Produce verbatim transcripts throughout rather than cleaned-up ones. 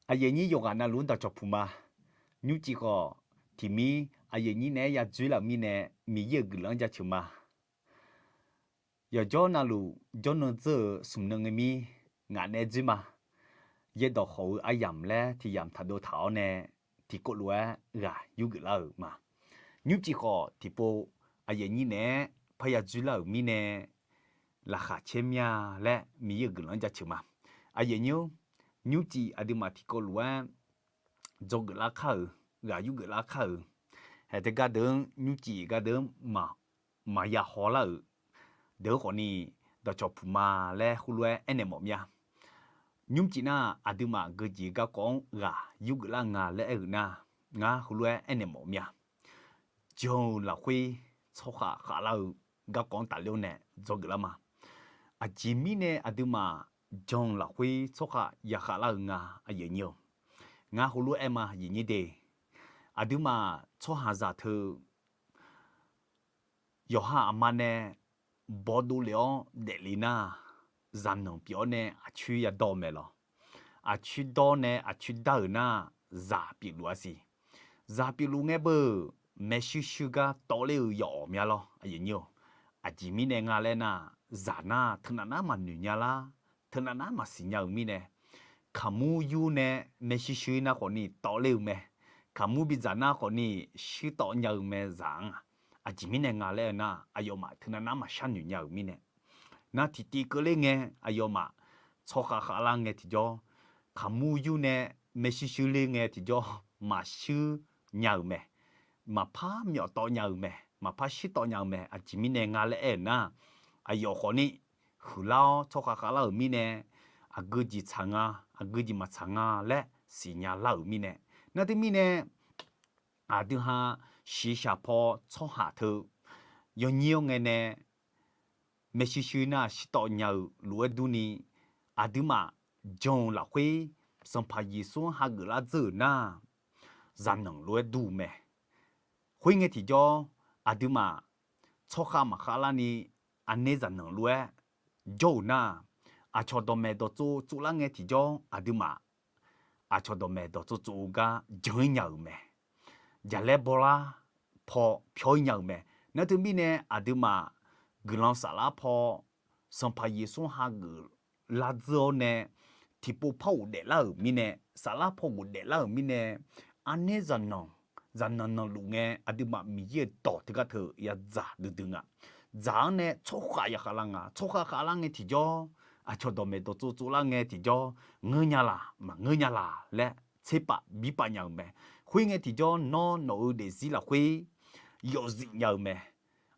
Aqyuif aqnyir yawqghaq navluf-anr dawqcawq puq ma. Nymrcif khawf, tiqmir aqyuif aqnyir naeq-aer yadzoer laf-euq mirnae, Miqyaer-euq guiqlanq-anr jaceuq ma. Yawqjawr navluf jawrnan dzeur-euq smq nan ngae mir, ngaq naeq-aer dzoer ma. Yaerdawq khawf-eu aryamq laer tiq yamq taqdov taq-awr nae, tiqkawv lof-aer ghaq yurgeuf lar-euq ma. Nymrcif khawf tiqpov aqyuif aqnyir naeq-aer parya dzoer lar-euq mirnae, laqkhaq caer mir-a laer Miqyaer-euq guiqlanq-anr jaceuq ma. Aqyuif aqnyir-or, nymrcif aqduimaf tiqkawv lof-aer dzawgeuf lar kar-euq, ghaq yurgeuf lar kar-euq, haeq teu gar deuq-anr nymrcif gar deuq-anr maqya haw lar-euq deuq-anr khawfni, dawqcawq puq ma laer heulof-aer aernaeq mawf mir-a. Nymrcif nar, aqduimaf geujeq garkawv-anr ghaq yurgeuf lar nga laer aer-euq nar, ngar heulof-aer aernaeq mawf mir-a. Jan-euq lafkhoer tsawrkhav khavlar-eu garkawv-anr tafler-awr nae dzawgeuf lar ma. Aqjeq mirnae aqduimaf jan-euq lafkhoer tsawrkhav ya khavlar-eu nga, aqyuif aqnyir-or. Ngar heulof-aer aer ma, aqyuif aqnyir de. Aqduimaf tsawrhaqzaq teu yawqha aqma nae bawdov lef-awr daefle nar, zaqnanq pyeuf-awr nae aqcoer yadawr-eu mae lawq. Aqcoer dawr nae aqcoer dar-euq nar, zaq pyeufluf-a siq. Zaq pyeufluf ngae beu, maershuir shuir gar tawvler-eu yawf-awq mya lawr, aqyuif aqnyir-or. Aqjeq mirnae nga laer nar, zaq nar teunav nar maqnoeq nya lar, teunav nar maqsiq nya-euq mirnae, kaqmur yur nae maershuir shuir nar khawfni tawvler-eu mae. Kaqmur bidzaq nar khawfni shuir tawv nya-eu mae zaq-anr-aq. Aqjeq mirnae nga laer-eu nar, aqyawfmaf teunav nar maqshar noeq nya-euq mirnae, nar tiqtiv keuvler ngae aqyawfmaf tsawrkhav khavlar ngae tiqjawr, kaqmur yur nae maershuir shuir ler ngae tiqjawr maqshuir nya-euq mae. Maqpar myawf tawv nya-euq mae, maqpar shuir tawv nya-eu mae. Aqjeq mirnae nga laer aer-euq nar, aqyawf khawfni huiqlar-awr tsawrkhav khavlar-euq mirnae, aqgeu jeq tsaq nga, aqgeu jeq maqtsaq nga laer siqnya lar-euq mirnae, nar teumirnae aqdui ha shiqshaq paw tsawrhaq teu yawnyir-awr ngae nae maershuir shuir nar shuir tawv nya-eu lof-aer durni, aqduimaf jan-euq lafkhoer Sanqpaq Yeqsur-anr hageuf lar dzeur-euq nar, zaqnanq lof-aer dur-eu mae. Khoerngae tiqjawr, aqduimaf tsawrkhav maqkhav larni aqner zaqnanq lof-aer jawr-euq nar, aqcawq dawqmaeq dawqtsov tsovlar ngae tiqjawr aqduimaf aqcawq dawqmaeq dawqtsov tsov-eu gar jan-ir nya-euq mae. Jaqlaer bawlar paw pyawr-ir nya-euq mae. Nar teumirnae aqduimaf guiqlanq saflar paw Sanqpaq Yeqsur hageuf lar dzeur-awr nae tiqpov par ghofdaef lar-euq mirnae, saflar paw ghofdaef lar-euq mirnae, aqner zaqnanq, zaqnanq nanqluf ngae aqduimaf Miqyaer-euq dawq teugar teu yadzaq duidui nga. Dzaq-anr nae tsawrkhav ya khavlar nga. Tsawrkhav khavlar ngae tiqjawr, aqcawq dawqmaeq dawqtsov tsovlar ngae tiqjawr, ngeur nya laq maqngeur nya laq laer tserpav birpav nya-euq mae. Khoerngae tiqjawr nawr nawq-eu daefzir lafkhoer yawfzif nya-euq mae.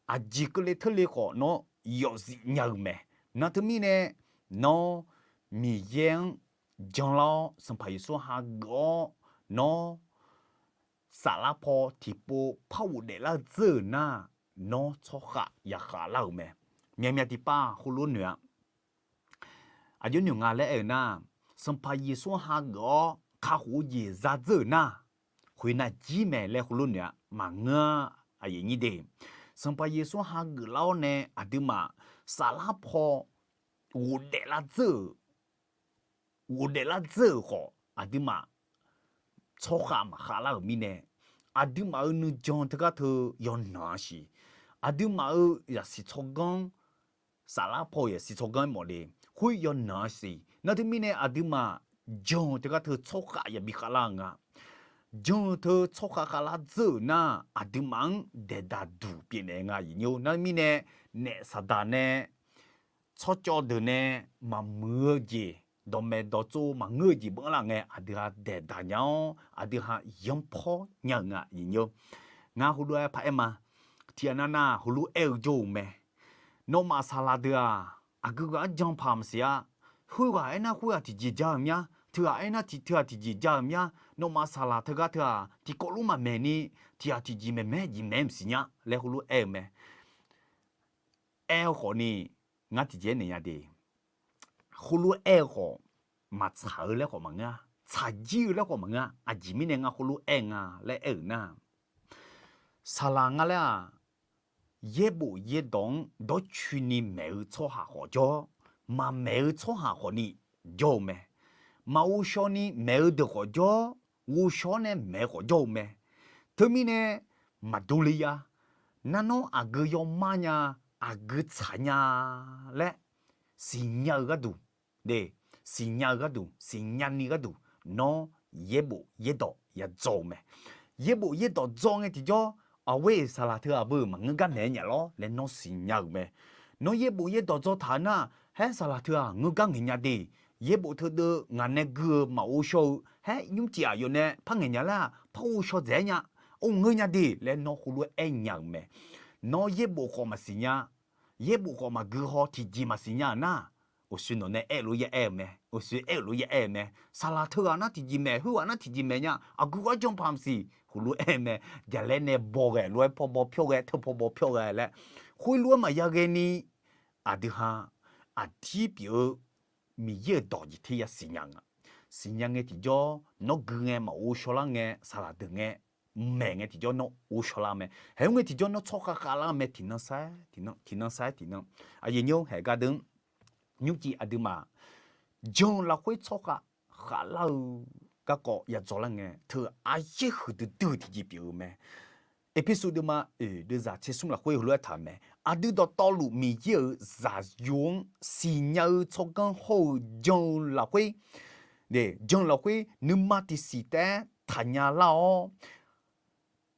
Aqjeq keuvle teurle khawf nawr yawfzif nya-euq mae. Nar teumirnae nawr Miqyaer-anr janlar-awr Sanqpaq Yeqsur hageuf-awr nawr saflar paw tiqpov par ghofdaef lar dzeur-euq nar, nawr tsawrkhav ya khavlar-euq mae. Myaqmyaq tiqpav heulof noeq-a. Aqjox noeq nga laer aer-euq nar, Sanqpaq Yeqsur hageuf-awr kakhof-eu jeq za dzeur-euq nar, khoernav jir mae laer heulof noeq-a. Maqngeur-a, aqyuif nyir de. Sanqpaq Yeqsur hageuf lar-awr nae aqduimaf saflar paw ghofdaef lar dzeur-euq ghofdaef lar dzeur-euq khawf, aqduimaf tsawrkhav maqkhav lar-euq mirnae, aqduimaf-euq nuijan teugar teu yawnanq-a siq. Aqduimaf-euq zaqsiq tsawrganr, saflar paw-euq zaqsiq tsawrganr mawf le, khoer yawnanq-a siq. Nar teumirnae aqduimaf jan-eu teugar teu tsawrkhav yabi khavlar-eu nga. Jan-eu teu tsawrkhav khavlar dzeur-euq nar, aqduimaf-anr daeqdaq duq pyeufnaeq nga, aqyuif nyir. Nar mirnae, naef saqdaq nae tsawrcawv deuq nae maqmuiq-eu jeq, dawqmaeq dawqtsov maqngeur-eu jeq banr lar ngae, aqdui ha daeqdaq nya-awr, aqdui ha yanrpawr nya-euq nga, aqyuif nyir. Ngar heulof-aer paraer ma. Tiqghaq nav nav heulof aer-eu jawr-eu mae. Nawmaf saqlaq deuq-aq, aqgeu ghaq-anr jan paq maqsiq-a. Khoerghaq aernar khoerghaq tiqjeq ja-euq mya, teughaq aernar teughaq tiqjeq ja-euq mya. Nawmaf saqlaq teugar teu-aq, tiqkawv lof maqmaeq ni, tiqghaq tiqjeq maeqmaeq jeq maeq maqsiq nya laer heulof aer-eu mae. Aer-eu khawfni, ngar tiqjeq aernaeq nya de. Heulof aer-eu khawf, maqtsaq-eu laer khawf maqngeur-a, tsaqjir-eu laer khawf maqngeur-a. Aqjeq mirnae ngar heulof aer nga laer aer-euq nar, saqlaq nga laer-aq, yaerbof yaerdawq-anr dawrcoeni maeq-eu tsawrhaq khawf jawr, maqmaeq-eu tsawrhaq khawfni jawr-eu mae. maqghov shaw ni maeq-eu deuq khawf jawr, ghov shaw-awr nae maeq-eu khawf jawr-eu mae. Teumirnae maqdur le ya. Nar nawr aqgeu yawmar nya, aqgeu tsaq nya laer siqnya-eu gharduq, de, siqnya-eu gharduq, siqnya ni gharduq, nawr yaerbof yaerdawq yadzaw-eu mae. Yaerbof yaerdawq dzaw ngae tiqjawr, aqghoer-iq saqlaq teughaq beu maqngeur gar maeq-aer nya lawr laer nawr siqnya-euq mae. Nawr yaerbof yaerdawq dzaw taq-eu nar, haer saqlaq teughaq ngeur gar ngaeq nya de. Yaerbof teudeuv ngaq nae gui-eu maqghov shaw-eu, haer nymrcif aqyawf nae par ngaeq nya laer-aq par ghov shaw dzaeq-aer nya, or ngeur nya de laer nawr heulof-aer aer nya-euq mae. Nawr yaerbof khawf maqsiq nya, yaerbof khawf maqgui haw tiqjeq maqsiq nya-euq nar, uqshoe nawq nae aer-eu lof ya aer-eu mae, uqshoe aer-euq lof ya aer-eu mae. Saqlaq teughaq nar tiqjeq maeq, khoerghaq nar tiqjeq maeq nya, aqgeu gar janpaq maqsiq, heulof aer-eu mae. Jaqlaer nae baw ghae lof-aer paw baw pyawr ghae, teu paw baw pyawr ghae laer, khoerlof-aer maqya ghae ni, aqdui ha aqdir pyeuf-eu Miqyaer-euq dawq jeq ter ya siqnya nga. Siqnya ngae tiqjawr nawr gui ngae maqghov shaw lar ngae, saqlaq deuq ngae maeq ngae tiqjawr nawr ghov shaw lar mae. Haeq-aer ngae tiqjawr nawr tsawrkhav khavlar mae, tiqnan saer tiqnan, tiqnan saer tiqnan. Aqyuif nymr haeq gar deuq, nymrcif aqduimaf jan-eu lafkhoer tsawrkhav khavlar-eu garkawv yadzaw lar ngae, teu aryaer huiqdui dui-eu tiqjeq pyeuf-eu mae. Erpersu deuvma oeq deuvzaq tser smr lafkhoer heulof-aer taq-euq mae. Aqdui dawqtawvluf Miqyaer-euq zaqyo-anr siqnya-eu tsawrganr hawr-eu jan-eu lafkhoer, jan-eu lafkhoer nuima tiqsiq taef-aer taqnya lar-awr,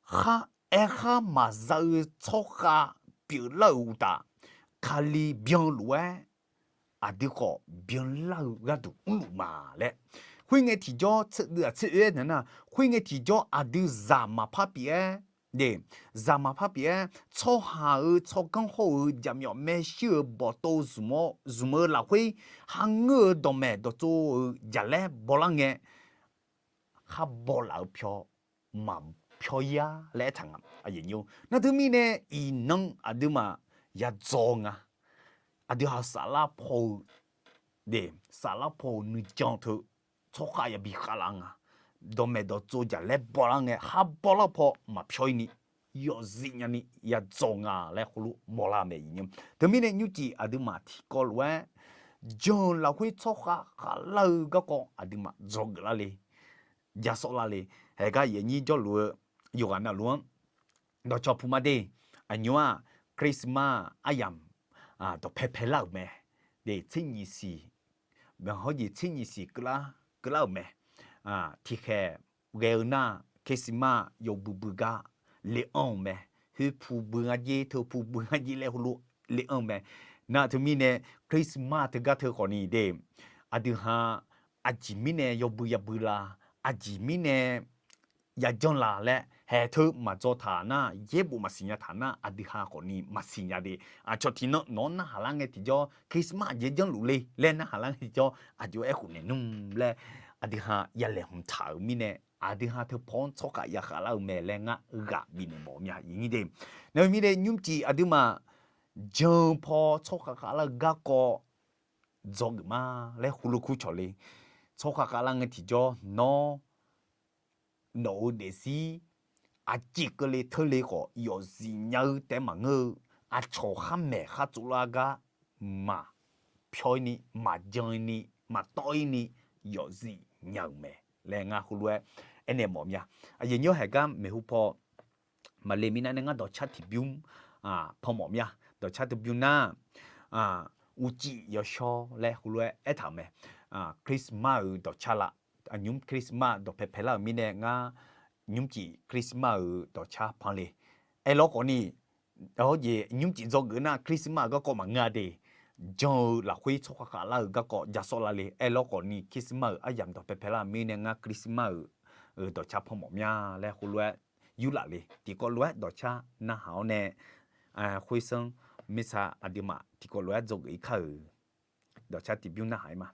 khar aerkhar maqza-eu tsawrkhav pyeuflar-euq uqtaf, Kali byanluf-aer aqdui khawf byanlar-eu gharduq mrluf ma laer. Khoerngae tiqjawr tseudui-aq tser oe-aer nar, khoerngae tiqjawr aqdui zaq maqpar pyeuf-aer, zaq maqpar pyeuf-aer tsawrhaq-euq tsawrganr hawr-eu jaqmyawf maershuir-euq bawqtov zmq-awr zmq-eu lafkhoer, kharngeur-eu dawqmaeq dawqtsov-eu jaqlaer bawlar ngae, khar baw laf-eu pyawr maqpyawr-ir-a laer aertaq nga. Nar teumirnae iqnan aqduimaf yadzaw nga. Aqdui ha saflar paw-eu, saflar paw-euq nuijan teu tsawrkhav yabi khavlar nga. Dawqmaeq dawqtsov jaqlaer bawlar ngae, khar bawlar paw maqpyawr-ir ni, yawfzif nyani yadzaw nga laer heulof mawrlar mae iqnan. Teumirnae nymrcif aqduimaf tiqkawv lof-aer jan-eu lafkhoer tsawrkhav khavlar-eu garkawv aqduimaf dzawgeuf lar le, jasawr lar le. Haeq gar yaeq nyir jawrluf-eu yawqghaq navluf-anr dawqcawq puq ma de. Aqnymr-aq, Christmas aryamq dawqpae paelar-euq mae. De, tser nyiq siq, hawr jeq tser nyiq siq keuvlar, keuvlar-euq mae. Tiqkhaeq ghae-eu nar, Christmas yawbui bui gar le anr-eu mae. Khoer pu bui ngar jer, teu pu bui ngar jer laer heulof le anr-eu mae. Nar teumirnae Christmas teugar teu khawfni de, aqdui ha aqjeq mirnae yawbui yabui la, aqjeq mirnae yajanr la laer haeq teu maqdzaw taq nar, yaerbof maqsiqnya taq nar, aqdui ha khawfni maqsiqnya de. Aqcawq tiqnan nawq-anr narhaq lar ngae tiqjawr Christmas aqjeq janrluf le laer narhaq lar ngae tiqjawr aqjox-aer khofnaeq nmr laer, aqdui ha yalaeqhmq taq-euq mirnae, aqdui ha teu paw-anr tsawrkhav yakhav lar-eu mae laer ngar ghaq bifnaeq mawf mya iqnyir de. Nar-eu mirnae nymrcif aqduimaf jan-eu paw tsawrkhav khavlar-eu garkawv dzawgeuf ma laer heulof kur cawq le. Tsawrkhav khavlar ngae tiqjawr nawr, nawq-euq daefzir aqcif keuvle teule khawf yawfzif nya-eu taef maqngeur-eu, aqcawq khar maeq khar tsovlar gar maqpyawr-ir ni, maqjan-ir ni, maqtawv-ir ni, yawfzif nya-euq mae laer ngar heulof-aer aernaeq mawf mya. Aqyuif nymr haeq gar maeqhu paw maqle mirnae nae ngar dawqcar tiqbymr panmawf mya. Dawqcar tiqbymr nar, uqcif yawshawr laer heulof-aer aertaq-euq mae. Christmas-euq dawqcar la, aqnymr Christmas dawqpae paelar-euq mirnae ngar nymrcif Christmas-euq dawqcar pan le. Aerlawr khawfni, hawr jeq nymrcif dzawgeuf nar Christmas-euq garkawv maqngeur-a de. Jan-eu lafkhoer tsawrkhav khavlar-euq garkawv jasawr la le. Aerlawr khawfni Christmas-euq aryamq dawqpae paelar-euq mirnae ngar Christmas-euq dawqcar panmawf mya laer heulof-aer yurlaf le. Tiqkawv lof-aer dawqcar narhaq-awr nae, khoersanr mirtsa aqduimaf tiqkawv lof-aer dzawgeuf-ir kar-euq dawqcar tiqbymr narhaq-ir ma.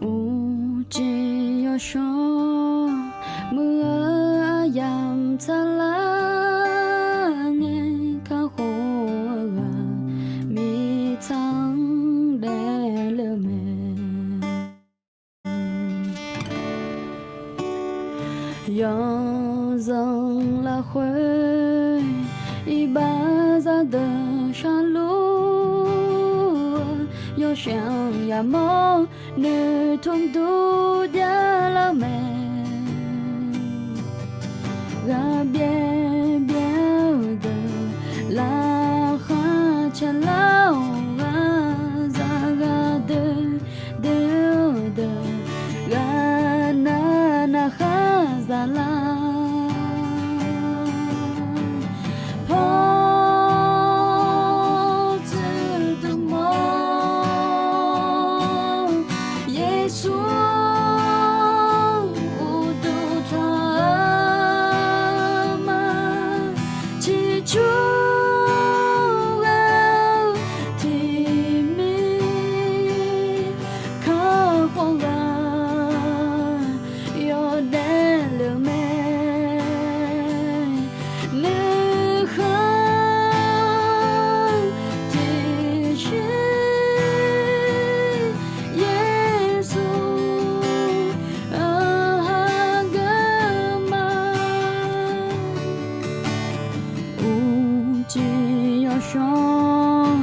Uqcif yawshawr muiq-eu aryamq tsaqlar ngae, kakhof-eu ghaq mirtsaq-anr daefle-eu mae. Yawzanq lafkhoer iqbax zaqdeuq sharluf-eu, yawshaef-anr yamawr noeqtmq dur javlar-eu mae. Ghaqbyaev byaev-eu deuq laqkhaq caelar-awq, ghaqzaq ghaqdoer doer-eu deuq ghaqnav navkhar zaqlar. Pawr tsuif dmq-awr, Yeqsur uqduq tanq-eu ma, ciqcur ghae-eu tiqmir kakhof ghaq yawdaef le-eu mae. Nuikhanr tiqshiq Yeqsur-anr hageuf ma. Uqcif yawshawr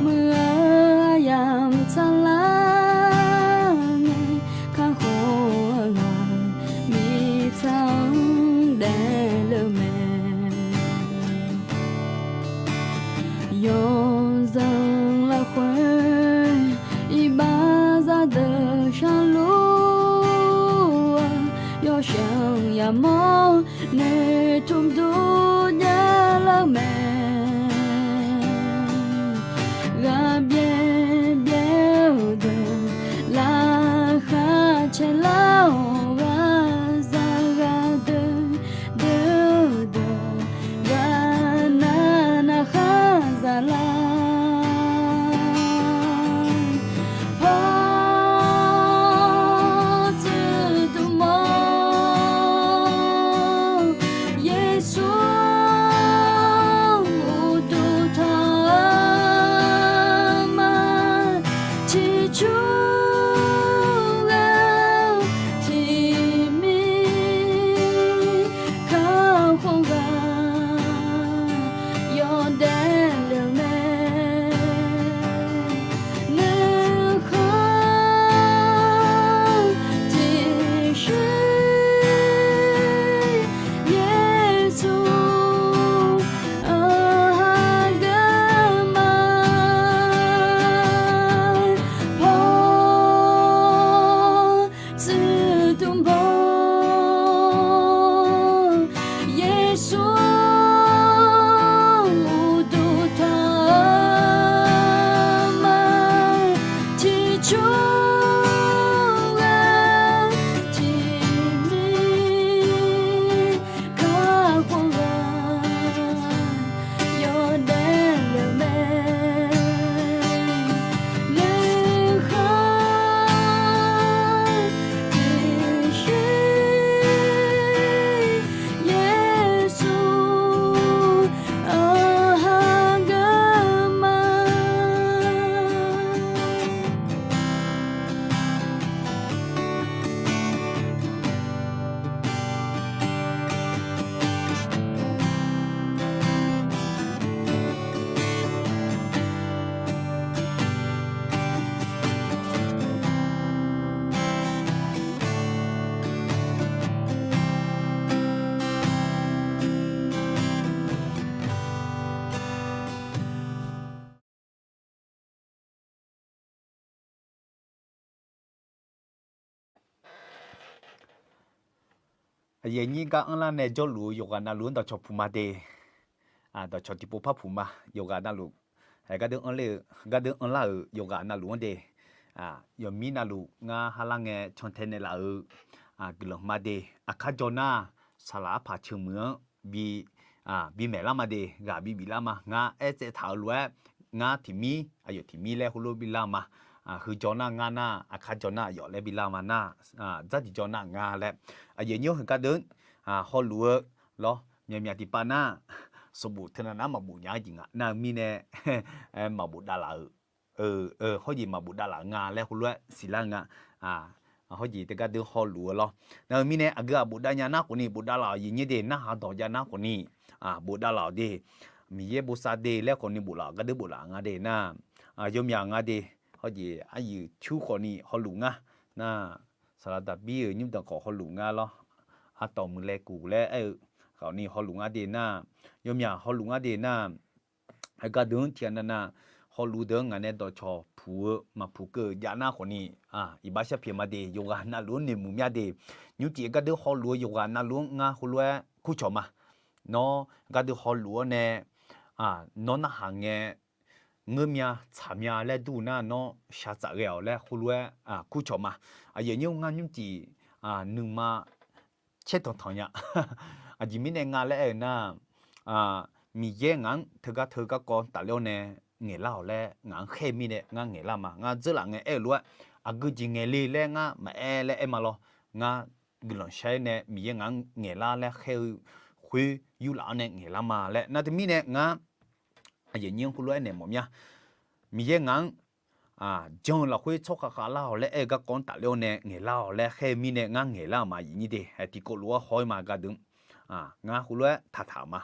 muiq-eu aryamq tsaqlar ngae, kakhof-eu ghaq mirtsaq-anr daefle-eu mae. Yawzanq lafkhoer iqbax zaqdeuq sharluf-eu, yawshaef-anr yamawr noeqtmq dur javlar-eu mae. Ghaqbyaev byaev-eu deuq laqkhaq caelar-awq, ghaqzaq ghaqdoer doer-eu deuq ghaqnav navkhar zaqlar. Pawr tsuif dmq-awr, Yeqsur uqduq tanq-eu ma, ciqcur ghae-eu tiqmir kakhof ghaq yawdaef le-eu mae. Nuikhanr tiqshiq Yeqsur-anr hageuf ma. Pawr tsuif dmq-awr, Yeqsur uqduq tanq-eu ma, ciqcur ghae-eu tiqmir kakhof ghaq yawdaef le-eu mae. Nuikhanr tiqshiq Yeqsur-anr hageuf ma. Aqyuif aqnyir gar anrlar nae jawrluf-eu yawqghaq navluf-anr dawqcawq puq ma de. Dawqcawq tiqpov par puq ma. Yawqghaq navluf, gardeuv anrler-eu, gardeuv anrlar-euq yawqghaq navluf-anr de. Yawqmir navluf ngar ha lar ngae cantae naeqlaf-euq guiqlanq ma de. Aqkar jaw nar, saqlaq arpaq ceuq muiq-anr bi, bimaeq lar ma de, ghaq bi bif lar ma. Ngar aertsaev taq-euq lof-aer, ngar tiqmir, aqyawf tiqmir laer heulof bi lar ma. Heu jaw nar ngar nar, aqkar jaw nar aqyawf laer bi lar ma nar, dzardiq jaw nar ngar laer. Aqyuif aqnyir-anr gardeuv hawluf-eu lawr, myaqmyaq tiqpav nar, sanqbof teunav nar maqbof nya-anr jeq nga nar-eu mirnae, maqbof davlaf-euq, hawr jeq maqbof davlaf-eu nga laer heulof-aer siqlar-eu nga. Hawr jeq teu gardeuv hawluf-eu lawr. Nar-eu mirnae aqgeu-aq bof dav nya nar khawfni bof davlaf-awq, aqyuif aqnyir de, narhaq dawq jav nar khawfni bof davlaf-awq de. Miqyaer bosav de laer khawfni bof laf gardeur bof laf nga de nar, yawmyaq nga de, hawjeq aryuif tur khawfni hawluf ngar nar, saqlaq Daqbir-euq nymrdanq khawf hawluf ngar lawr. Artawf muiqlaeq kuf laer aer-eu khawfni hawluf ngar de nar, yawmyaq hawluf ngar de nar, heugar deuq-anr tiqghaq navnav hawluf deuq-anr ngaq nae dawqcawq puq-eu maqpuq keuv-eu jav nar khawfni, iqbax sharpyaeq ma de, yawqghaq navluf-anr noeqmuiq mya de. Nymrcif gardeur hawluf-eu yawqghaq navluf-anr ngar heulof-aer kurcawq ma. Nawr gardeur hawluf-awr nae nawr narhaq ngae, ngeur mya tsaq mya laer dur nar nawr shaqtsaf ghae-awq laer heulof-aer kurcawq ma. Aqyuif aqnyir ngar nymrcif nuima caertanq tanq nya. Aqjeq mirnae nga laer aer-eu nar, Miqyaer ngaq-anr teugar teu garkawv tafler-awr nae ngaeqlar-awq laer ngaq-anr khaer-eu mirnae ngar ngaeqlar ma. Ngar dzeurlaf ngae aer-eu lof-aer aqgeu jeq ngaeq le laer ngar maqaer laer aer ma lawr. Ngar guiqlanq shar-aer nae Miqyaer ngaq-anr ngaeqlar laer khaer-eu khoer yurlaf-awr nae ngaeqlar ma laer nar teumirnae ngar aqyuif aqnyir-anr heulof-aer naeq mawf mya. Miqyaer ngaq-anr jan-eu lafkhoer tsawrkhav khavlar-awq laer aer-eu garkawv-anr tafler-awr nae ngaeqlar-awq laer khaer-eu mirnae ngar ngaeqlar-euq ma aqyuif aqnyir de. Hae tiqkawv lof-aer haw-aer ma gardeur ngar heulof-aer taqtaq-euq ma.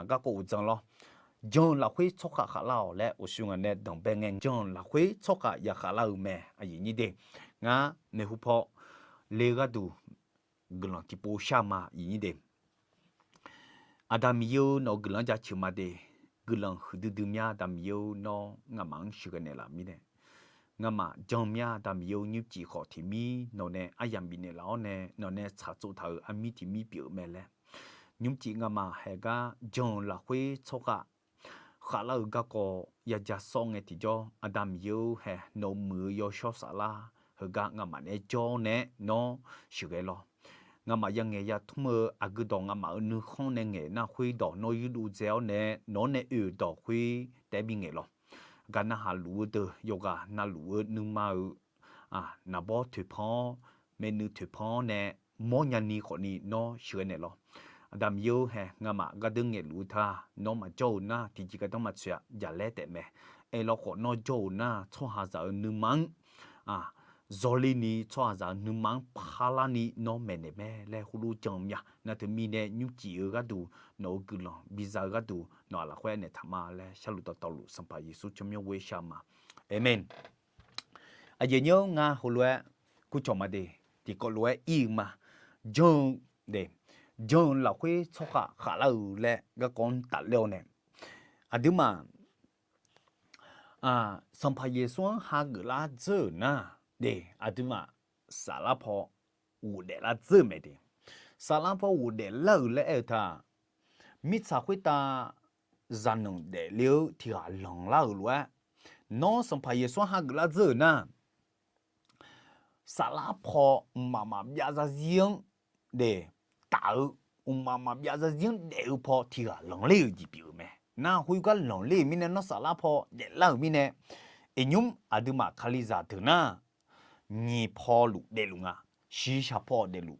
Garkawv uqdzan lawr. Jan-eu lafkhoer tsawrkhav khavlar-awq laer uqshoe ngaq nae danqbae ngae jan-eu lafkhoer tsawrkhav yaqkhavlar-eu mae aqyuif aqnyir de. Ngar maeqhu paw le-eu gharduq guiqlanq tiqpov shar ma aqyuif aqnyir de. Aqda Miqyaer-eu nawq-eu guiqlanq-anr jaceuq ma de. Guiqlanq huiqdui dui mya Aqda Miqyaer-eu nawr nga'maf-anr sheuqghae naeqlaf mirnae, nga'maf jan mya Aqda Miqyaer-eu nymrcif khawf tiqmir nawq nae aryamq bifnaeq laf-awr nae nawq nae tsaqtsov taq-euq armir tiqmir pyeuf-eu mae laer, nymrcif nga'maf haeq gar jan-eu lafkhoer tsawrkhav khavlar-eu garkawv yaja sawr ngae tiqjawr Aqda Miqyaer-eu hae nawq-eu muiq-eu yawshawr saflar heugar nga'maf naeq-aer jawr-awr nae nawr sheuqghae lawr. Nga'maf yangaeq yatmr-eu aqgeu dawq nga'maf-euq nuikhanr nae ngaeq nar khoerdawq nawr yurdov dzae-awr nae nawq-anr nae oe-euq dawq khoer taef-aer bingaeq lawr. Gaq narhaq luf-eu deuq yawqghaq navluf-eu nuima-euq naqbawr toeqpan-awr, maeqnuiv toeqpan-awr nae mawrnya ni khawfni nawr sheuqghae naeq lawr. Aqda Miqyaer-eu hae nga'maf gardeur ngaeqluf-eu ta nawr maqjawr-euq nar tiqjeq gardanr maqtsoeq-a jaqlaer taef mae. Aerlawkhawf nawr jawr-euq nar tsawrhaqzaq-euq nuima-anr zawrler ni tsawrhaqzaq-euq nuima-anr parlar ni nawr maeqnaeq mae laer heulof jan mya. Nar teumirnae nymrcif-eu gharduq nawq-eu guiqlanq biza-eu gharduq nawq-aq lafkhoer aernaeq taq ma laer sharluf dawqtawvluf Sanqpaq Yeqsur tsawrmyanr ghoer shar ma. Aqmeq. Aqjeq nyir-anr ngar heulof-aer kurcawq ma de, tiqkawv lof-aer ir-eu ma. Jan-eu de, jan-eu lafkhoer tsawrkhav khavlar-eu laer garkawv-anr tafler-awr nae, aqduimaf Sanqpaq Yeqsur-anr hageuf lar dzeur-euq nar de, aqduimaf saflar paw ghofdaef lar dzeur-eu mae de. Saflar paw ghofdaef lar-euq laer aer-eu ta, mirtsaq khoertav zaqnanq daefle-eu tiq ghaq lanqlar-euq lof-aer, nawr Sanqpaq Yeqsur-anr hageuf lar dzeur-euq nar, saflar paw mqmaq maqbyav zarzir-anr de, taf-eu, mqmaq maqbyav zarzir-anr daef-eu paw tiq ghaq lanqler-euq jeq pyeuf-euq mae. Nar khoergar lanqler-euq mirnae nawr saflar paw daeflar-euq mirnae, iqnymr aqduimaf Kalizaq deuq nar, nyiq paw luf daefluf nga, shiqshaq paw daefluf,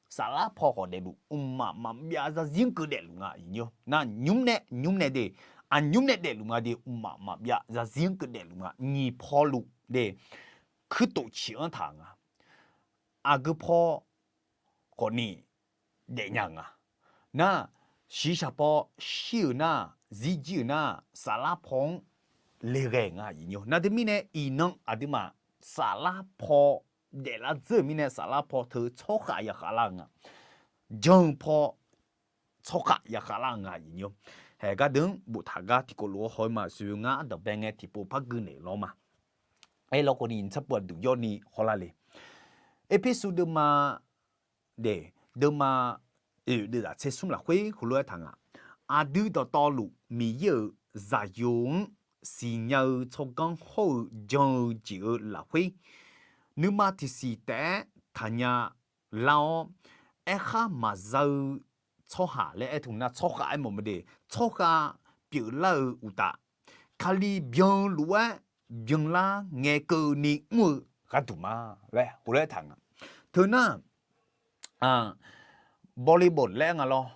saflar paw khawf daefluf, mqmaq maqbyav zarzir-anr keuv daefluf nga. Nar nymr nae nymr nae de, aqnymr nae daefluf nga de, mqmaq maqbyav zarzir-anr keuv daefluf nga. Nyiq paw luf de, kuirtof ciq-anr taq nga. Aqgeu paw khawfni daefnya-euq nga. Nar, shiqshaq paw shir-euq nar, zirjir-euq nar, saflar paw-anr le ghae-euq nga. Nar teumirnae iqnan aqduimaf saflar paw daeflar dzeur-euq mirnae saflar paw teu tsawrkhav yaqkhav lar-eu nga. Jan-eu paw tsawrkhav yaqkhav lar-eu nga. Haeq gardeuq-anr boftaq gar tiqkawv lof-aer haw-eu ma. Shuif ngar ardanqbae ngae tiqpov par gui naeq lawr ma. Aerlawkhawf ni tsarpov aqduq yawr ni hawlar le. Erpersu deuvma de, deuvma oeq deuvzaq tser smr lafkhoer heulof-aer taq nga. Aqdui dawqtawvluf Miqyaer-euq Zaqyo-anr siqnya-eu tsawrganr hawr-eu jan-eu jeq-euq lafkhoer, nuima tiqsiq taef-aer taqnya lar-awr, aerkhar maqza-eu tsawrhaq laer aer teu nar, tsawrkhav aermawf ma de, tsawrkhav pyeuflar-eu uqtaf, Kali byan-eu lof-aer byanlar ngae keuvni mr-eu gharduq ma laer heulof-aer taq nga. Teu nar, bawle bawq laer nga lawr,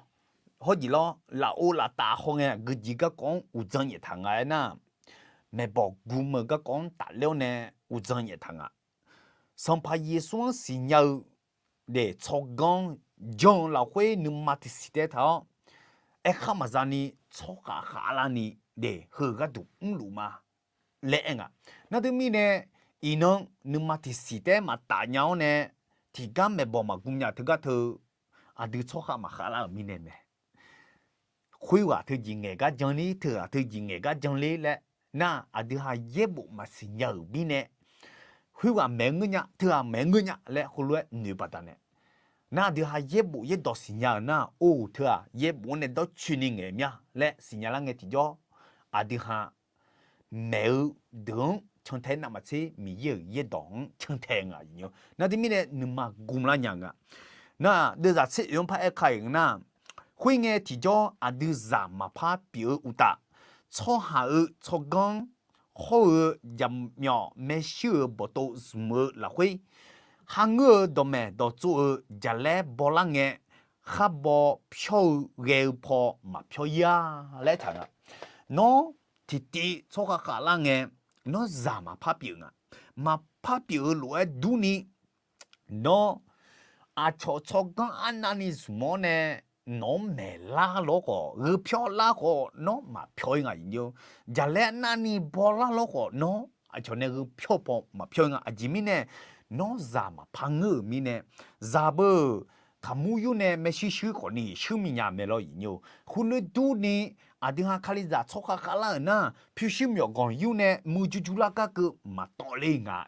hawrjeq lawr, lafov laftaf haw ngae aqgeujeq garkawv-anr uqdzan nyaef taq nga aernar, maeqbawq gumeuq garkawv-anr tafler-awr nae uqdzan nyaef taq nga. Sanqpaq Yeqsur-anr siqnya-eu de tsawrganr jan-eu lafkhoer nuima tiqsiq taef-aer taq-awr, aerkhar maqza ni tsawrkhav khavlar ni, de, heu gharduq mrluf ma laer aer nga. Nar teumirnae, iqnan nuima tiqsiq taef-aer maqtaf nya-awr nae, tiqgar maeqbawq maqgm nya teugar teu, aqdui tsawrkhav maqkhavlar-euq mirnae mae. Khoerghaq teujeq ngaeq gar janler, teughaq teujeq ngaeq gar janler laer nar, aqdui ha yaerbof maqsiq nya-euq mirnae, khoerghaq maeq-eu ngeur nya, teughaq maeq-eu ngeur nya laer heulof-aer noeq baqdanae, nar aqdui ha yaerbof yaerdawq siqnya-euq nar, or, teughaq yaerbof-anr nae dawrcoeni ngaeq mya laer siqnya lar ngae tiqjawr, aqdui ha maeq-eu deuq-anr cantae navmaqtser Miqyaer-euq yaerdawq-anr cantae nga. Nar teumirnae nuima gmlar nya nga. Nar deuvzaq tser oeq-anr paraer ka-iq nar, khoerngae tiqjawr aqdui zaq maqpar pyeuf-eu uqtaf, tsawrhaq-euq tsawrganr hawr-eu jaqmyawf maershuir-euq bawqtov zmq-eu lafkhoer, kharngeur-eu dawqmaeq dawqtsov-eu jaqlaer bawlar ngae, khar baw pyawr-eu ghae-eu paw maqpyawr-ir-a laer taq nga. Nawr tiqtiv tsawrkhav khavlar ngae, nawr zaq maqpar pyeuf nga. Maqpar pyeuf-eu lof-aer durni, nawr aqcawq tsawrganr arnavni zmq-awr nae nawq-anr maeqlar lawr khawf, gheu pyawr lar khawf, nawr maqpyawr-ir nga. Jaqlaer arnavni bawlar lawr khawf, nawr aqcawq nae gheu pyawr paw maqpyawr-ir nga. Aqjeq mirnae, nawr zaq maqpar ngeur-euq mirnae, zaq beu kaqmur yur nae maershuir shuir khawfni shuir miqnya mae lawr. Khoerlof-aer durni, aqdui ha Kalizaq tsawrkhav khavlar-euq nar, pyurshuir myawqganq yur nae muiqjur jurlar gar keuv maqtawv ler nga.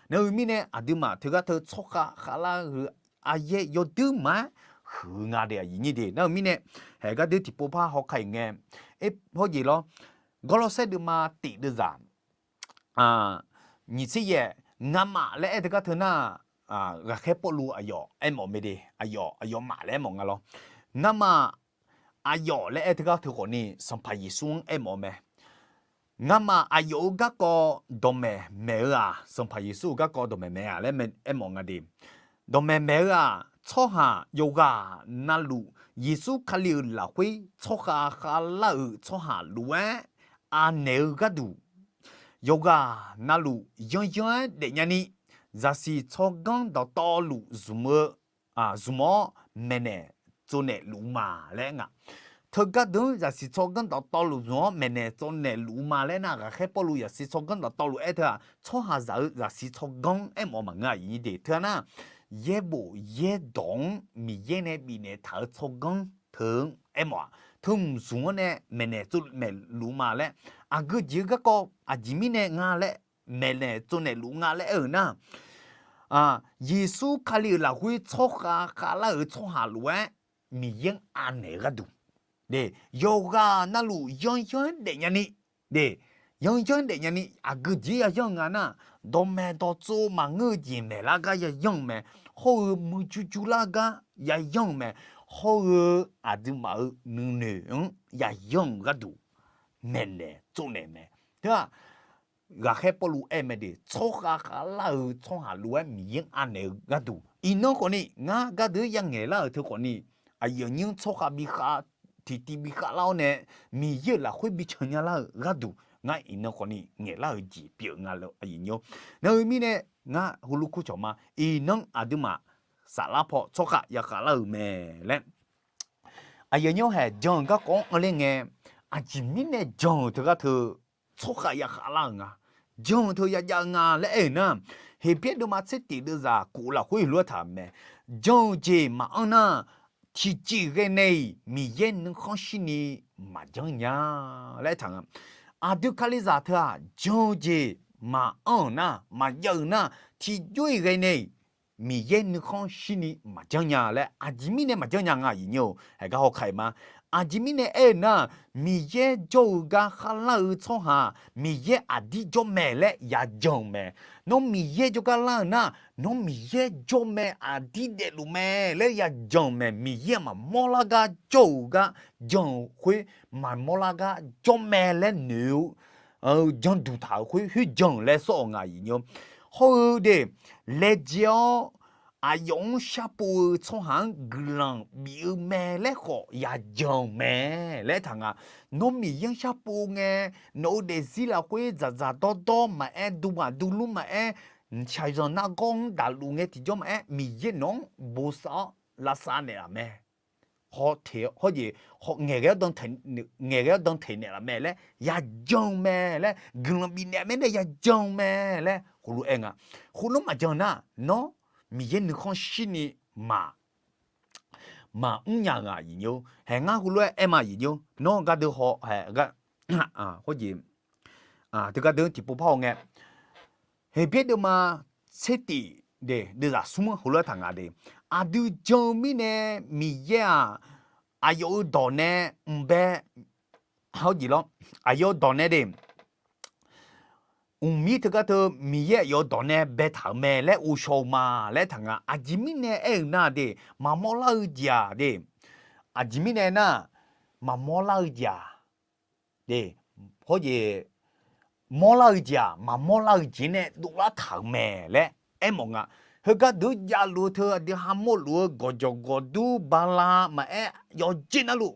Nar-eu mirnae aqduimaf teugar teu tsawrkhav khavlar-eu aryaer yawduir maqaer huiq-eu nga de, aqyuif nyir de. Nar-eu mirnae, haeq gharduq tiqpov par hawkar-iq ngae, hawjeq lawr, Gawrlawrsaer deuvma tiq deuvzaq nyiq tser yaef, ngamaf laer aer teugar teu nar, ghaqkhaer Pawrluv aqyawf aermawf mae de, aqyawf, aqyawfmaf laer aermawf nga lawr. Ngamaf aqyawf laer aer teugar teu khawfni Sanqpaq Yeqsur-anr aermawf-eu mae. Ngamaf aqyawf-euq garkawv dawqmaeq maeq-eu-aq, Sanqpaq Yeqsur-euq garkawv dawqmaeq maeq-a laer aermawf nga de. Dawqmaeq maeq-eu-aq, tsawrhaq yawqghaq navluf Yeqsur Kali-euq lafkhoer tsawrkhav khavlar-euq tsawrhaq lof-aer anaeq-eu gharduq, yawqghaq navluf yanryanr-aer daefnya ni, zaqsiq tsawrganr dawqtawvluf zmq-eu, zmq-awr maeqnaeq tsovnaeq luf-eu ma laer nga. Teugar deuq-anr zaqsiq tsawrganr dawqtawvluf zmq-awr maeqnaeq tsovnaeq luf-eu ma laer nar, ghaqkhaer Pawrluv zaqsiq tsawrganr dawqtawvluf aer teu-aq, tsawrhaqzaq-euq zaqsiq tsawrganr aermawf maqngeur-a. Aqyuif nyir de, teu-aq nar, yaerbof yaerdawq-anr Miqyaer nae bifnaeq taq-eu tsawrganr teu-anr aermawf-aq, teu mq zmq-anr nae maeqnaeq tsovnaeq luf-eu ma laer, aqgeu jeq-eu garkawv aqjeq mirnae nga laer, maeqnaeq tsovnaeq luf nga laer aer-euq nar, Yeqsur Kali-euq lafkhoer tsawrkhav khavlar-euq tsawrhaq lof-aer Miqyaer-anr anaeq-eu gharduq, yawqghaq navluf yanryanr-aer daefnya ni, yanryanr-aer daefnya ni aqgeu jeq-ir yayanr-eu nga nar, dawqmaeq dawqtsov maqngeur-eu jeq maeqlar gar yayanr-eu mae. Hawr-eu muiqjur jurlar gar yayanr-eu mae. Hawr-eu aqduimaf-euq nuinoeq-anr yayanr-eu gharduq maeqnaeq tsovnaeq mae. Teu-aq, ghaqkhaer Pawrluv aer mae de, tsawrkhav khavlar-euq tsawrhaq lof-aer Miqyaer-anr anaeq-eu gharduq. Iqnan khawfni ngar gardeuq-anr yangaeq lar-euq teu khawfni, aqyuif aqnyir-anr tsawrkhav bi khav, tiqtiv bi khavlar-awr nae, Miqyaer-euq lafkhoer bi can nya lar-euq gharduq, ngar iqnan khawfni ngaeqlar-euq jeq pyeuf nga laer aqyuif nyir-or. Nar-eu mirnae, ngar heulof kur cawq ma. Iqnan aqduimaf saflar paw tsawrkhav yakhav lar-euq mae laer, aqyuif nyir-or, haeq jan-euq garkawv-anr anr ler ngae, aqjeq mirnae jan-euq teugar teu tsawrkhav yakhav lar-euq nga. Jan-euq teu yajav-eu nga laer aer-euq nar, Heqbyaer deuvma tser tif deuvzaq kof lafkhoer heulof-aer taq-euq mae. Jan-euq jeq maqanr nar, tiqjeq ghae nae-iq Miqyaer nuikhanr shirni maqjanr nya laer aertaq nga. Aqdui Kalizaq teu-aq, jan-eu jeq maqanr-euq nar, maqjav-euq nar, tiqjox-iq ghae nae-iq Miqyaer nuikhanr shirni maqjanr nya laer, aqjeq mirnae maqjanr nya nga aqyuif nyir-or, haeq gar hawkaq-iq ma. Aqjeq mirnae aer-eu nar, Miqyaer jawr-eu gar kharlar-eu tsawrhaq, Miqyaer aqdir jawr mae laer yajan-euq mae. Nawr Miqyaer jawrgar lar-euq nar, nawr Miqyaer jawr mae, aqdir daefluf mae laer yajan-euq mae. Miqyaer maqmawr lar gar jawr-euq gar jan-euq khoer, maqmawr lar gar jawr mae laer noeq-eu janduq taq-euq khoer khoerjan-euq laer sawr-awq nga aqyuif nyir-or. Hawr-eu de, laejae-awr aqyawf-anr sharpov-eu tsawrhaq-anr guiqlanq bif-eu mae laer khawf yajan-euq mae laer aertaq nga. Nawr Miqyaer-anr sharpov ngae, nawq-eu daefzir lafkhoer dzaqdzaq dawrdawr maqaer, duqmaf duqlmr maqaer, shaqzanq nargawr-anr daqluf ngae tiqjawr maqaer, Miqyaer nawq-anr bosav-awr lavsav naeqlaf mae. haw teq hawr jeq, ngaeqghae-awr dan teq, ngaeqghae-awr dan teq naeqlaf mae laer yajan-eu mae laer, guiqlanq bifnaeq-a mae nae yajan-eu mae laer khoerlof-aer nga. Khoerlof maqjan nar, nawr Miqyaer nuikhanr shirni maq maqmr nya nga aqyuif nymr. Haeq ngar heulof-aer aer ma aqyuif nymr. Nawr gardeuv haw, hawr jeq, teu gardeuv tiqpov par haw ngae, Heqbyaer deuvma tser tif de, deuvzaq smr-anr heulof-aer taq nga de. Aqdui jan-eu mirnae Miqyaer-aq, aqyawf-euq dawq nae mq bae, hawr jeq lawr, aqyawf-euq dawq nae de, mqmir teugar teu Miqyaer aqyawf-euq dawq nae baetaq-euq mae laer ghovshaw-eu ma laer taq nga. Aqjeq mirnae aer-eu nar de, maqmawr lar-eu jeq-aq de, aqjeq mirnae nar, maqmawr lar-eu jeq-aq de, hawr jeq, mawrlar-eu jeq-aq, maqmawr lar-eu jeq nae dovlar taq-euq mae laer aermawf nga. Heugar deuq javluf-eu teu aqdui hamawr luf-eu gawqjawq gawqdur bala maqaer yawqjeq navluf,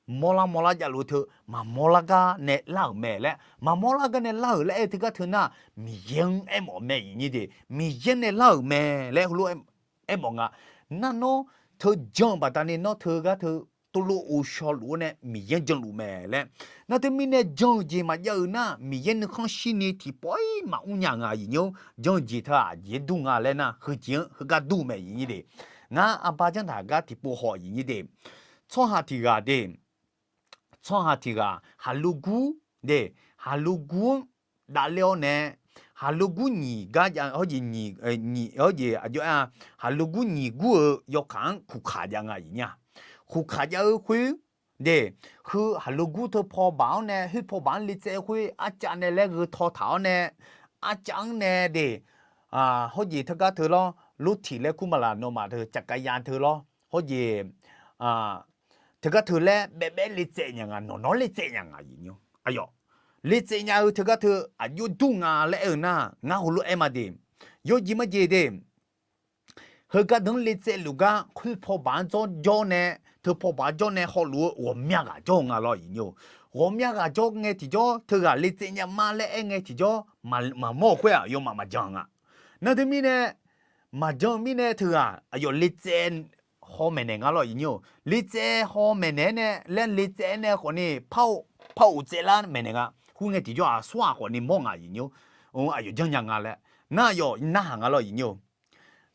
mawrlar mawrlar javluf-eu teu maqmawr lar gar nae lar-euq mae laer, maqmawr lar gar nae lar-euq laer aer-eu teugar teu nar, Miqyaer-anr aermawf mae aqyuif nymr de, Miqyaer nae lar-euq mae laer heulof-aer aermawf nga. Nar nawr teu jan-eu baqdanae nawr teugar teu tuvlov ghovshaw luf-awr nae Miqyaer-anr janluf mae laer. Nar teumirnae jan-eu jeq maqjav-eu nar, Miqyaer nuikhanr shirni tiqpawf-ir maqmr nya nga aqyuif nymr. Jan-eu jeq teu-aq aqjeq-aer dur nga laer nar, heujeq-anr heugar dur mae aqyuif nymr de. Ngar arbar janr taq gar tiqpov haw aqyuif nymr de. Tsawrhaq tiq ghaq de, tsawrhaq tiq ghaq haqlogur de, haqlogur-anr davler-awr nae, haqlogur nyiq gar jav, hawr jeq nyiq, nyiq, hawr jeq aqjox-aer-a, haqlogur nyiq gur-euq yawkaq-anr kuqkaq jav nga aqyuif nymr-a. Kuqkaq jav-eu khoer de, heu haqlogur teu pawbaq-anr nae khoer pawbaq-anr lectsaev khoer arcav nae laer gheu taw taq-awr nae, arcav-anr nae de, hawr jeq teugar teu lawr, lortiq laer kur ma laq nawmaf teu caqkaqya teu lawr, hawr jeq teugar teu laer baebae lectsaev nya nga, nawq nawq lectsaev nya nga aqyuif nymr. Aqyawf lectsaev nya-eu teugar teu aqjox dur nga laer aer-eu nar, ngar heulof-aer ma de, yawjeq majeq de. Heugar deuq-anr lectsaev luf gar khoer pawbaq-anr jawr jawr nae, teu pawbaq-anr jawr nae hawluf-eu ghawqmya ghaq jawr-eu nga lawr aqyuif nymr-or. Ghawqmya ghaq jawr ngae tiqjawr teughaq lectsaev nya ma laer aer ngae tiqjawr maqmawr-eu khoer-aq yawmaf maqjan nga. Nar teumirnae maqjan-eu mirnae teughaq aqyawf lectsaev haw maeqnaeq nga lawr aqyuif nymr-or. Lectsaev haw maeqnaeq-aer nae laer lectsaev-aer nae khawfni par-eu tsaevlar maeqnaeq nga. Khoerngae tiqjawr-aq aqsur-aq khawfni mawr nga aqyuif nymr-or. Aqyawf janrnya nga laer nar aqyawf narhaq nga lawr aqyuif nymr-or.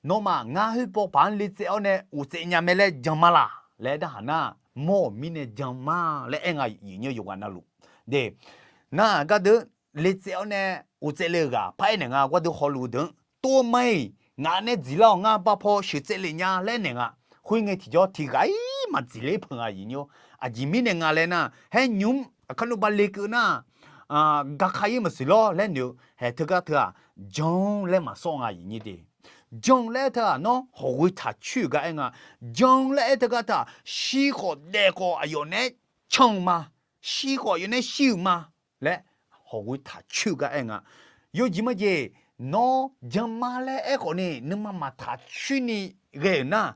Nawmaf ngar khoer pawbaq-anr lectsaev-awr nae uqtsaev nya mae laer jan ma laq laer aer darhaq nar, mawr-euq mirnae jan ma laer aer nga aqyuif nymr yawqghaq navluf de. Nar-aq gardeuq lectsaev-awr nae uqtsaev le-euq ghaq par aernaeq nga, gardeuq hawluf-eu deuq-anr tov-eu ma-iq ngaq nae dziqlar-awq, ngar bapaw sheuqtsaev le nya laer aernaeq nga. Khoerngae tiqjawr tiqghaq-ir maqdziqler peuq nga aqyuif nymr-or. Aqjeq mirnae nga laer nar, haer nymq-mr aqkar nmr ba lekeuv nar, gaka-ir maqsiq lawr laer noeq-eu haeq teugar teu-aq, jan laer maqsawr nga aqyuif nymr de. Jan laer aer teu-aq nawr hawqghoe taq coer-euq gar aer nga. Jan laer aer teugar teu-aq shir khawf daef khawf aqyawf naeq-aer can-eu ma, shir khawf aqyawf naeq-aer shir-euq ma laer hawqghoe taq coer-eu gar aer nga. Yawjeq majeq, nawr jan ma laer aer khawfni nuima maqtaq coer ni ghae-euq nar,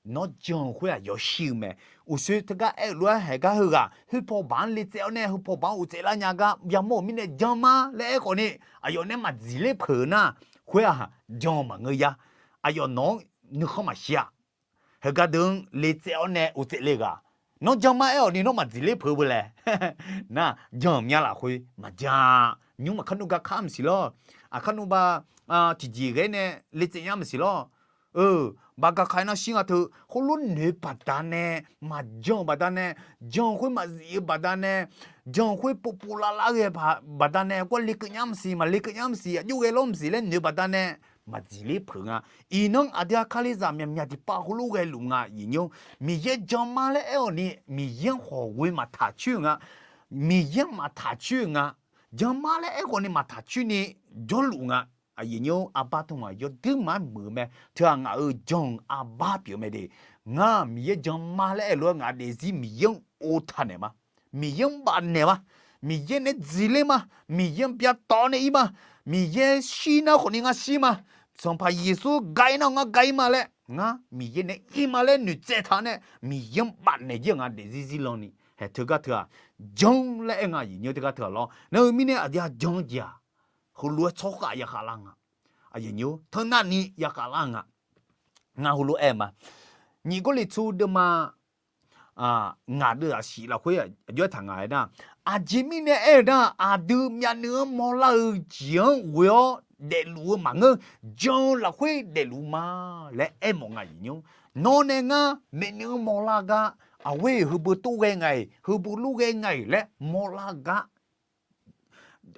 nawr jan-eu khoer-aq yawshir-eu mae. Uqshoe teugar aer-euq lof-aer haeq gar heughaq khoer pawbaq-anr lectsaev-awr nae heu pawbaq-anr uqtsaev lar nya gar yamawr-euq mirnae jan ma laer aer khawfni aqyawf naeq-aer maqdziqler peuq-eu nar, khoer-aq jan-eu maqngeur ya. Aqyawf nawq-anr nuikhanr maqshir-a. Heugar deuq-anr lectsaev-awr nae uqtsaev le ghaq, nawr jan ma aer-awq ni nawr maqdziqler peuq-eu beu lae. Nar jan-euq mya lafkhoer maqjan-a. Nymr aqkar nmr gaka maqsiq lawr. Aqkar nmr ba tiqjeq ghae nae lectsaev nya maqsiq lawr. Eu, baqgaq kaq-aer nar shir nga teu, khoerlof noeq baqdanae, maqjan-eu baqdanae, jan-eu khoer maqzif-eu baqdanae, jan-eu khoer povpov lavlav ghae baqdanae, gar lekeuv nya maqsiq, maqlekeuv nya maqsiq, aqjox ghae lawr maqsiq laer noeq baqdanae, maqdziqler peuq nga. Iqnan aqdui-aq kalizaq myaqmyaq tiqpav khoerlof ghaeluf nga aqyuif nymr. Miqyaer jan ma laer aer-awq ni Miqyaer-anr hawqghoe maqtaq coer-eu nga. Miqyaer-anr maqtaq coer-eu nga. Jan ma laer aer khawfni maqtaq coer ni jawrluf nga. Aqyuif nymr, arbar tmq-aq yawduir maqaer muiq-eu mae. Teu-aq ngaq-euq jan-euq arbar pyeuf-eu mae de. Ngar Miqyaer jan ma laer aer lof-aer ngaq daefzir Miqyaer-anr ov taq naeq ma. Miqyaer-anr bafnaeq ma. Miqyaer nae dziqler ma. Miqyaer-anr byatawv nae ir ma. Miqyaer shir nar khawfni ngar shir ma. Sanqpaq Yeqsur ga ir nar ngar ga ir ma laer, ngar Miqyaer nae ir ma laer noeqtsaev taq nae Miqyaer-anr bafnaeq jir-euq nga daefzir zirlan ni. Haeq teugar teu-aq, jan laer aer nga aqyuif nymr teugar teu-aq lawr. Nar-eu mirnae aqdui-aq jan-eu jeq-aq, heulof-aer tsawrkhav yakhav lar nga. Aqyuif nymr, teunavni yakhav lar nga. Ngar heulof-aer ma. Nyiq Gawrliqtu deuvma ngaq deuvzaq shif lafkhoer aqjox aertaq nga-aer nar, aqjeq mirnae aer-eu nar, aqdui myavnuiv-anr mawrlar-eu jeq-anr ghoe-awr daefluf-eu maqngeur, jan-eu lafkhoer daefluf ma laer aermawf nga aqyuif nymr. Nawr nae ngar maeqnuiv-anr mawrlar gar, aqghoer heubui tov ghae nga-iq, heubui lof ghae nga-iq laer mawrlar gar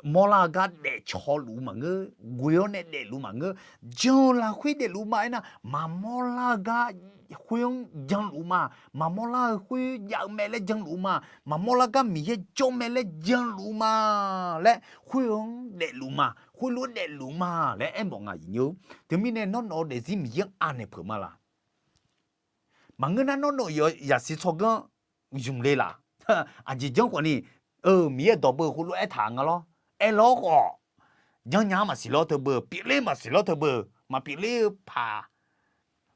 mawrlar-eu gar daefcaw luf-eu maqngeur, ghoe-awr nae daefluf maqngeur, jan-eu lafkhoer daefluf ma aernar, maqmawrlar-eu gar khoer-anr janluf ma, maqmawrlar-eu khoer jav-eu mae laer janluf ma, maqmawrlar gar Miqyaer jawr mae laer janluf ma laer khoer-anr daefluf ma, khoerlof-aer daefluf ma laer aermawf nga aqyuif nymr. Teumirnae nawr nawq-eu daefzir Miqyaer-anr anaeq peuq ma laq? Maqngeur nar nawr nawq-eu yasiq tsawrganr zmq le laq? Aqjeq janr khawfni, eu, Miqyaer dawq beu heulof aertaq nga lawr. Aerlawr khawf, janrnya-anr maqsiq lawr teu beu, pyeufler maqsiq lawr teu beu, maqpyeufler-eu paq,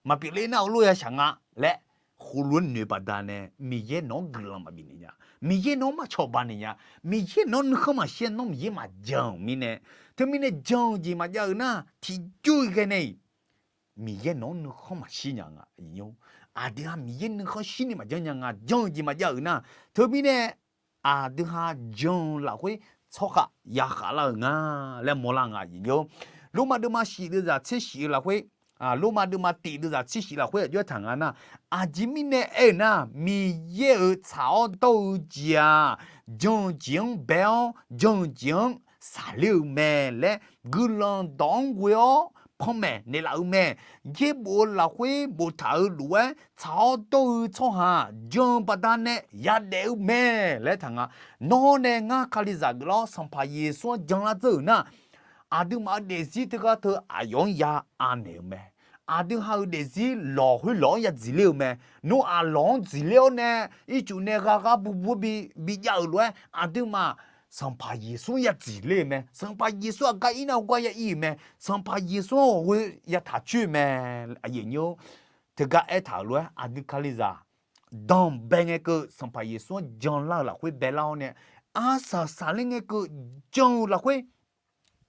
maqpyeufler nar heulof yashaq nga laer, khoerlof-aer noeq baqdanae Miqyaer nawq-anr guiqlanq maqbif naeq nya. Miqyaer nawq-anr maqcawba naeq nya. Miqyaer nawq-anr nuikhanr maqshir-aer nawr Miqyaer maqjan-euq mirnae, teumirnae jan-eu jeq maqjav-euq nar, tiqjur-eu ghaenae-iq Miqyaer nawq-anr nuikhanr maqshir nya nga. Aqdui ha Miqyaer nuikhanr shirni maqjanr nya nga, jan-eu jeq maqjav-euq nar, teumirnae aqdui ha jan-eu lafkhoer tsawrhaq yakhav lar-euq nga laer mawrlar nga aqyuif nymr. Lormav deuvma shif deuvzaq tser shif-eu lafkhoer, Lormav deuvma tiq deuvzaq tser shif lafkhoer aqjox aertaq nga nar, aqjeq mirnae aer-euq nar, Miqyaer-euq tsaq-awr dawr-eu jeq-aq, jan-eu jeq-anr bae-awr jan-eu jeq-anr saqler-eu mae laer guiqlanq dawq-anr ghoe-awr panmaeq naeqlaf-eu mae. Yaerbof-eu lafkhoer boftaq-eu lof-aer tsaq-awr dawr-eu tsawrhaq jan-eu baqdanae yadaef-eu mae laer taq nga. Nawr nae ngar Kalizaq geuflar-awr Sanqpaq Yeqsur-anr janlar dzeur-euq nar, aqduimaf-euq daefzir teugar teu aqyawf-anr ya anaeq-eu mae. Aqdui ha-euq daefzir lawq khoerlawq-anr ya dziqler-eu mae. Nawr aqlawq-anr dziqler-awr nae ircuf nae gharghar bubu-aer bi, bijav-euq lof-aer aqduimaf Sanqpaq Yeqsur-anr ya dziqler-eu mae. Sanqpaq Yeqsur aqgar ir nar heugar ya ir-euq mae. Sanqpaq Yeqsur-anr ghawqghoe ya taq coer-eu mae. Aqyuif nymr, teugar aertaq-euq lof-aer aqdui Kalizaq danqbae ngae keuv Sanqpaq Yeqsur-anr janlar-eu lafkhoer baelar-awr nae, arsaq saqler ngae keuv jan-eu lafkhoer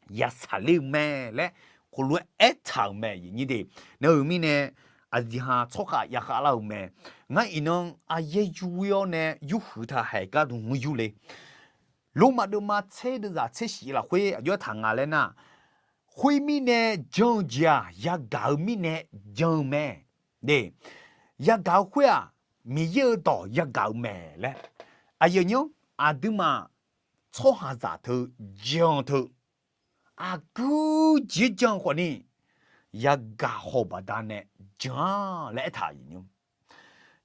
ya saqler-eu mae laer khoerlof-aer aertaq-euq mae aqyuif nymr de. Nar-euq mirnae aqdui ha tsawrkhav yakhav lar-euq mae. Ngar iqnan aryaer yur-ir-awr nae yurhuiq taq haiq gharduq mr yur le. Lormav deuvma tser deuvzaq tser shif lafkhoer aqjox aertaq nga laer nar, khoermirnae jan-eu jeq-aq yagaq-eu mirnae jan-eu mae. De, yagaq-eu khoer-aq Miqyaer-euq dawq yagaq-eu mae laer. Aqyuif nymr, aqduimaf tsawrhaqzaq teu jan teu aqgeu jeq-anr jan-eu khawfni yagaq haw-eu baqdanae jan-a laer aertaq aqyuif nymr.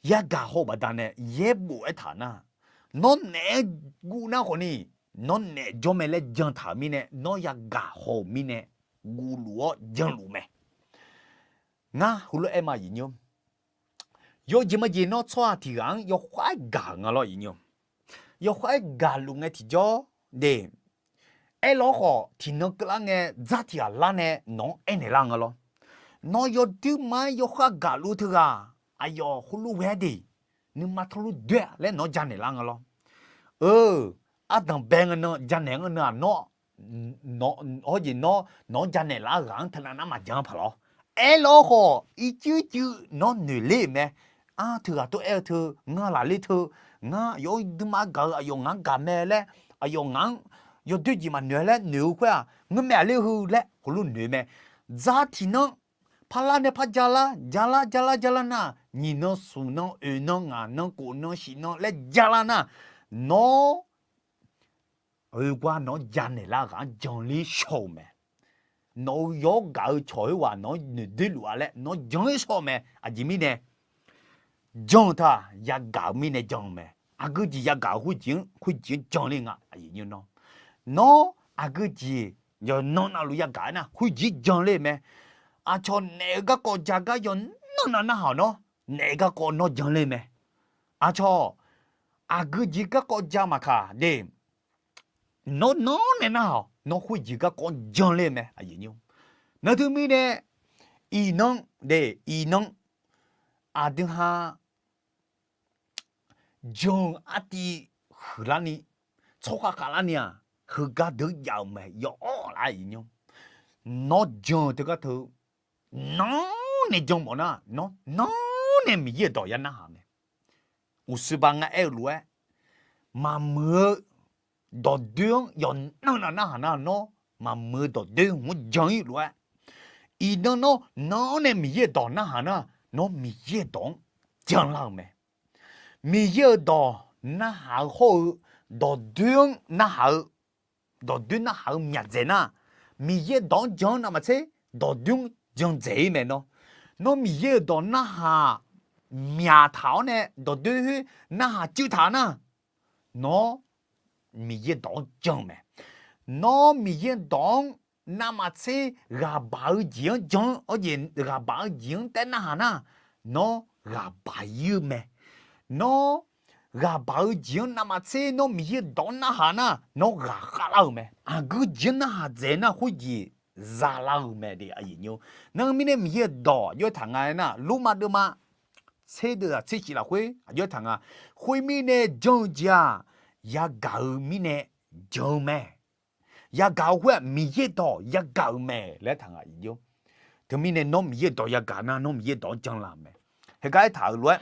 Yagaq haw-eu baqdanae yaerbof aertaq nar, nawr naeq-aer guv nar khawfni, nawr naeq jawr mae laer jantaq-euq mirnae, nawr yagaq haw-euq mirnae guvluf-awr janluf mae. Ngar heulof-aer ma aqyuif nymr, yawjeq majeq nawr tsawrhaq tiq ghaq-anr yawkhav-aer gaq-euq nga lawr aqyuif nymr. Yawkhav-aer gaqluf ngae tiqjawr de, aerlawr khawf tiqnan keuvlar ngae dzar tiq ghaq lar nae nawq-anr aernaeq lar nga lawr. Nawr yawduir ma-aer yawkhav gaqluf teughaq aqyawf heulof ghae-aer de, nuima tawrlof doer-a laer nawq-anr janaeq lar nga lawr. Eu, ardanq bae ngae nan janaeq-anr nan-aq nawr, nawr, hawjeq nawr nawq-anr janaeq lar-eu ghaq-anr teunav nar maqjan paq lawr. Aerlawr khawf ircuir cuiv nawr noeq ler-euq mae. Ar, teughaq tov aer-eu teu, ngar lafler teu, ngar yawduir ma-aer gaq-eu aqyawf ngaq-anr gaq mae laer, aqyawf ngaq-anr yawdoer jeq maqnoeq laer noeq-eu khoer-aq, ngeur mae aqler heu laer heulof noeq mae. Dzar tiq nan parlar nae par jalar, jalar, jalar, jalar nar, nyiq nan, smq nan, oeq nan, ngaq nan, kof nan, shif nan laer jalar nar, nawr oeqgar nawq-anr janaeq lar ghaq-anr janler shaw-euq mae. Nawq-eu yawr gaq-eu cawq-eu ghaq nawq-anr noeqdoer luf-a laer nawq-anr janler shaw-eu mae. Aqjeq mirnae jan-eu taq yagaq-eu mirnae jan-eu mae. Aqgeu jeq yagaq-eu khoerjeq-anr, khoerjeq-anr janler nga aqyuif nymr nawr. Nawr aqgeu jeq yawqnan navluf yagaq-aer nar khoerjeq janler mae. Aqcawq naef-eu garkawv ja gar yawqnan nav narhaq-awq nawr, naef-eu garkawv nawr janler mae. Aqcawq aqgeu jeq garkawv ja maqkaq de, nawr nanr nae narhaq-awq nawr khoerjeq garkawv-anr janler mae aqyuif nymr. Nar teumirnae iqnan de, iqnan aqdui ha jan-eu artiv huiqlarni, tsawrkhav khavlarni-aq, heugar deuq jav-euq mae yawawr lar aqyuif nymr. Nawr jan-eu teugar teu nanr nae jan mawf nar, nawr nanr nae Miqyaer-euq dawq ya narhaq mae. uqshoe ba nga aer-eu lof-aer, maqmuiq-eu dawqdoer-anr yawqnan nav narhaq nar, nawr maqmuiq-eu dawqdoer hmq-anr jan-ir lof-aer, iqnan nawr nan-anr nae Miqyaer-euq dawq narhaq nar, nawr Miqyaer-euq dawq-anr janlar-euq mae. Miqyaer-euq dawq narhaq-eu hawr-eu, dawqdoer-anr narhaq-eu, dawqdoer narhaq-eu myaq dzaeq nar, Miqyaer dawq-anr jan-anr navmaqtser dawqdoer-anr jan dzaeq-ir mae nawr. Nawr Miqyaer-euq dawq narhaq myaq taq-awr nae dawqdoer khoer narhaq cuiv taq nar, nawr Miqyaer dawq-anr jan-eu mae. Nawr Miqyaer dawq-anr navmaqtser ghaqbaq-eu jeq-anr jan-anr, awr jeq ghaqbaq-eu jeq-anr taef narhaq nar, nawr ghaqbaq-ir-eu mae. Nawr ghaqbaq-eu jeq-anr navmaqtser nawr Miqyaer dawq-anr narhaq nar, nawr ghaq khavlar-euq mae. Aqgeu jeq-anr narhaq dzaeq nar khoerjeq zalar-euq mae de. Nar-eu mirnae Miqyaer-euq dawq aqjox-aer taq nga aer nar, Lormav deuvma tser deuv-aq tser shif lafkhoer aqjox-aer taq nga. Khoermirnae jan-eu jeq-aq, yagaq-eu mirnae jan-eu mae. Yagaq-eu khoer-aq Miqyaer dawq yagaq-euq mae laer taq nga. Teumirnae nawr Miqyaer dawq yagaq nar, nawr Miqyaer dawq-anr janlar-euq mae. Heugar aertaq-euq lof-aer,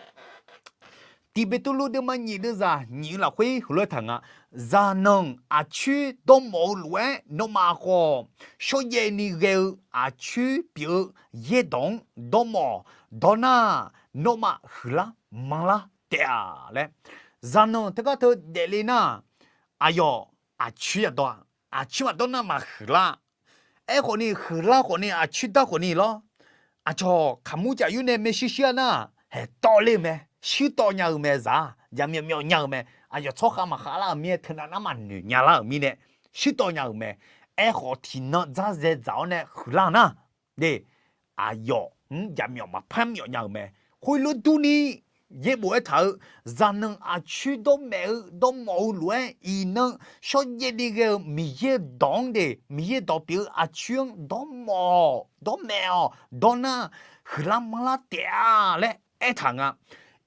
Tiqbeqtuvluv deuvma nyiq deuvzaq nyiq-eu lafkhoer heulof-aer taq nga. Zaqnanq aqcoer dawrmawf-eu lof-aer, nawmaf khawf shawrjaev ni ghae-eu aqcoer pyeuf-eu yaerdawq-anr dawrmawf dawr nar, nawmaf huiqlar manrlar taef-a laer. Zaqnanq teugar teu daefle nar, aqyawf aqcoer yadawr-a. Aqcoer maqdawr nar maqhuiqlar. Aerkhawf ni huiqlar khawf ni aqcoer dar khawf ni lawr. Aqcawq kaqmur caf yur nae maershuir shuir-a nar, haeq tawv ler-eu mae. Shuir tawv nya-eu mae zaq-aq, jaqmyawf myawf nya-eu mae. Aqyawf tsawrkhav maqkhav lar-euq mirnae, teunav nar maqnoeq nya lar-euq mirnae, shuir tawv nya-euq mae. Aerkhawf tiqnan dzarzae dzaq-awr nae huiqlar nar, de, aqyawf-anr jaqmyawf maqpar myawf nya-euq mae. Khoerlof durni, yaerbof aertaq-eu, zaqnanq aqcoer dawrmaef-eu dawrmawf-eu lof-aer iqnan shawrjaev ni ghae-eu Miqyaer-eu dawq-anr de, Miqyaer dawq pyeuf-eu aqcoer-anr dawrmawf dawrmaef-awq dawr nar, huiqlar manrlar taef-a laer aertaq nga.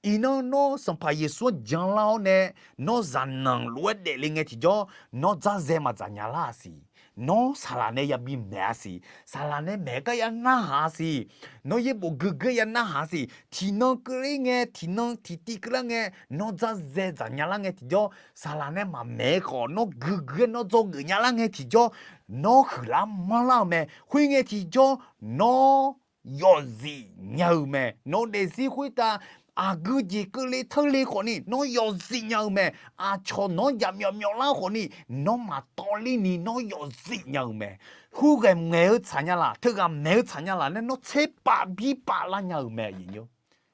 Iqnan nawr Sanqpaq Yeqsur-anr janlar-awr nae, nawr zaqnanq lof-aer daefle ngae tiqjawr, nawr dzarzae maqdzaq nya lar-a siq. Nawr saqlaq nae yabi maeq-a siq. Saqlaq nae maeq gar ya narhaq-a siq. Nawr yaerbof guiqguiq ya narhaq-a siq. Tiqnan keuvler ngae, tiqnan tiqtiv keuvlar ngae, nawr dzarzae dzaq nya lar ngae tiqjawr, saqlaq nae maqmaeq-eu khawf nawr guiqguiq-aer nawr dzawgeuf nya lar ngae tiqjawr, nawr huiqlar manrlar-eu mae. Khoerngae tiqjawr, nawr yawfzif nya-eu mae. Nawr daefzir khoertav aqgeu jeq keuvle teurle khawf ni nawr yawfzif nya-eu mae. Aqcawq nawq-anr jaqmyawf myawf lar khawf ni, nawr maqtawv ler ni nawr yawfzif nya-eu mae. Hurghaq maeq-eu tsaq nya laq, teughaq maeq-eu tsaq nya laq laer nawr tserpav birpav lar nya-euq mae. Aqyuif nymr,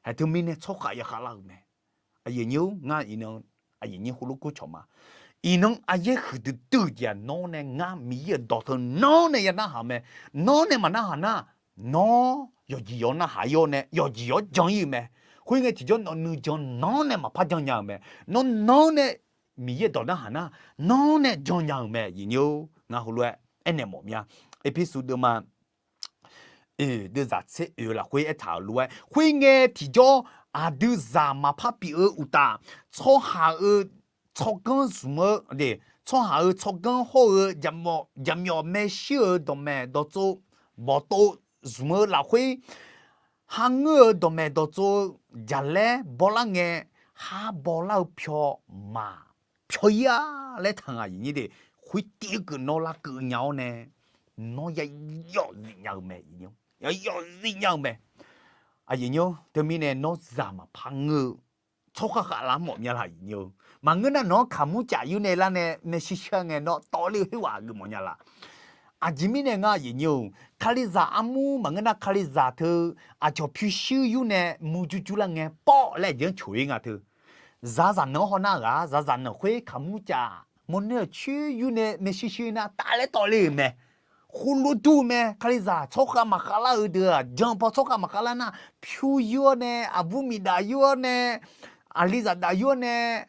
haeq teumirnae tsawrkhav ya khavlar-euq mae. Aqyuif nymr, ngar iqnan aqyuif nymr heulof kur cawq ma. Iqnan aqyaer huiqdui dui-eu jeq-aq, nawr nae ngar Miqyaer-euq dawq teu nawr nae ya narhaq mae. Nawr nae maqnarhaq nar, nawr yawqjeq yawq-anr narhaq-ir-awr nae yawqjeq yawq-anr jan-ir-eu mae. Khoerngae tiqjawr nawq nuijan nawr nae maqpar jan nya-euq mae. Nawr nawr nae Miqyaer-euq dawq narhaq nar, nawr nae jan nya-euq mae. Aqyuif nymr, ngar heulof-aer aernaeq mawf mya. Erpersu deuvma oeq deuvzaq tser oeq-eu lafkhoer aertaq-euq lof-aer, khoerngae tiqjawr aqdui zaq maqpar pyeuf-eu uqtaf, tsawrhaq-euq tsawrganr zmq-eu, tsawrhaq-euq tsawrganr hawr-eu jaqmyawf maershuir-euq dawqmaeq dawqtsov bawqtov zmq-eu lafkhoer, kharngeur-eu dawqmaeq dawqtsov-eu jaqlaer bawlar ngae, khar bawlar-eu pyawq maq pyawq-ir-a laer taq nga. Aqyuif nymr de, khoertiv-eu geuf nawr larkeuv nya-awr nae, nawr ya yawfzif nya-eu mae. Aqyuif nymr, teumirnae nawr zaq maqpar ngeur-eu tsawrkhav khavlar mawf nya laq. Aqyuif nymr, maqngeur nar nawq-anr kaqmur caf yur nae lar nae maershuir shuir-a ngae nawr tawvler-eu khoerghaq geufmawf nya laq. Aqjeq mirnae nga, aqyuif nymr, kalizaq armur maqngeur nar kalizaq teu aqcawq pyurshuir yur nae murjur jur lar ngae pawv laer aqjeq-anr coq-ir nga teu. Zaqzaq nanq-anr hawnar ghaq, zaqzaq nanq khoer kaqmur caf mawrner-euq coer yur nae maershuir shuir nar tavlaer tawvler-euq mae. Khoerlof dur-eu mae. Kalizaq tsawrkhav maqkhav lar-eu deuq-aq, jan paw tsawrkhav maqkhav lar nar, pyur yur-awr nae, aqbur miqdaf yur-awr nae, aqlizaq daf yur-awr nae,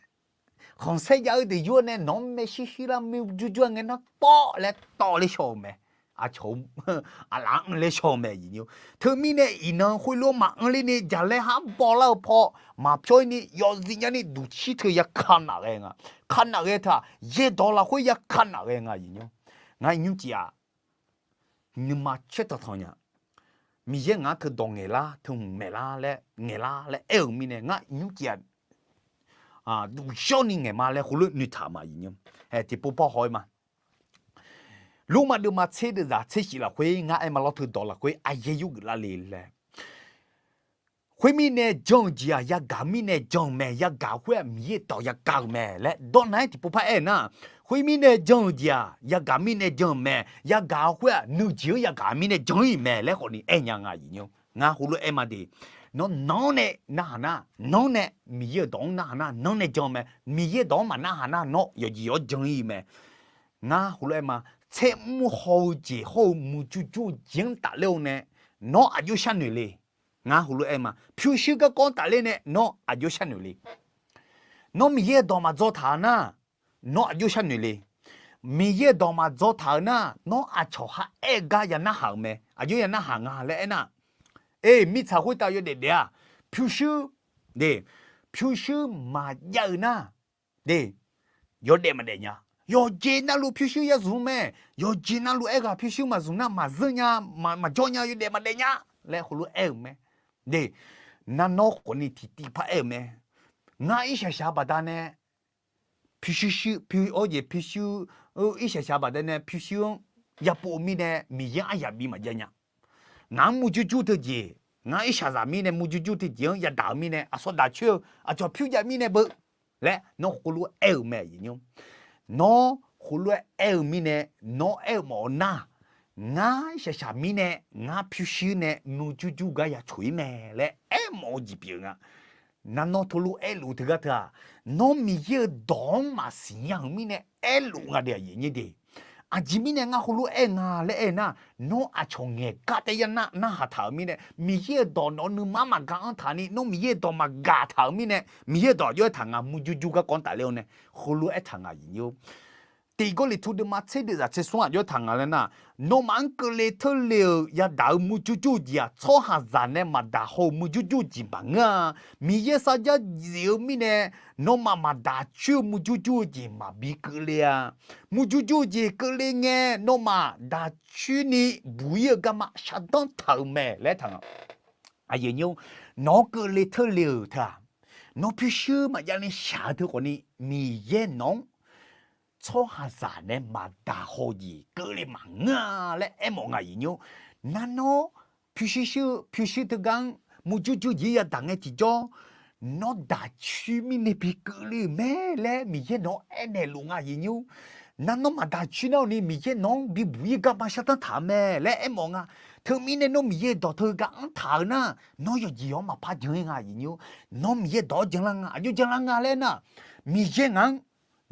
khanqsaer jav-eu deuq yur-awr nae nawq-anr maershuir shuir lar murjur jur-a ngae nar pawv laer tawvler shaw-eu mae. Aqcawq aqlaf-anr mrler shaw-eu mae. Aqyuif nymr, teumirnae iqnan khoerlof maqanr ler ni jaqlaer khar bawlar-eu paw maqpyawr-ir ni yawfzif nya ni duqcir teu ya kanaf ghae nga. Kanaf ghae taq yaerdawq lafkhoer ya kanaf ghae nga. Aqyuif nymr, ngar iqnymr cif-aq, nuima caer tanqtanq nya. Miqyaer ngaq-anr teu dawq ngaeqlar teu hmq maeqlar laer ngaeqlar laer aer-euq mirnae ngar iqnymr cif-aq, duqshawr ni ngaeq ma laer khoerlof noeqtaq ma, aqyuif nymr. Hae tiqpov par haw-aer ma. Lormav deuvma tser deuvzaq tser shif lafkhoer ngar aer ma lawr teu dawq lafkhoer aqyaer yur geuf lar le laer. Khoermirnae jan-euq jeq-aq yagaq mirnae jan-eu mae, yagaq khoer-aq Miqyaer dawq yagaq-euq mae laer dawrnar-aer tiqpov par aer-eu nar, khoermirnae jan-euq jeq-aq yagaq mirnae jan-eu mae, yagaq khoer-aq nuijeq-anr yagaq mirnae jan-ir mae laer khawf ni aer nya nga, aqyuif nymr. Ngar khoerlof aer ma de. Nawr nanr nae narhaq nar, nanr nae Miqyaer-euq dawq-anr narhaq nar nanr nae jan-eu mae, Miqyaer dawq-anr maqnarhaq nar nawr yawqjeq yawq-anr jan-ir mae. Ngar khoerlof aer ma, tser mr haw-eu jeq hawr-eu muiq jur jur-eu jeq-anr tafler-eu nae nawr aqjox sharnoeq le. Ngar khoerlof aer ma, pyurshuir garkawv-anr tafler nae nawr aqjox sharnoeq le. Nawr Miqyaer-euq dawq maqdzaw taq-eu nar, nawr aqjox sharnoeq le. Miqyaer-euq dawq maqdzaw taq-eu nar, nawr aqcawq khar aer-eu gar ya narhaq-euq mae. Aqjox ya narhaq nga laer aernar, e, mirtsaq khoertav yawdaef daef-aq, pyurshuir, de, pyurshuir maqjav-eu nar, de, yawdaef maqdaef nya. Yawqjeq navluf pyurshuir ya zmq mae. Yawqjeq navluf aerghaq pyurshuir maqzmq nar maqzeur nya, maqjawr nya, yawdaef maqdaef nya laer heulof-aer aer-euq mae. De, nar nawr khawfni tiqtiv par aer-euq mae. Ngar irshaq shaq-eu baqdanae pyurshuir, pyur, pyurshuir, irshaq shaq baqdanae pyurshuir-anr yapov-eu mirnae Miqyaer-anr aryaq bi maqjav nya. Ngaq-anr murjur jur teujeq, ngar irshaqzaq mirnae murjur jur teujeq-anr yadaq-eu mirnae aqsawq daq coer-eu aqcawq pyur jav mirnae beu laer nawr khoerlof-aer aer-euq mae, aqyuif nymr. Nawr khoerlof-aer aer-eu mirnae, nawr aer-eu mawf-eu nar, ngar irshaq shaq mirnae, ngar pyurshuir nae murjur jur gar ya coq-ir mae laer aermawf-eu jeq pyeuf-eu nga. Nar nawr teulof aerluf-eu teugar teu-aq, nawr Miqyaer-euq dawq-anr maqsiq nya-euq mirnae aerluf nga de, aqyuif nymr de. Aqjeq mirnae ngar khoerlof-aer nga laer aer nar, nawr aqcawq ngaeqgar taef ya narhaq taq-euq mirnae, Miqyaer-euq dawq nawq-eu nuima maqgaq-anr taq ni, nawr Miqyaer-euq dawq maqgaq taq-euq mirnae, Miqyaer-euq dawq jawr-aer taq nga, murjur jur garkawv-anr tafler-awr nae, heulof-aer taq nga, aqyuif nymr. Tiq Gawrliqtu deuvma tser deuvzaq tser smr-aq jawr-aer taq nga laer nar, nawmaf-anr keuvle teurle-euq yadaq-eu murjur jur-eu jeq-aq, tsawrhaqzaq nae maqdaq haw-eu murjur jur-eu jeq maqngeur-a. Miqyaer sarjax zif-eu mirnae nawmaf maqdaq coer-eu murjur jur-eu jeq maqbi keuvle-a. Murjur jur-eu jeq keuvle ngae, nawmaf daq coer ni buq-ir-eu garma shardanr taq-euq mae laer taq nga. Nawq-anr keuvle teurle-euq teu-aq, nawr pyurshuir maqjav ni shaq-eu teu khawfni, Miqyaer nawq-anr tsawrhaqzaq nae maqdaq haw jeq keuvle maqngeur-a laer aermawf nga, aqyuif nymr. Nar nawr pyurshuir shuir-eu pyurshuir teugar-anr murjur jur jeq-ir yadaq ngae tiqjawr, nawr daq coer mirnae bi keuvle-euq mae laer Miqyaer nawq-anr aernaeq luf nga, aqyuif nymr. Nar nawr maqdaq coer nar-awq ni Miqyaer nawq-anr bibuq-ir garma shardanr taq-eu mae laer aermawf nga. Teumirnae nawr Miqyaer dawq teugar anr taq-eu nar, nawr yawqjeq yawq-anr maqpar jan-ir nga, aqyuif nymr. Nawr Miqyaer dawq-anr janlar nga, aqjox janlar nga laer nar, Miqyaer ngaq-anr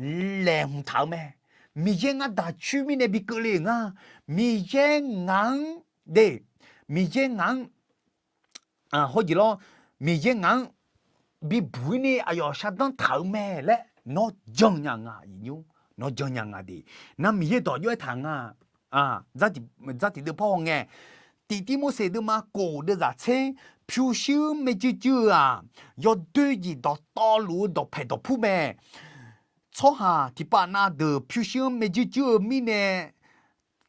laeqhmq taq-eu mae. Miqyaer ngar daq coer mirnae bi keuvle-euq nga. Miqyaer ngaq-anr de, Miqyaer ngaq-anr hawjeq lawr, Miqyaer ngaq-anr bibuq-ir ni aqyawf shardanr taq-eu mae laer nawr jan nya nga, aqyuif nymr. Nawr jan nya nga de. Nar Miqyaer dawq jawr-aer taq nga. Dzar tiq deuv par haw ngae, tiq Tirmorseq deuvma kof deuvzaq tser, pyurshuir maerjuir juir-eu-aq, yawdoer jeq dawqtawvluf-eu dawqpaeq dawqpur mae. Tsawrhaq tiqpav nav deuq pyurshuir-anr maerjuir juir-eu mirnae,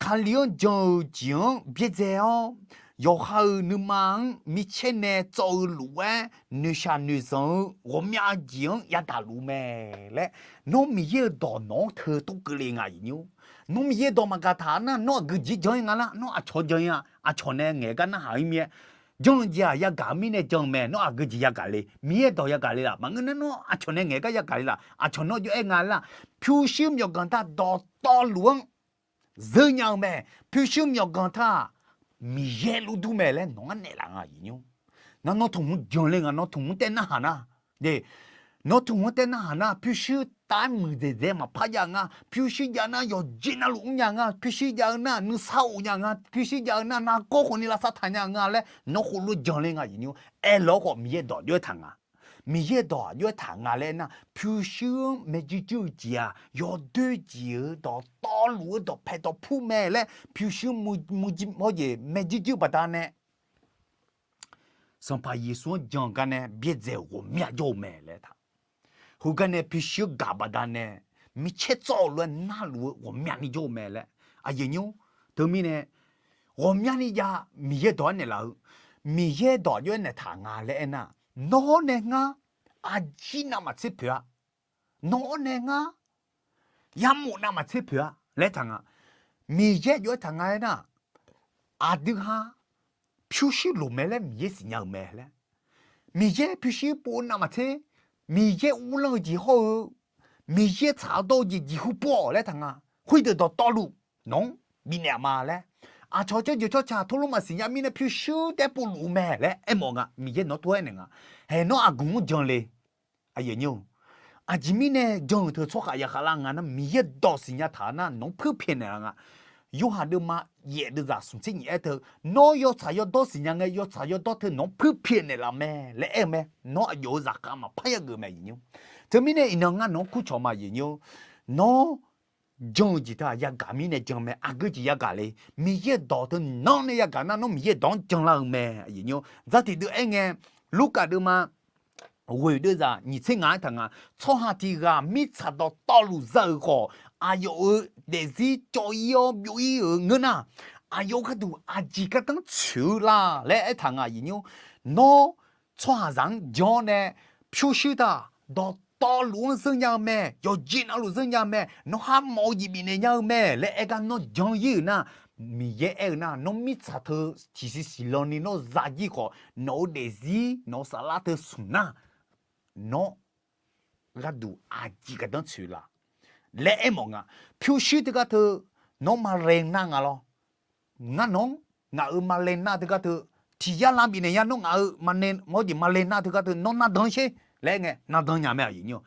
Kali-anr jan-eu jeq-anr byaerdzae-awr, yawqha-euq nuima-anr micaer nae tsawv-eu lof-aer, noeqshaq noeqzanq-eu ghawqmya jeq-anr yadaq luf mae laer, nawr Miqyaer-euq dawq nawq-anr teu tov keuvle nga, aqyuif nymr. Nawr Miqyaer dawq maqgaq taq nar, nawr aqgeu jeq jan-ir nga lar, nawr aqcawq jan-ir-a, aqcawq nae ngaeq gar narhaq-ir mir-aer, jan-eu jeq-aq yagaq-eu mirnae jan-eu mae, nawr aqgeu jeq yagaq le, Miqyaer dawq yagaq le laf, maqngeur nar nawr aqcawq nae ngaeq gar yagaq le laf, aqcawq nawr jov-aer nga lar, pyurshuir myawqganq taq dawqtawvluf-anr zeur nya-eu mae. Pyurshuir myawqganq taq-aq, Miqyaer luf dur mae laer nawq-anr naeqlaf nga, aqyuif nymr. Nar nawr tmq-anr jan le nga, nawr tmq-anr taev narhaq nar, de, nawr tmq-anr taev narhaq nar, pyurshuir taf-aer muiqdzaeq dzaeq maqpar jav nga. Pyurshuir jav nar yawqjeq navluf mr nya nga. Pyurshuir jav-eu nar nuisar of nya nga. Pyurshuir jav-eu nar nargawr khawfni lavsav taq nya nga laer nawr khoerlof jan le nga, aqyuif nymr. Aerlawr khawf Miqyaer dawq jov-aer taq nga. Miqyaer dawq jov-aer taq nga laer nar, pyurshuir-anr maerjuir juir-eu jeq-aq, yawdoer jeq-euq dawqtawvluf-eu dawqpaeq dawqpur mae laer, pyurshuir maerjuir juir-eu baqdanae, Sanqpaq Yeqsur-anr jan-eu garnae byaerdzae-euq ghawqmya jawr-eu mae laer taq. Heugar nae pyurshuir gaq baqdanae, micaer tsawv-eu lof-aer narluf-eu ghawqmyani jawr-eu mae laer, aqyuif nymr. Teumirnae ghawqmyani jav Miqyaer dawq-aer naeqlaf-eu, Miqyaer dawq jov-aer naeqtaq nga laer aernar, nawr nae ngar aqjir navmaqtser poeq-a. Nawr-awr nae ngar yamof navmaqtser poeq-a laer aertaq nga. Miqyaer jov-aer taq nga aernar, aqdui ha pyurshuir loq mae laer Miqyaer siqnya-euq mae laer. Miqyaer pyurshuir pov-eu navmaqtser, Miqyaer uvlanr-eu jeq hawr-eu, Miqyaer tsaq-awr dawr-eu jeq jeqhu pov-awq laer aertaq nga. Khoerdeuq dawqtawvluf nawq-anr bifnaeq-aq ma laer. Aqcawq tsawrjeuq tsawrca tov lof maqsiq nya mirnae pyurshuir taef-aer povluf-eu mae laer aermawf nga. Miqyaer nawq-anr tov-aer naeq nga. Haeq nawr aqgeu-anr jan le. Aqyuif aqnyir-or, aqjeq mirnae jan-euq teu tsawrhaq ya khavlar nga nar, Miqyaer dawq siqnya taq nar nawq-anr puirpyaeq naeqlaf nga. Yorhaq deuvma yaef deuvzaq smq tser nyiq aer teu, nawr yawtsaq yawdawr siqnya ngae, yawtsaq yawdawr teu nawq-anr puirpyaeq naeqlaf mae laer aer-eu mae. Nawr aqjox-eu zaqkhav maqpar yageuf mae aqyuif aqnyir-or. Teumirnae iqnan ngar nawq-anr kurcawq ma aqyuif aqnyir-or. Nawr jan-eu jeq teu-aq yagaq mirnae jan mae, aqgeu jeq yagaq le. Miqyaer dawq teu nawr nae yagaq nar, nawr Miqyaer dawq-anr janlar-eu mae aqyuif aqnyir-or. Dzartiq deuv aer ngae, Lurkaf deuvma ghoeq deuvzaq nyiq tser ngaq aertaq nga. Tsawrhaq tiq ghaq mirtsaq dawqtawvluf za-euq khawf, aqyawf-euq daefzir cawv-ir-awr byov-ir-euq ngeur nar, aqyawf gharduq aqjeq gardanr tsoeq-eu la laer aertaq nga aqyuif aqnyir-or. Nawr tsawrhaqzaq-anr jan-awr nae pyurshuir taq dawqtawvluf-anr zeur nya-eu mae, yawqjeq navluf zeur nya-eu mae, nawr kharmawf-eu jeq bifnaeq nya-eu mae laer aer gar nawr jan-ir-euq nar, Miqyaer aer-eu nar, nawr mirtsaq teu tiqsiq siqlan ni nawr zajir khawf, nawq-euq daefzir nawq-euq saflar teu smq nar, nawr gharduq aqjeq gardanr tsoeq la laer aermawf nga. Pyurshuir teugar teu nawr maqlaeq nar nga lawr. Ngar nawq-anr ngaq-euq maqlaeq nar teugar teu, tiq yar lar bifnaeq ya nawr ngaq-euq maqnae mawr jeq maqlaeq nar teugar teu nawr nardan sher laer aer ngae, nardan nya mae aqyuif aqnyir-or.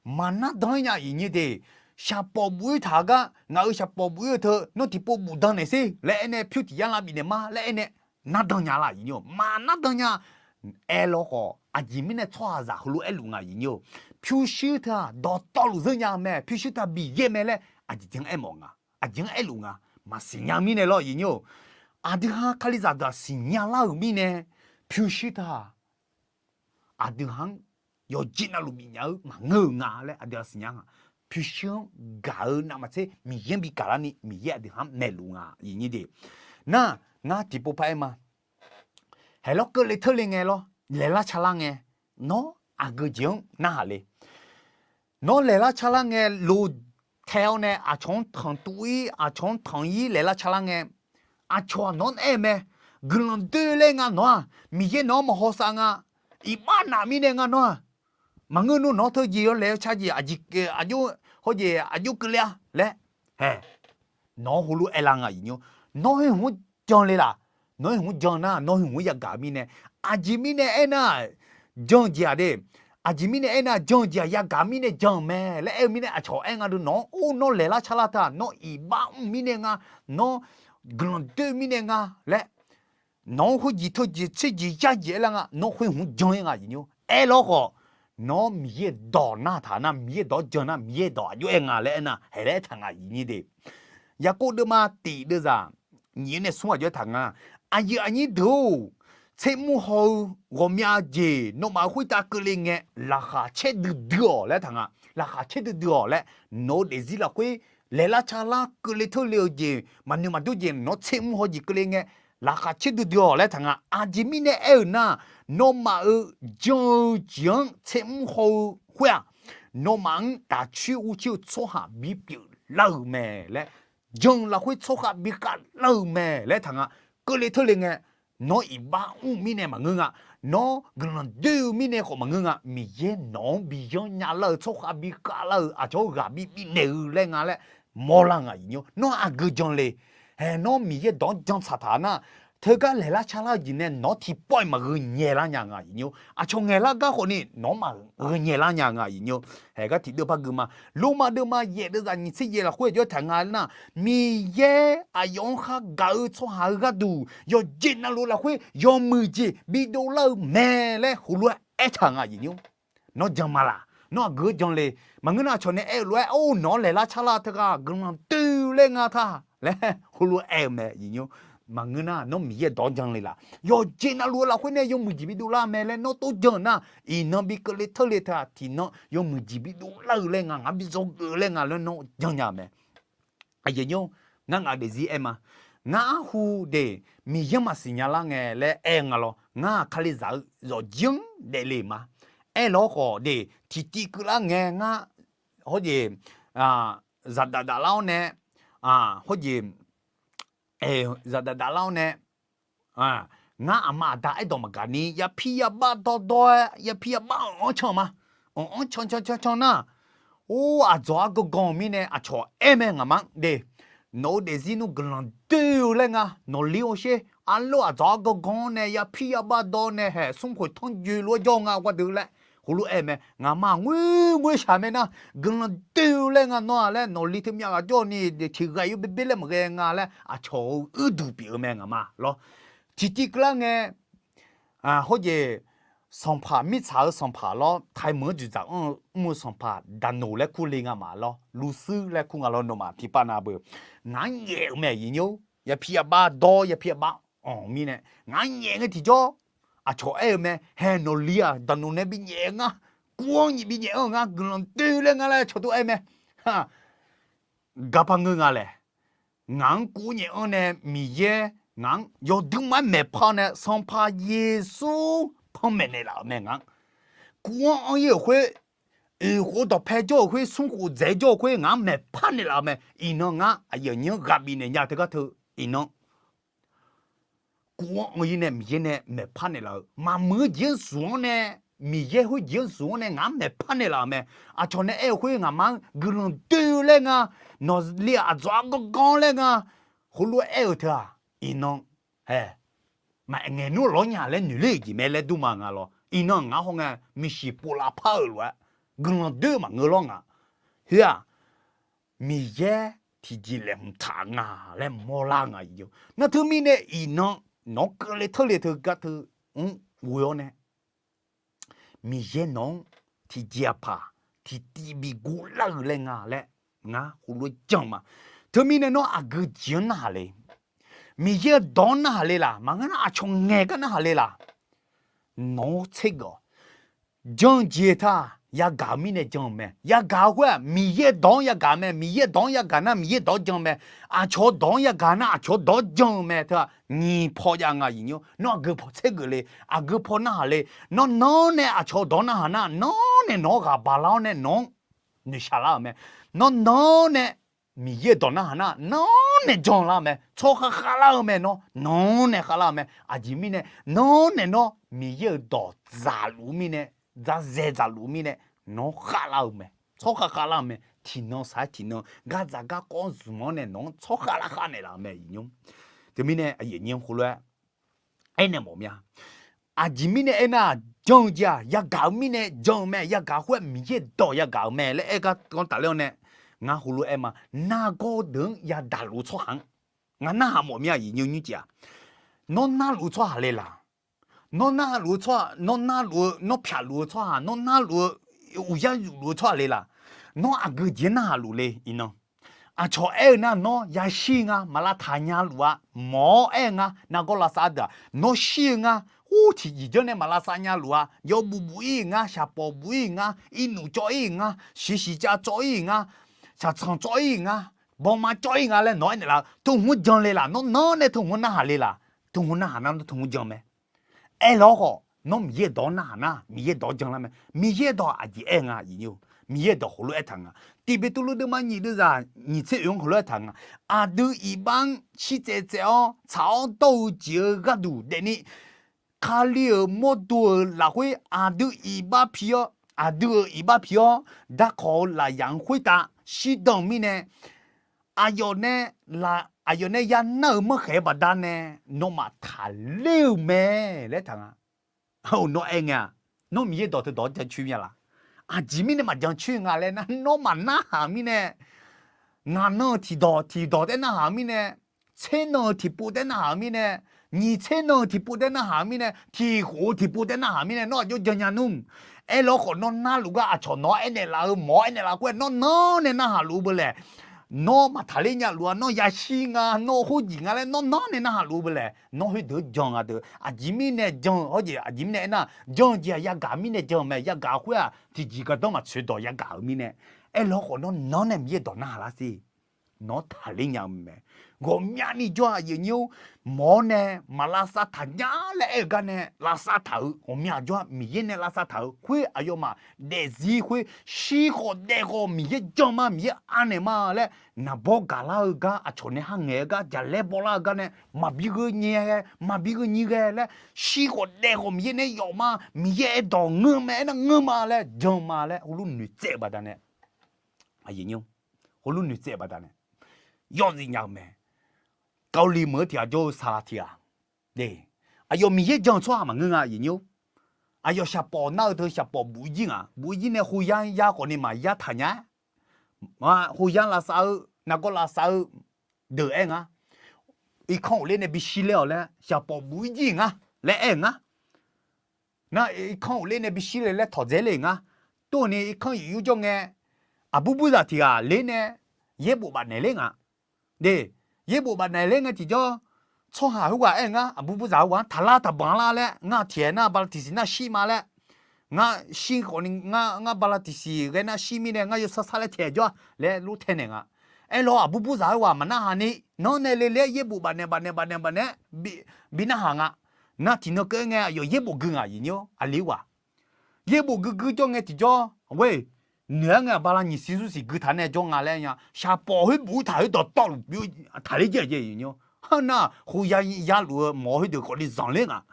Maqnardan-ir nya aqyuif aqnyir de. Shaqpawf buf-ir taq-eu gar, ngaq-euq shaqpawf buf-ir-eu teu nawr tiqpov bufdan naeq sher laer aer nae, pyur tiq yar lar bifnaeq ma laer aer nae, nardan nya la aqyuif aqnyir-or. Maqnardan nya. Aerlawr khawf aqjeq mirnae tsawrhaqzaq heulof-aer luf nga aqyuif aqnyir-or. Pyurshuir teu-aq dawqtawvluf zeur nya-eu mae, pyurshuir teu-aq Miqyaer mae laer aqjeq jeq-anr aermawf nga. Aqjeq-anr aerluf nga. Maqsiq nya mirnae lawr aqyuif aqnyir-or. Aqdui ha Kalizaq deuq-aq siqnya lar-euq mirnae, pyurshuir teu-aq aqdui ha-anr yawqjeq navluf bifnya-eu maqngeur-euq nga laer aqdui ha siqnya nga. Pyurshuir-anr gaq-eu navmaqtser Miqyaer-anr bi gaqlar ni Miqyaer aqdui ha-anr maeqluf nga aqyuif aqnyir de. Nar, ngar tiqpov par aer ma. Haeq lawr, keuvle teurle ngae lawr, laeqlar calar ngae, nawr aqgeu jeq-anr narhaq le. Nawr laeqlar calar ngae, loq tae-awr nae aqcawq-anr tanqtuv-ir, aqcawq-anr tanq-ir laeqlar calar ngae, aqcawq-aq nawq-anr aer-eu mae. Guiqlanq doer laer nga nawq-aq, Miqyaer nawq-anr maqhaw sav nga. Iqbax naf mirnae nga nawr-aq, maqngeur nmr nawq-anr teu jeq yawlaeq-eu ca jeq aqjeq aqjox hawjeq aqjox keuvle-a laer, haeq, nawq-anr heulof aerlar nga aqyuif aqnyir-or. Nawr heu hmq-anr jan le laf. Nawr heu hmq-anr jan nar, nawr heu hmq-anr yagaq mirnae, aqjeq mirnae aernar, jan-eu jeq-aq de, aqjeq mirnae aernar, jan-eu jeq-aq yagaq mirnae jan-euq mae laer aer-eu mirnae, aqcawq aer nga deuq nawq-anr or, nawr laeqlar calar teu-aq nawr iqbax mr mirnae nga, nawr guiqlanq doer mirnae nga laer, nawq-anr khoerjeq teujeq tserjeq yarjeq aerlar nga, nawr khoer hmq-anr jan-ir nga aqyuif aqnyir-or. Aerlawr khawf, nawr Miqyaer dawq nartaq nar, Miqyaer dawq-anr jan nar, Miqyaer dawq aqjox aer nga laer aernar, haeq laer aertaq nga aqyuif aqnyir de. Yaqkov deuvma tiq deuvzaq nyiq-eu nae smr aqjox aertaq nga. Aqyuif aqnyir deuq-or, tser mr haw-eu ghawqmya jeq nawmaf-euq khoertav keuvle ngae, laqkhaq caer duidui-awq laer aertaq nga. Laqkhaq caer duidui-awq laer, nawq-eu daefzir lafkhoer laeqlar calar keuvle teurle-eu jeq, maqnoeq maqdur jeq nawr tser mr haw jeq keuvle ngae, laqkhaq caer duidui-awq laer aertaq nga. Aqjeq mirnae aer-euq nar, nawmaf-euq jan-eu jeq-anr tser mr haw-eu khoer-aq, nawmaf-anr taqcoer urcoer-eu tsawrhaq bipyeuf lar-euq mae laer, jan-eu lafkhoer tsawrkhav bikhav lar-euq mae laer aertaq nga. Keuvle teurle ngae, nawr iqbax mr mirnae maqngeur nga. Nawr guiqlanq doer-eu mirnae khawf maqngeur nga. Miqyaer nawq-anr bi yanr nya lar-eu, tsawrkhav bikhav lar-eu, aqcawq-anr ghaq bi bifnaeq-eu laer nga laer mawrlar nga aqyuif aqnyir-or. Nawr aqgeu jan le. Haeq, nawr Miqyaer dawq-anr jan tsaqtaq nar, teugar laeqlar calar-eu jeq nae nawq-anr tiqpawf-iq maqgheu nyaelar nya nga aqyuif aqnyir-or. Aqcawq ngaeqlar gar khawfni nawq-anr maqgheu nyaelar nya nga aqyuif aqnyir-or. Haeq, gar tiqdeuv par gui ma. Lormav deuvma yaef deuvzaq nyiq tser yaef lafkhoer aqjox aertaq nga nar, Miqyaer aqyawf-anr khar gaq-eu tsawrhaq-eu gharduq yawqjeq navluf lafkhoer yawmuiq jeq bidov lar-eu mae laer heulof-aer aertaq nga aqyuif aqnyir-or. Nawr jan ma laq? Nawr aqgeu-anr jan le? Maqngeur nar, aqcawq nae aer-eu lof-aer, or, nawq-anr laeqlar calar teughaq guiqlanq doer laer nga ta laer heulof-aer aer-eu mae aqyuif aqnyir-or. Maqngeur nar, nawr Miqyaer dawq-anr jan le laq? Yawqjeq navluf-eu lafkhoer nae yawmuiq jeq bidov lar-eu mae laer nawr tov jan-euq nar, iqnan bi keuvle teurle teughaq tiqnan yawmuiq jeq bidov lar-eu laer nga, ngaq bi dzawgeuf-eu laer nga laer nawr jan nya-euq mae. Aqyuif aqnyir-or, ngar ngaq-eu daefzir aer ma. Ngar arhu de, Miqyaer maqsiq nya lar ngae laer aer nga lawr. Ngar Kalizaq-eu zawqjir-anr daefle ma. Aerlawr khawf de, tiqtiv keuvlar ngae ngar hawrjeq, zaqdaf daflar-awr nae, hawrjeq, zaqdaf daflar-awr nae, ngar aqma aqda aerdawq maqgaq ni, yapir yabav dawrdawr-aer, yapir yabav anq-anr can ma. Anq-anr can can can can nar, or, aqdzawq-ar gangan-euq mirnae aqcawq aer mae ngaqma-anr de. Nawq-eu daefzir nmr guiqlanq doe-eu laer nga, nawqli-or sher, arlawr aqdzawq-ar gangan-anr nae yapir yabav dawr nae haeq smrkhoeq tanrjoe lof-aer jawr nga gardeuv laer heulof-aer mae. Ngaqma ngoer ngoer shaq mae nar, guiqlanq doe-eu laer nga nawr-aq laer, nawqli teumyav ghaq jawr ni tiqghaq yawbebe laer maqghae nga laer aqcawq-eu uirduq pyeuf-eu mae ngaqma lawr. Tiqtiv keuvlar ngae, hawrjeq, sanqpaq mirtsaq-eu sanqpaq lawr, taemeuq-anr dzoeqdzaq anr-eu mr-eu sanqpaq daqnoq laer kur le nga ma lawr, luvsuir laer kur nga lawr, nawmaf tiqpav nav beu. Ngaq-anr nyaef-euq mae iqnymr, yapir yabav dawr, yapir yabav anq mirnae ngaq-anr nyaef ngae tiqjawr, aqcawq aer-eu mae, haeq nawqli-aq daqnoq nae binyaef-eu ngar, kuv-anr nyiq binyaef-anr-eu ngar, guiqlanq doe laer nga laer cawqdov aer mae. Garpar ngeur nga laeq. Ngaq-anr kuv-anr nyaef-anr nae Miqyaer ngaq-anr yawduima-aer maeqpar nae Sanqpaq Yeqsur panmaeq naeqlaf-euq mae ngaq-anr. Kuv-anr anr-ir-euq khoer, oeq khof dawqpae jawr-euq khoer, smrkhof dzaeq jawr-euq khoer ngaq-anr maeqpar naeqlaf-euq mae. Iqnan ngar aqyuif aqnyir-anr ghaq bifnaeq nya teugar teu, iqnan kuv-anr anr-ir nae Miqyaer nae maeqpar naeqlaf-euq, maqmuiq-eu jeq-anr zmq-anr nae, Miqyaer khoerjeq-anr zmq-anr nae ngaq-anr maeqpar naeqlaf-euq mae. Aqcawq nae aer-eu khoer ngaqma-anr guiqlanq doe-eu laer nga, nawqli-aq aqdzawq-ar gangan laer nga, heulof-aer aer-eu teu-aq, iqnan, haeq, maqaer ngaeq nmr lawr nya laer noeq ler-euq jeq mae laer dur ma nga lawr. Iqnan ngaq-anr hawngae miqsiq pov lavpar-euq lof-aer guiqlanq doe-eu maqngeur lawr ngaq. Khoer-aq, Miqyaer tiqjeq laeqhmq taq nga laer mawrlar nga. Nar teumirnae iqnan nawq-anr keuvle teurle teugar teu-anr ghoe-awr nae Miqyaer nawq-anr tiqjeq aqpaq tiqtiv bi guvlar-eu laer nga laer ngar heulof-aer jan ma. Teumirnae nawr aqgeu jeq-anr narhaq le, Miqyaer-eu dawq-anr narhaq le laq, maqngeur nar aqcawq ngaeq gar narhaq le laq. Nawq-anr tsergeuf-awq. Jan-eu jeq teu-aq yagaq-eu mirnae jan-eu mae. Yagaq-eu khoer-aq Miqyaer dawq-anr yagaq mae. Miqyaer dawq-anr yagaq nar Miqyaer dawq-anr jan mae. Aqcawq-eu dawq-anr yagaq nar aqcawq-eu dawq-anr jan-eu mae teu-aq nyiq paw jav nga iqnymr. Nawr aqgeu paw tsergeuf le, aqgeu paw narhaq le. Nawr nanr nae aqcawq-eu dawq-anr narhaq nar nanr nae nawq-anr ghaq baq lar-awr nae nawq-anr noeqshaq lar-euq mae. Nawr nanr nae Miqyaer-euq dawq narhaq nar nanr nae jan lar-eu mae. Tsawrkhav khavlar-eu mae. Nawr nanr nae khavlar-eu mae. Aqjeq mirnae nanr nae nawr Miqyaer-euq dawq dzaqluf-eu mirnae, dzaqzaeq dzaqluf-eu mirnae nawq-anr khavlar-eu mae. Tsawrkhav khavlar-eu mae. Tiqnan saq-aer tiqnan gardzaq garkawv-anr zmq-anr nae nawq-anr tsawrkhav lar khav naeqlaf-eu mae iqnymr. Teumirnae aqyuif aqnyir-anr heulof-aer aernaeq mawf mya. Aqjeq mirnae aernar, jan-eu jeq-aq yagaq-eu mirnae jan-eu mae. Yagaq khoer-aq Miqyaer dawq yagaq-euq mae laer aer gar ganr tafler-awr nae, ngar heulof-aer ma. Nargawr deuq-anr yadaq luf-eu tsawrhaq-anr ngar narhaq mawf mya. Iqnymr nymrcif-aq, nawr narluf-eu tsawrhaq le laq? Nawr narluf-eu tsawrhaq, nawr narluf-eu, nawr pyaqluf-eu tsawrhaq, nawr narluf-eu, uqyar yufluf-eu tsawrhaq le laq? Nawr aqgeu jeq-anr narhaq luf le iqnan. Aqcawq aer-eu nar nawr yashir nga, maq lavtaq nya luf-a. Mawq-awr aer-eu nga, nargawr lavsav deuq-aq nawr shir-eu nga. Ur, tiqjeq janr nae maq lavsav nya luf-a. Yawbuf buf-ir nga, shaqpawf buf-ir nga, irnuf cawv-ir nga, shiqshiq cav cawv-ir nga, shaqtsanq cawv-ir nga, bawma cawv-ir nga laer nawq aernaeq laf-eu teu hmq-anr jan le laq? Nawr nanr nae teu hmq-anr narhaq le laq? Teu hmq-anr narhaq nar nawr teu hmq-anr jan mae. Aerlar khawf nawr Miqyaer dawq-anr narhaq nar Miqyaer dawq-anr jan lar mae. Miqyaer dawq aqjeq aer nga iqnymr. Miqyaer dawq heulof-aer aertaq nga. Tiq Beqtuvluv deuvma nyiq deuvzaq nyiq tser oeq-anr heulof-aer aertaq nga. Aqdui iqbax-anr shirtsaev tsaev-awr tsaq-awr dawr-eu jeq-eu gharduq daefni, Kali-euq mawrdo-euq lafkhoer aqdui iqbax pi-awr, aqdui-euq iqbax pi-awr darkawq-eu lafyaq-anr khoertav shirdan-eu mirnae, aqyawf nae, aqyawf nae yanar-euq manrkhaeq-eu baqdanae nawmaf taqler-eu mae laer taq nga. Nawr aer ngae-aq, nawr Miqyaer dawq teu dawq-anr jancoer mya laq? Aqjeq mirnae maqjancoer nga laer nar, nawr maqnarhaq-eu mirnae, ngaq nan-eu tiqdawq tiqdawq taef-aer narhaq-eu mirnae, tser nan-eu tiqpov taef-aer narhaq-eu mirnae, nyiq tser nan-eu tiqpov taef-aer narhaq-eu mirnae, tiq khof-eu tiqpov taef-aer narhaq-eu mirnae nawr aqjox jan nya nmr. Aerlar khawf nawr narluf gar aqcawq nawq-anr aernaeq laf-eu mawq-awr aernaeq laf khoer nawr nanr nae narhaq luf-eu beu laeq? Nawr maqtaqler nya luf-a. Nawr yashir nga, nawr khoerjeq nga laer nawr nanr nae narhaq luf-eu beu laeq? Nawr khoerdeuq-anr jan nga deuq. Aqjeq mirnae jan-eu hawjeq aqjeq mirnae aernar, jan-eu jeq-aq yagaq mirnae jan-eu mae. Yagaq khoer-aq tiqjeq gardanr maqtsoeq dawq yagaq-euq mirnae. Aerlar khawf nawr nanr nae Miqyaer dawq narhaq lar sher. nawr taqler nya-eu mae. Ghawqmyani jawr-aq aqyuif aqnyir-or, mawq-awr nae maq lavsav taq nya laer aer-eu gar nae lavsav taq-eu ghawqmya jawr-aq, Miqyaer nae lavsav taq-eu khoer aqyawfmaf daefzir khoer shir khawf daef khawf Miqyaer jan ma, Miqyaer anaeq ma laer naqbawr gaqlar-eu gar, aqcawq nae ha ngaeq-eu gar, jaqlaer bawlar-eu gar nae maqbi gheu nyae ghae, maqbi gheu nyi ghae laer, shir khawf daef khawf Miqyaer nae yawf ma, Miqyaer aerdawq ngeur mae, aernar ngeur ma laer jan ma laer heulof noeqtsaev-eu baqdanae, heulof noeqtsaev-eu baqdanae yawzif nya-eu mae. Kali meuq-eu tiq ghaq jawr-eu saqlaq tiq ghaq, aqyawf Miqyaer jan-eu tsawrhaq maqngeur nga aqyuif aqnyir-or. Aqyawf shaqpawf nar-eu teu shaqpawf buf-ir jir nga. Buf-ir jir nae khoyar yar khawfni maqyar taq nya-aer, khoyar lavsav-eu, nargawr lavsav-eu deuq aer nga. Irkanr ghofler nae bishir ler-awq laer shaqpawf buf-ir jir nga laer aer-eu ngar. Nar irkanr ghofler nae bishir le laer tawqdzae le nga. Tov ni irkanr yuf yur jawr ngae, aqbur burzaq tiq ghaq ler nae yaerbof bafnaeq ler nga. De, yaerbof bafnaeq ler ngae tiqjawr, tsawrhaq heughaq aer-eu ngar, aqbur burzaq heughaq-anr taqlar taqbanq lar laer, ngar tiq aer nar bala tiqsiq nar shir ma laer, ngar shir khawfni ngar, ngar bala tiqsiq ghae nar shir mirnae ngar yawsar sar laer taeq jawr-a laer lof tae naeq nga. Aerlawr aqbur burzaq heughaq maqnarhaq ni, nanr nae le le-aer yaerbof bafnaeq bafnaeq bafnaeq bafnaeq bi narhaq nga. Nar tiqnan keuv-aer ngae aqyawf yaerbof gui nga aqyuif aqnyir-or, aqli ghaq yaerbof guigui jawr ngae tiqjawr, aqghoer, noeq-aer ngae aqbala nyiq siq smr siq gui taq nae jawr nga laer nya. Shaqpawf khoer buf-ir taq khoer dawqtawvluf taqler jaeq jaeq aqyuif aqnyir-or. Harnar khoyar yaluf-eu mawq khoerdeuq khawfni zanqler nga.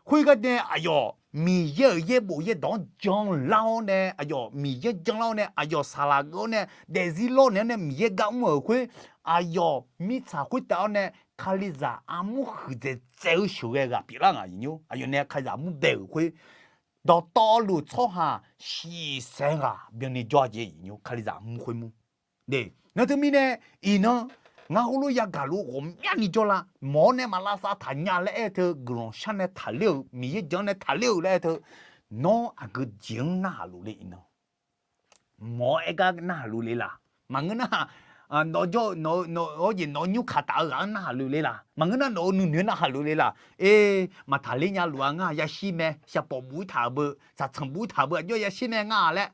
Khoergar nae aqyawf Miqyaer-euq yaerbof yaerdawq-anr janlar-awr nae, aqyawf Miqyaer janlar-awr nae, aqyawf saqlaq geuf-awr nae, daefzir lawr naeq-awr nae Miqyaer gar mr-euq khoer, aqyawf mirtsaq khoertav-awr nae Kalizaq armur huiqdzaeq dzaeq-eu sheuqghae ghaq pyeuflar nga aqyuif aqnyir-or. Aqyawf nae Kalizaq armur bae-euq khoer, dawqtawvluf tsawrhaq shiqsaeq ghaq byanni jawr-a jeq aqyuif aqnyir-or, Kalizaq armur khoer mur. De, nar teumirnae, iqnan ngar heulof yagaq luf ghawqmyani jawrlar. Mawq-awr nae maq lavsav taq nya laer aer-eu teu, guiqlanq shar nae taqler-euq, Miqyaer jan-anr nae taqler-euq laer aer-eu teu, nawr aqgeu jeq-anr narhaq luf le iqnan. Mawq-awr aer gar narhaq luf le laq? Maqngeur nar, nawq-eu jawr-eu, nawq-eu, nawq-eu jeq nawq-eu nymr kaq taf-eu ghaq-anr narhaq luf le laq? Maqngeur nar nawq-eu nuinoeq-anr narhaq luf le laq? Maq taqler nya luf-a ngar yashir mae, shaqpawf buf-ir taq-euq beu, tsaqtsanq buf-ir taq-euq beu aqjox yashir mae ngar laer.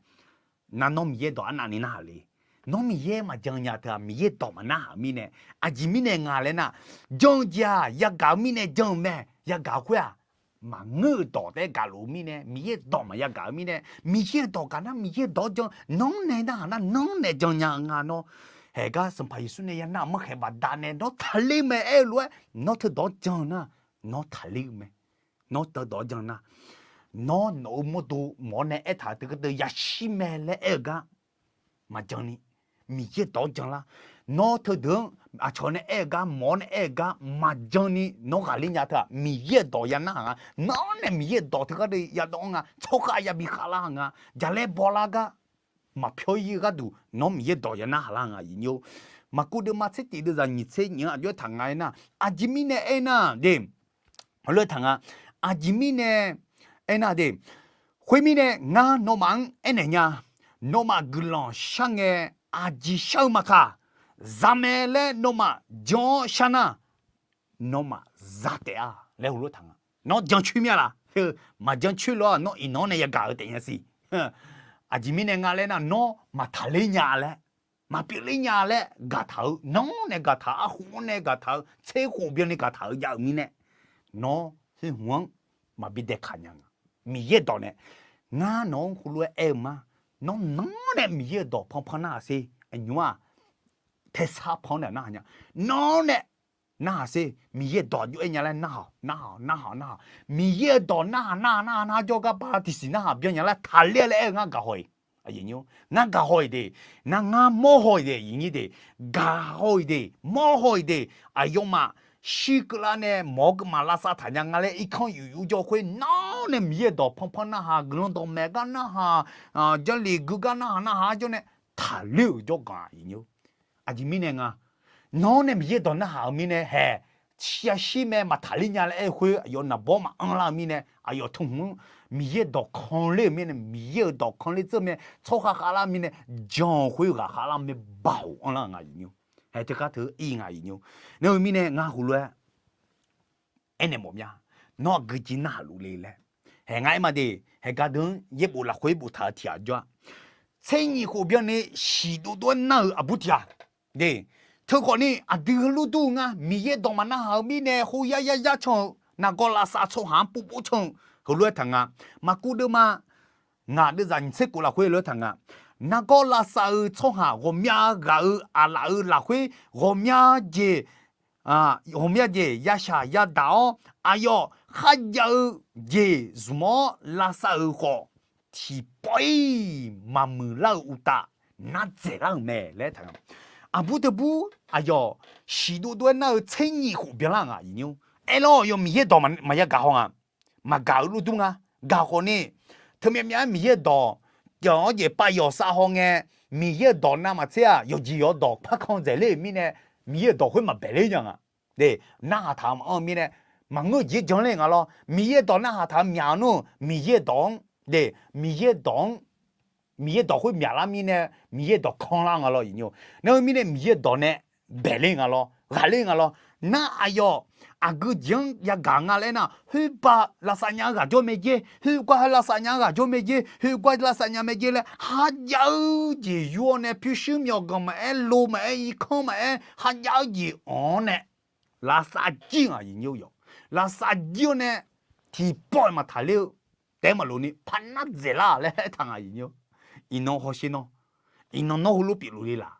Nar nawr Miqyaer dawq arnavni narhaq le. Nawr Miqyaer maqjan nya teu-aq Miqyaer dawq maqnarhaq-eu mirnae, aqjeq mirnae nga laer nar, jan-eu jeq-aq yagaq-eu mirnae jan-eu mae, yagaq-eu khoer-aq, maqngeur-euq dawq taef-aer gaqluf-eu mirnae, Miqyaer dawq maqya gaq-eu mirnae, Miqyaer-euq dawq gaq nar Miqyaer dawq-anr jan, nanr nae narhaq nar nanr nae jan nya-eu nga nawr. Haeqgar Sanqpaq Yeqsur nae yanar-euq manrkhaeq baqdanae nawr taqler mae aer-eu lof-aer, nawr teudawq-anr jan nar, nawr taqler-eu mae. Nawr teudawq-anr jan nar, nawr nawq-eu mawrdo mawq-awr nae aertaq-eu teu gardeuv yashir mae laer aer-eu gar maqjan ni, Miqyaer dawq-anr jan lar. Nawr teudeuq-anr aqcawq nae aer-eu gar mawq-awr nae aer-eu gar maqjan ni nawr ghaqler nya teu-aq Miqyaer-euq dawq ya narhaq nga. Nawr nae Miqyaer-euq dawq teu gardeuv yadawv-anr nga, tsawrkhav yabi khavlar nga, jaqlaer bawlar gar maqpyawr-ir-eu gharduq nawr Miqyaer dawq ya narhaq lar nga aqyuif aqnyir-or. Maqkuv deuvma tser tif deuvzaq nyiq tser nyiq-anr aqjox-aer taq nga aernar, aqjeq mirnae aernar de, heulof-aer taq nga, aqjeq mirnae aernar de, khoermirnae ngar nawmaf-anr aernaeq nya, nawmaf guiqlanq shar ngae aqjeq shar-eu maqkaq, zamae laer nawmaf jan-awr shar nar, nawmaf za taef-a laer heulof taq nga. Nawr jancoer mir-a laq? Maqjancoer lof-aer nawr iqnan-anr nae yagaq-eu taef nya siq. Aqjeq mirnae nga laer nar, nawr maqtaqler nya laer, maqpyeufler nya laer gaqtaq-eu, nanr nae gaqtaq, arkhof-anr nae gaqtaq-eu, tser khof byanni gaqtaq-eu jav-euq mirnae, nawr khoer hmq-anr maqbi daeqkaq nya nga. Miqyaer dawq nae, ngar nawq-anr heulof-aer aer-eu ma, nawr nanr nae Miqyaer-euq dawq panpan narhaq sher, aqnymr-aq, taesar pan-anr nae narhaq nya, nawr nae narhaq sher, Miqyaer-euq dawq aqjox-aer nya laer narhaq, narhaq, narhaq, narhaq, Miqyaer-euq dawq narhaq, narhaq, narhaq, narhaq jawr gar bala tiqsiq narhaq byan nya laer taqler laer aer-eu ngar gaqhaw-iq. Ngar gaqhaw-iq de, nar ngar mawrhaw-iq de, iqnyir de, gaqhaw-iq de, mawrhaw-iq de, aqyawfmaf shir keuvlar nae mawq-awr keuv maq lavsav taq nya nga laer irkanr yuf yuf jawr khoer nawr nae Miqyaer-euq dawq panpan narhaq, guiqlanq dawqmaeq gar narhaq, Jarlif gui gar narhaq, narhaq-aer jawr nae taqler-euq jawrganq-aq iqnyir. Aqjeq mirnae nga, nawr nae Miqyaer-euq dawq narhaq-euq mirnae haeq, yashir mae maqtaqler nya laer aer-eu khoer aqyawf naqbawr maqanr lar-eu mirnae, aqyawf teu hmq-anr Miqyaer-euq dawq kanler-euq mirnae, Miqyaer-euq dawq kanler dzeur mae, tsawrkhav khavlar mirnae, jan-eu khoer ghaq khavlar mae, baoq anrlar nga iqnyir. Haeq teugar teu ir nga iqnyir. Nar-eu mirnae ngar heulof-aer aernaeq mawf mya, nawr aqgeujeq narhaq luf le laer. Haeq ngar aer ma de, haeq gardeuv-anr yaerbof lafkhoer boftaq-eu tiq ghaq jawr-a. Tser nyiq khof byanni shiq dovdov-aer nar-euq aqbur tiq ghaq de, Teukhawf ni aqdui heulof dur-eu ngar, Miqyaer dawq maqnarhaq-eu mirnae, khoer yaryar yar can-eu nargawr lavsav tsawrhaq-anr povpov can-eu heulof-aer taq nga. Maqkuv deuvma ngaq deuvzaq nyiq tser kof lafkhoer lof-aer taq nga. Nargawr lavsav-eu tsawrhaq ghawqmya ghaq-euq aqlaf-euq lafkhoer ghawqmya jeq ghawqmya jeq yashaq yadaq-awr, aqyawf kharjav-eu jeq zmq-awr lavsav-euq khawf, tiqpawf-iq maqmuiq lar-eu uqtaf, nar dzaeqlar-euq mae laer taq-a. Aqbur teubur aqyawf shiq dovdov-aer nar-eu tser nyiq khof byanlar nga, iqnymr. Aerlawr, aqyawf Miqyaer dawq maqya gaq haw nga. Maqgaq-eu lof dur nga. Gaq khawf ni, teumyav myav-aer Miqyaer dawq, yawq-anr jeq pav yawq sav haw ngae, Miqyaer-euq dawq navmaqtser-aq, yawqjeq yawq-eu dawq parkanq dzaeqler-euq mirnae, Miqyaer-euq dawq khoer maqbaeq ler nya nga. Narhaq taq-eu maqanr-eu mirnae, maqngeur-eu jeq-anr janler nga lawr. Miqyaer-euq dawq narhaq taq-eu myaq-eu nmr-euq Miqyaer-euq dawq-anr, de, Miqyaer-euq dawq-anr, Miqyaer-euq dawq khoer myaqlar mirnae, Miqyaer-euq dawq kanrlar nga lawr, iqnymr. Nar-eu mirnae Miqyaer-euq dawq nae baeqler nga lawr, ghaqler nga lawr. Nar aqyawf aqgeu jeq-anr yagaq nga laer nar, khoerbav lavsav nya-eu ghaq jawr mae jer, khoergar lavsav nya-eu ghaq jawr mae jer, khoergar lavsav nya mae jer laer kharjav-eu jeq yur-awr nae, pyurshuir myawqganq maqaer, lo maqaer, irkanr maqaer, kharjav-eu jeq-anr nae lavsav jir nga, iqnymr yawq. Lavsav jir-awr nae tiqpawf-iq maqtaqler-eu taef-aer maqlof ni par nar dzaeqlar laer aertaq nga, iqnymr. Iqnan hawsher nawr, iqnan nawr heulof pyeufluf le laq?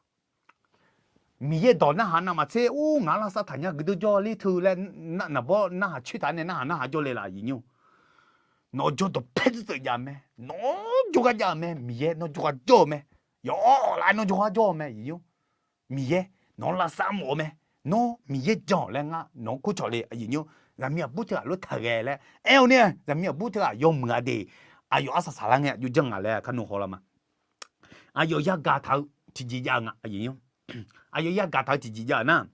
Miqyaer dawq narhaq navmaqtser, or, ngaq-anr lavsav taqnya guirdeuv jawrler teu laer, naqbawr narhaq coertaq nae narhaq narhaq jawrle laf, iqnymr. Nawq-eu jawr dawqpae dzeurtseuf jav mae. Nawq-anr jawrgar jav-eu mae. Miqyaer nawr jawrgar jawr-eu mae. Yawf-awr awqlaf nawr jawrgar jawr-eu mae, iqnymr. Miqyaer nawq-anr lavsav mawf-eu mae. Nawr Miqyaer jan-awq laer ngar nawq-anr kur cawq le, iqnymr. Zaqmiq aqbur teughaq lof taq ghae laer aer-eu nae, zaqmiq aqbur teughaq yawmuiq-a de. Aqyawf arsaq saqlar ngae aqjox janr nga laer kar nmr haw lar ma. Aqyawf yagaq taq-eu tiqjeq jav-eu nga, aqyawf yagaq taq-eu tiqjeq jav-eu nar,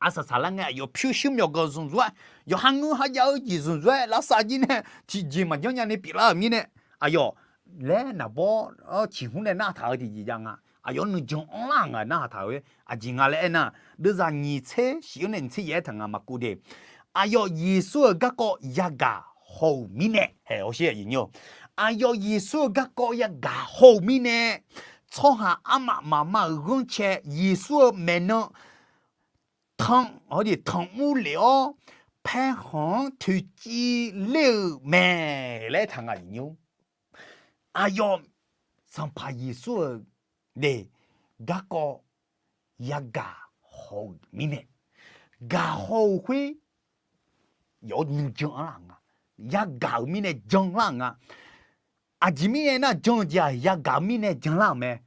arsaq saqlar ngae aqyawf pyurshuir myawqganq zmqzmq-aer, yawqha ngeur kharjav-eu jeq zmqzmq-aer lavsav jir nae tiqjeq maqjanr nya ni pyeuflar-euq mirnae, aqyawf laer naqbawr ciqhmr nae narhaq taq-eu tiqjeq jav nga. Aqyawf nuijan anrlar nga narhaq taq-eu-aer aqjeq nga laer aernar, deuvzaq nyiq tser shif-anr nae nyiq tser yaef-aer taq nga maqkuv de. Aqyawf Yeqsur-euq garkawv yagaq haw-euq mirnae, haeq hawsher aqyawf nymr-eu, aqyawf Yeqsur-euq garkawv yagaq haw-euq mirnae, tsawrhaq armaf mafma-euq ghanrcae Yeqsur-euq maeqnan tanq, tanqmr lef-awr, paerkhanq-anr toeqciv ler-euq mae laer aertaq nga, iqnymr. Aqyawf Sanqpaq Yeqsur-euq de garkawv yagaq haw-euq mirnae, gaq haw-euq khoer yawf-awr nuijan anrlar nga. Yagaq-euq mirnae janlar nga. Aqjeq mirnae nar, jan-eu jeq-aq yagaq-eu mirnae janlar-euq mae.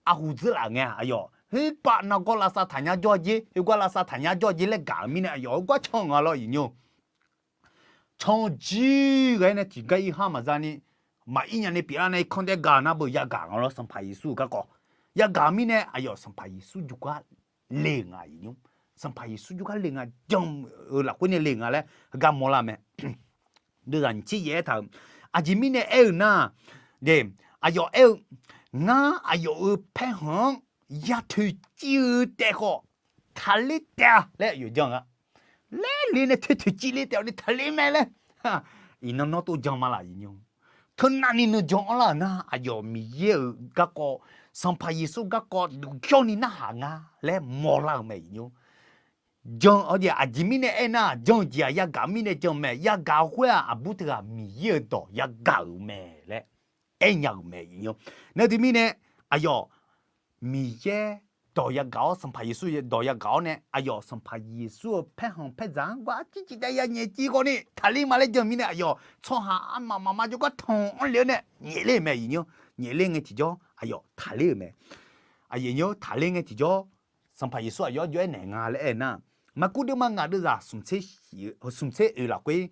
Arhu dzeurlaf ngae aqyawf khoerpav nargawr lavsav taqnya jawr-a jer, khoergar lavsav taqnya jawr-a jer laer gaq-euq mirnae aqyawf-anr gar can nga lawr, iqnymr-eu. Can jir ghae-aer nae tiqgar irhar maqza ni, maqir nya ni pyeuflar nae irkanr taef gaq nar beu yagaq nga lawr, Sanqpaq Yeqsur-euq garkawv. Yagaq-eu mirnae aqyawf Sanqpaq Yeqsur jawrgar le-euq nga, iqnymr. Sanqpaq Yeqsur jawrgar le nga, jan-eu lafkhoer nae le nga laer heugar mawrlar mae. Deuvzaq nyiq tser yaef-aer taq-euq, aqjeq mirnae aer-eu nar, de, aqyawf aer-eu, ngar aqyawf-euq paerkhanq-anr ya toeqciv-eu taef khawf, taqler taef-a laer aqyawf jan-eu nga. Laer le nae toeq toeqciv le taef-awq ni taqler mae laer. Iqnan nawr tov jan ma laf, iqnymr. Teunavni nuijan anrlar-euq nar, aqyawf Miqyaer-euq garkawv, Sanqpaq Yeqsur garkawv duqcawr ni narhaq nga laer mawrlar-euq mae, iqnymr. Jan-eu jeq aqjeq mirnae aernar, jan-eu jeq-aq yagaq-eu mirnae jan-eu mae. Yagaq-eu khoer-aq, aqbur teughaq Miqyaer-euq dawq yagaq-euq mae laer aernya-euq mae, iqnymr. Nar teumirnae aqyawf Miqyaer dawq yagaq-awr, Sanqpaq Yeqsur dawq yagaq-awr nae, aqyawf Sanqpaq Yeqsur-euq paerkhanq paerdzaq-anr gar civ civ taef ya nyaef civ khawf ni taqler ma laer jan-eu mirnae, aqyawf tsawrhaq armaf mafma jawrgar tanq-anr le-awr nae nyaefler-euq mae, iqnymr. Nyaefler ngae tiqjawr aqyawf taqler-euq mae. Aqyawf nymr taqler ngae tiqjawr, Sanqpaq Yeqsur aqyawf-anr jov-aer naeq nga laer aer nar, Markuv deuvma ngaq deuvzaq smq tser oeq lafkhoer,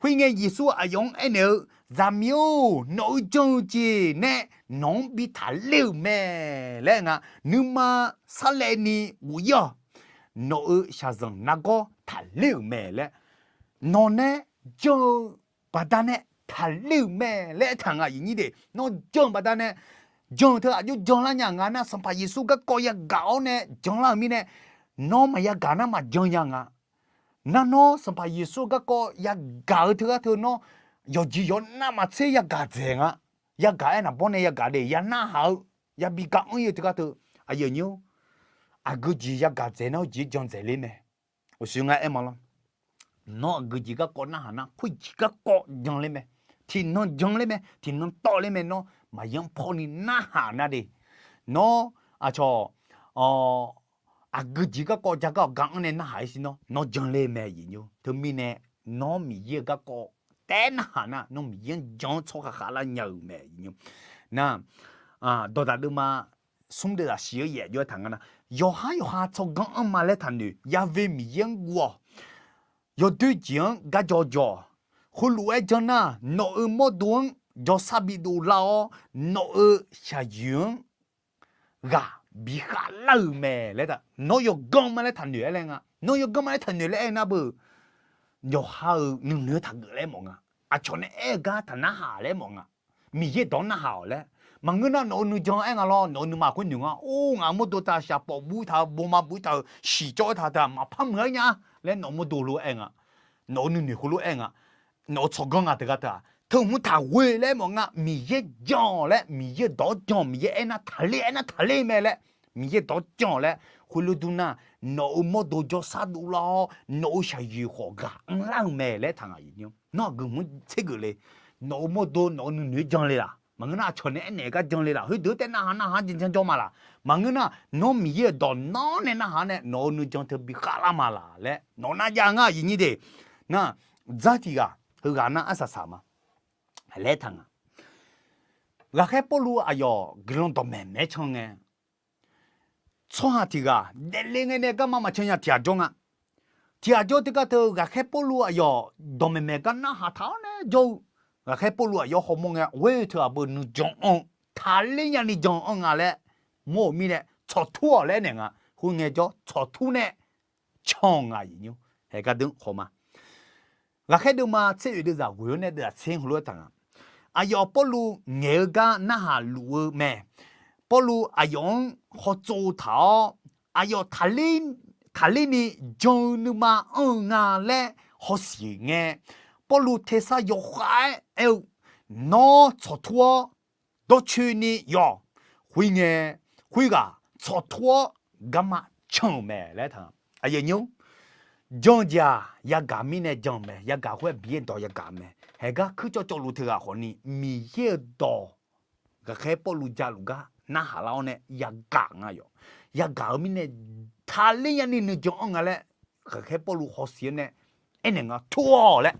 khoerngae Yeqsur aqyawf-anr aernaeq-eu, Zaqmiq-or, nawq-euq jan-eu jeq nae nawq-anr bi taqler-euq mae laer nga. Nuima sarlaevni ghof-ir-awq. Nawq-euq shaqzanq nargawr taqler-euq mae laer, nawq nae jan-eu baqdanae taqler-euq mae laer aertaq nga, iqnyir de. Nawr jan-eu baqdanae, jan-eu teu aqjox janlar nya nga nar, Sanqpaq Yeqsur garkawv yagaq-awr nae janlar-euq mirnae, nawr maqyagaq nar maqjan nya nga. Nar nawr Sanqpaq Yeqsur garkawv yagaq-eu teugar teu nawr yawqjeq yawq navmaqtser yagaq dzaeq nga. Yagaq-aer naqbawr nae yagaq de, ya narhaq-eu, yabi gar anr-ir-eu teugar teu, aqyuif aqnyir-or, aqgeu jeq yagaq dzaeq nar-eu jeq-anr jan dzaeq ler mae. Uqshoe ngar aer ma lawr. Nawr aqgeu jeq garkawv narhaq nar, khoerjeq garkawv jan ler mae. Tiqnan jan ler mae, tiqnan tawv ler mae. Nawr maqyanr pawni narhaq nar de. Nawr aqcawq aqgeu jeq garkawv ja gar-awq gar-anr nae narhaq-ir sir nawr, nawr jan ler mae aqyuif nymr. Teumirnae nawr Miqyaer-euq garkawv taef narhaq nar, nawr Miqyaer-anr jan-anr tsawrhaq khavlar nya-euq mae aqyuif nymr. Nar, dawqdaq deuvma smr deuvzaq shif-eu yaef jawr-aer taq nga nar, yawqhar yawqha tsawrganr anrma laer taqnoeq, Ya've Miqyaer-anr guv-awq. Yawdoer jeq-anr gar jawr jawr-awq. Heulof-aer janr nar, nawq-euq mawrdo-anr jawrsar bidov lar-awr, nawq-euq shaqyoeq-anr ghaq bi khavlar-euq mae laer taq. Nawr yawganr ma laer taqnoeq-aer laer nga. Nawr yawganr ma laer taqnoeq laer aer nar beu, yawqha-euq nuinoeq-anr taqgeuf laer mawf nga. Aqcawq nae aer-eu gar taq narhaq laer mawf nga. Miqyaer dawq-anr narhaq-awq laer. Maqngeur nar, nawq-euq nuijan aer nga lawr, nawq-euq nuima khoer noeq nga. Or, ngaq-euq mawrdo taq shaqpawf bur taq-eu, boma bur taq-euq, shiqcawv-aer taq teu-aq maqpar muiq-aer nya laer nawq-euq mawrdo lof-aer aer nga. Nawq-euq nuinoeq khoerlof-aer nga. Nawq-euq tsawrganr nga teugar teu-aq, teuhmq taqghoe laer mawf nga. Miqyaer jan-awq laer, Miqyaer dawq-anr jan-awq, Miqyaer aernar taqler, aernar taqler mae laer, Miqyaer dawq-anr jan-awq laer, khoerlof dur nar, nawq-euq mawrdo jawrsar dovlar-awr, nawq-euq shaqyoeq khawf ghaq anrlar-eu mae laer taq ngaq aqyuif nymr. Nawr aqgeu hmq-anr tsergeuf le. Nawq-euq mawrdo nawq-euq nuinoeq-anr jan le laq. Maqngeur nar, aqcawq nae aernaeq-eu gar jan le laq. Khoerdeuq-anr taef narhaq narhaq-anr jan jan jawr ma laq. Maqngeur nar, nawr Miqyaer-euq dawq nawr nae narhaq-awr nae nawq-euq nuijan teu bi khavlar ma laq laer nawq nar jav ngar aqyuif nyir de. Nar, dzar tiq ghaq heughaq nar arsaq saq ma laer taq nga. Ghaqkhaer Pawrluv aqyawf guiqlanq dawqmaeq maeq-aer can ngae, tsawrhaq tiq ghaq daefle ngae nae garma maqcan nya tiq ghaq jawr nga. Tiq ghaq jawr teugar teu ghaqkhaer Pawrluv aqyawf dawqmaeq maeq gar narhaq taq-awr nae jawr-eu, ghaqkhaer Pawrluv aqyawf hawmawr ngae, ghoer-eu teughaq beu nuijan anr-eu, taqler nyani jan anr nga laer mawr-euq mirnae tsawqtur-awq laer aernaeq nga. Khoerngae jawr tsawqtur nae can nga aqyuif nymr. Haeq gar deuq khawf ma. Ghaqkhaer deuvma tser oeq deuvzaq ghoeq-awr nae deuvzaq tser heulof-aer taq nga. Aqyawf Pawrluv ngaeq-eu gar narhaq luf-eu mae. Pawrluv aqyawf-anr hawtsov taq-awr, aqyawf taqler ni jan-eu nuima anr-eu nga laer hawsiq ngae, Pawrluv tersar yawkhav-aer aer-eu, nawr tsawqtur-awr dawrcoeni yawq. Khoerngae, khoerghaq tsawqtur-awr garma can-euq mae laer taq. Aqyuif nymr, jan-eu jeq-aq yagaq mirnae jan-eu mae, yagaq khoer-aq Miqyaer-euq dawq yagaq mae. Haeq gar kuir cawv cawvluf teughaq khawfni Miqyaer-euq dawq ghaqkhaer Pawrluv jaluf gar narhaq lar-awr nae yagaq nga yawq. Yagaq-eu mirnae taqler nyani nuijan anr nga laer ghaqkhaer Pawrluv hawsiq-awr nae aernaeq nga, tur-awq laer.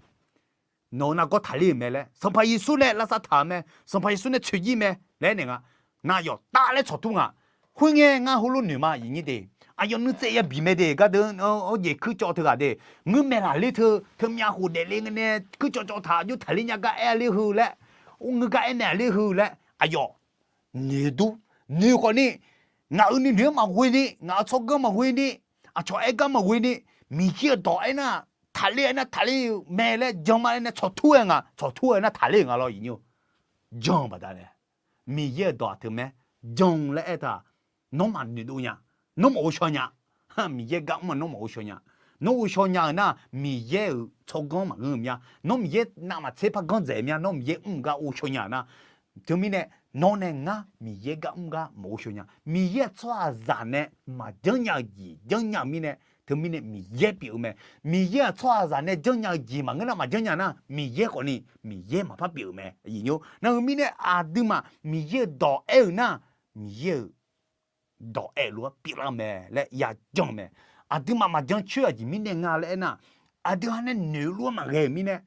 Nawq-euq nargawr taqler-euq mae laer, Sanqpaq Yeqsur nae lavsav taq-euq mae, Sanqpaq Yeqsur nae tsoeqjir mae laer aernaeq nga. Nar yawf taf laer tsawqtur nga. Khoerngae ngar heulof noeq ma aqyuif nyir de. Aqyawf nuitsaev yabi mae de, gardeuv, awr jeq kuir cawv teughaq de. Ngeur maeq laf ler teu, teumyav khof daefle ngae nae kuir cawv cawv taq, aqjox taqler nya gar aer-a ler heu laer, or ngeur gar aer mae-a ler heu laer aqyawf noeq dur. Noeq khawfni, ngaq-euq nuinoeq-anr maqghoe ni, ngaq-euq tsawrganr maqghoe ni, aqcawq aer gar maqghoe ni, Miqyaer-euq dawq aernar, taqler aernar taqler-euq mae laer jan ma laer nae tsawqtur-aer nga, tsawqtur-aer nar taqler-euq nga lawr aqyuif nymr. Jan-eu baqdanae Miqyaer-euq dawq-aq teu mae, jan laer aer taq, nawr maqnoeq dov nya, nawr maqghovshaw nya. Miqyaer gar mr-aq nawr maqghovshaw nya. Nawr ghovshaw nya-euq nar Miqyaer-euq tsawrganr maqngeur-eu mya. Nawr Miqyaer navmaqtser par ganr dzaeq mya, nawr Miqyaer mr-eu gar ghovshaw nya-euq nar. Teumirnae nawr nae ngar Miqyaer gar mr gar maqghovshaw nya. Miqyaer-aq tsawrhaqzaq nae maqjanr nya-eu jeq janrnya-eu mirnae, teumirnae Miqyaer pyeuf-eu mae. Miqyaer-aq tsawrhaqzaq nae janrnya-eu jeq maqngeur nar maqjanr nya nar, Miqyaer khawfni Miqyaer maqpar pyeuf-euq mae. Nar-eu mirnae aqduimaf Miqyaer-euq dawq aer-euq nar, Miqyaer-euq dawq aer-eu lof-aer pyeuflar-eu mae laer yajan-eu mae. Aqduimaf maqjan coer aqjeq mirnae nga laer aernar, aqdui ha nae noeq-eu lof-aer maqghae-euq mirnae,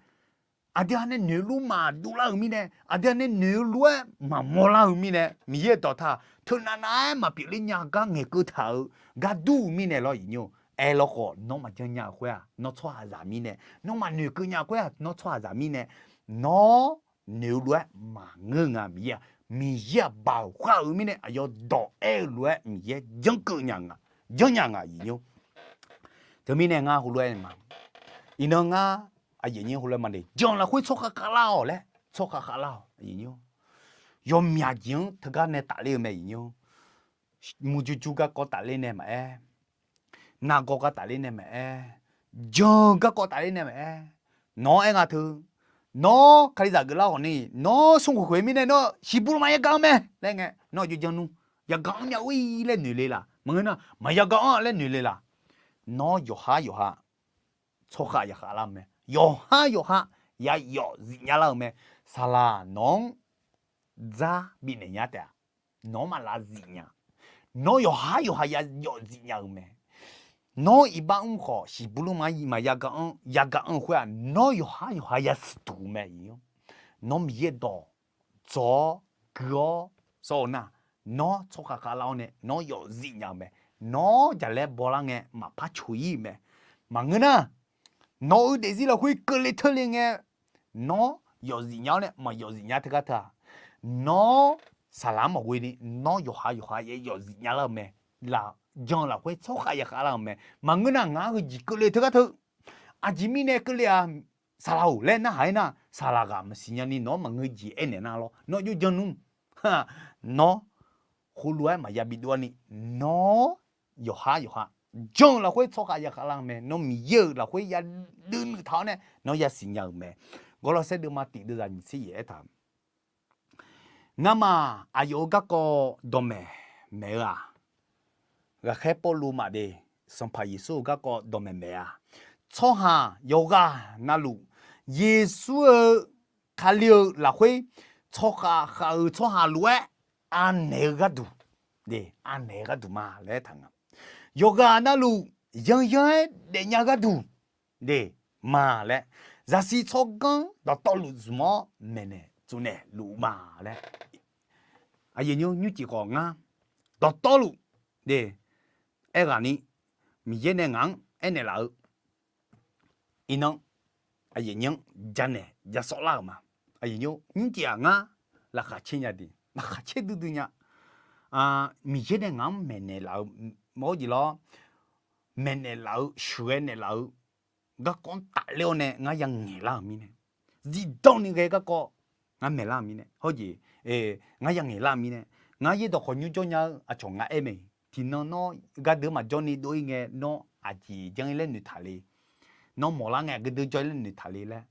aqdui ha nae noeq-eu lof-aer maqdovlar-euq mirnae, aqdui ha nae noeq-eu lof-aer maqmawrlar-eu mirnae, Miqyaer-euq dawq taq teunav nav-aer maqpyeuf ler nya gar ngaeqkeuv taq-euq gar dur-eu mirnae lawr aqyuif nymr. Aerlawkhawf nawr maqjan nya-euq khoer-aq nawr tsawrhaqzaq mirnae, nawr maqnoeqkeuv nya khoer-aq nawr tsawrhaqzaq mirnae, nawr noeq-eu lof-aer maqngeur nga Miqyaer-aq. Miqyaer-aq baoq khar-euq mirnae aqyawf dawq aer-eu lof-aer Miqyaer janrkeuv nya nga, janrnya nga aqyuif nymr. Teumirnae ngar heulof-aer ma, iqnan ngar aqyuif nymr heulof-aer ma de, jan lafkhoer tsawrkhav khavlar-awq laer, tsawrkhav khavlar-awq aqyuif nymr. Yawmyaq jeq-anr teugar nae tafler-eu mae aqyuif nymr. Murjur jur garkawv tafler nae maqaer, nargawr gar tafler nae maqaer, jan-eu garkawv tafler nae maqaer, nawq-anr aer nga teu, nawr kalizaq geuflar-awq ni, nawr smrkhoeq khoeq mirnae nawr shiqbur lmaf yagaq-eu mae laer ngae, nawr aqjox jan nmr, yagaq-anr myav-ir laer noeq le laf. Maqngeur nar, maqya gar anr laer noeq le laq. Nawr yawqhar yawqha tsawrkhav ya khav lar-eu mae. Yawqhar yawqha ya yawf zif nya lar-euq mae. Saqlaq nawq-anr dzar bifnaeq nya taef-a. Nawq-anr maqlav zif nya. Nawr yawqhar yawqha ya yawf zif nya-euq mae. Nawr iqbax mr khawf, siqbur lmr-anr maqya gar anr, ya gar anr-eu khoer-aq, nawr yawqhar yawqha ya siqduq-eu mae. Nawr Miqyaer dawq dzawq-awr gui-awr sawr-eu nar, nawr tsawrkhav khavlar-awr nae nawr yawf zif nya-euq mae. Nawr jaqlaer bawlar ngae maqpar coq-ir-euq mae. Maqngeur nar, nawq-eu daefzir lafkhoer keuvle teurle ngae, nawr yawf zif nya-awr nae maq yawf zif nya teugar teu-aq, nawr saqlaq-anr maqghoe ni nawr yawqha yawqha ya yawf zif nya lar-euq mae. Laf jan-eu lafkhoer tsawrkhav ya khav lar-euq mae. Maqngeur nar, ngaq-anr heujeq keuvle teugar teu. Aqjeq mirnae keuvle-aq, saqlaq-or laer narhaq-aer nar, saqlaq ghaq maqsiq nya ni nawq-anr maqngeur jeq aernaeq nar lawr, nawr jov jan nmr. Nawr heulof-aer maqya bidov-ar ni, nawr yawqhar yawqha jan-eu lafkhoer tsawrkhav ya khav lar-eu mae. Nawr Miqyaer-euq lafkhoer ya duinuiv taq-awr nae nawr yasiq nya-euq mae. Gawrlawrsaer deuvma tiq deuvzaq nyiq tser yaeq aertaq Ngamaf aqyawf-euq garkawv dawqmaeq maeq-eu-aq, ghaqkhaer Pawrluv maqde, Sanqpaq Yeqsur-euq garkawv dawqmaeq maeq-a. Tsawrhaq yawqghaq navluf, Yeqsur-eu Kali-eu lafkhoer tsawrkhav khav-euq tsawrhaq lof-aer anaeq-eu gharduq, anaeq-eu gharduq ma laer aertaq nga. Yawqghaq navluf yanyan-aer daefnya gharduq de ma laer, zaqsiq tsawrganr dawqtawvluf zmq-awr maeqnaeq tsovnaeq luf-eu ma laer. Aqyuif nymr nymrcif khawf ngar dawqtawvluf de aerghaq ni, Miqyaer nae ngaq-anr aernaeq laf-eu iqnan aqyuif nymr-anr janaeq jasawv lar-euq ma. Aqyuif nymr nymrcif-aq ngar laqkhaq caer nya de, laqkhaq caer duidui nya. Miqyaer nae ngaq-anr maeqnaeq laf-eu, maqjeq lawr, maeqnaeq laf-eu sheuqghae naeqlaf-eu garkawv-anr tafler-awr nae ngar yangaeq lar-euq mirnae, zifdan ni ghae garkawv ngar maeqlar-euq mirnae, hawjeq, ngar yangaeq lar-euq mirnae, ngar yaerdawq khawf nymr jawr nya-eu aqcawq ngar aer mae. Tiqnan nawr gardeuv maqjawr ni dov-ir ngae, nawr aqjeq janr-ir laer noeqtaq le. Nawr mawqlar ngae aqgeu deuv jawr-ir laer noeqtaq le laer.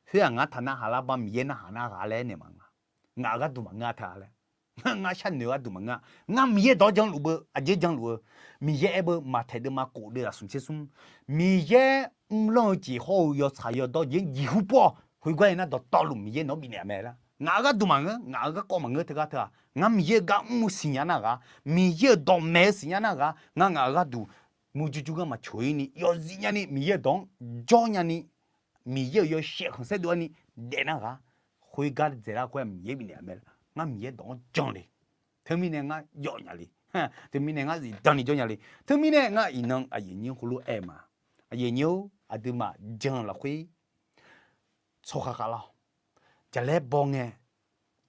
Khoer-aq ngar taq narhaq lar ba Miqyaer narhaq nar ghaq laer aernaeq ma nga. Ngaq-euq gharduq maqngeur-a taq laer. Ngar shar noeq-eu gharduq maqngeur-a. Ngar Miqyaer dawq-anr janluf beu, aqjeq janluf-eu, Miqyaer aer beu Maqtaeq deuvma kof deuv-aq smq tser smr, Miqyaer mrlanr-eu jeq hawr-eu yawtsaq yawdawr jeq-anr jeqhu pov-awq. Khoergar aernar dawqtawvluf Miqyaer nawq-anr bifnaeq mae lar. Ngaq-euq gharduq maqngeur, ngaq-euq garkawv maqngeur teugar teu-aq, ngar Miqyaer-euq gar mr-eu siqnya nar ghaq, Miqyaer-euq dawqmaeq-eu siqnya nar ghaq, ngar ngaq-euq gharduq murjur jur gar maqcoq-ir ni yawzif nyani Miqyaer-euq dawq-anr jawr nyani, Miqyaer-euq yawshaef khanqsaer dov-ar ni daef nar ghaq, khoergar dzaeqlar khoer-aq Miqyaer bifnaeq mae lar. Ngar Miqyaer dawq-anr jan le. Teumirnae ngar yawf nya le. Teumirnae ngar zifdan ni jawr nya le. Teumirnae ngar iqnan aqyuif nymr heulof-aer ma. Aqyuif nymr-or, aqduimaf jan lafkhoer tsawrkhav khavlar-awq. Jaqlaer baw ngae,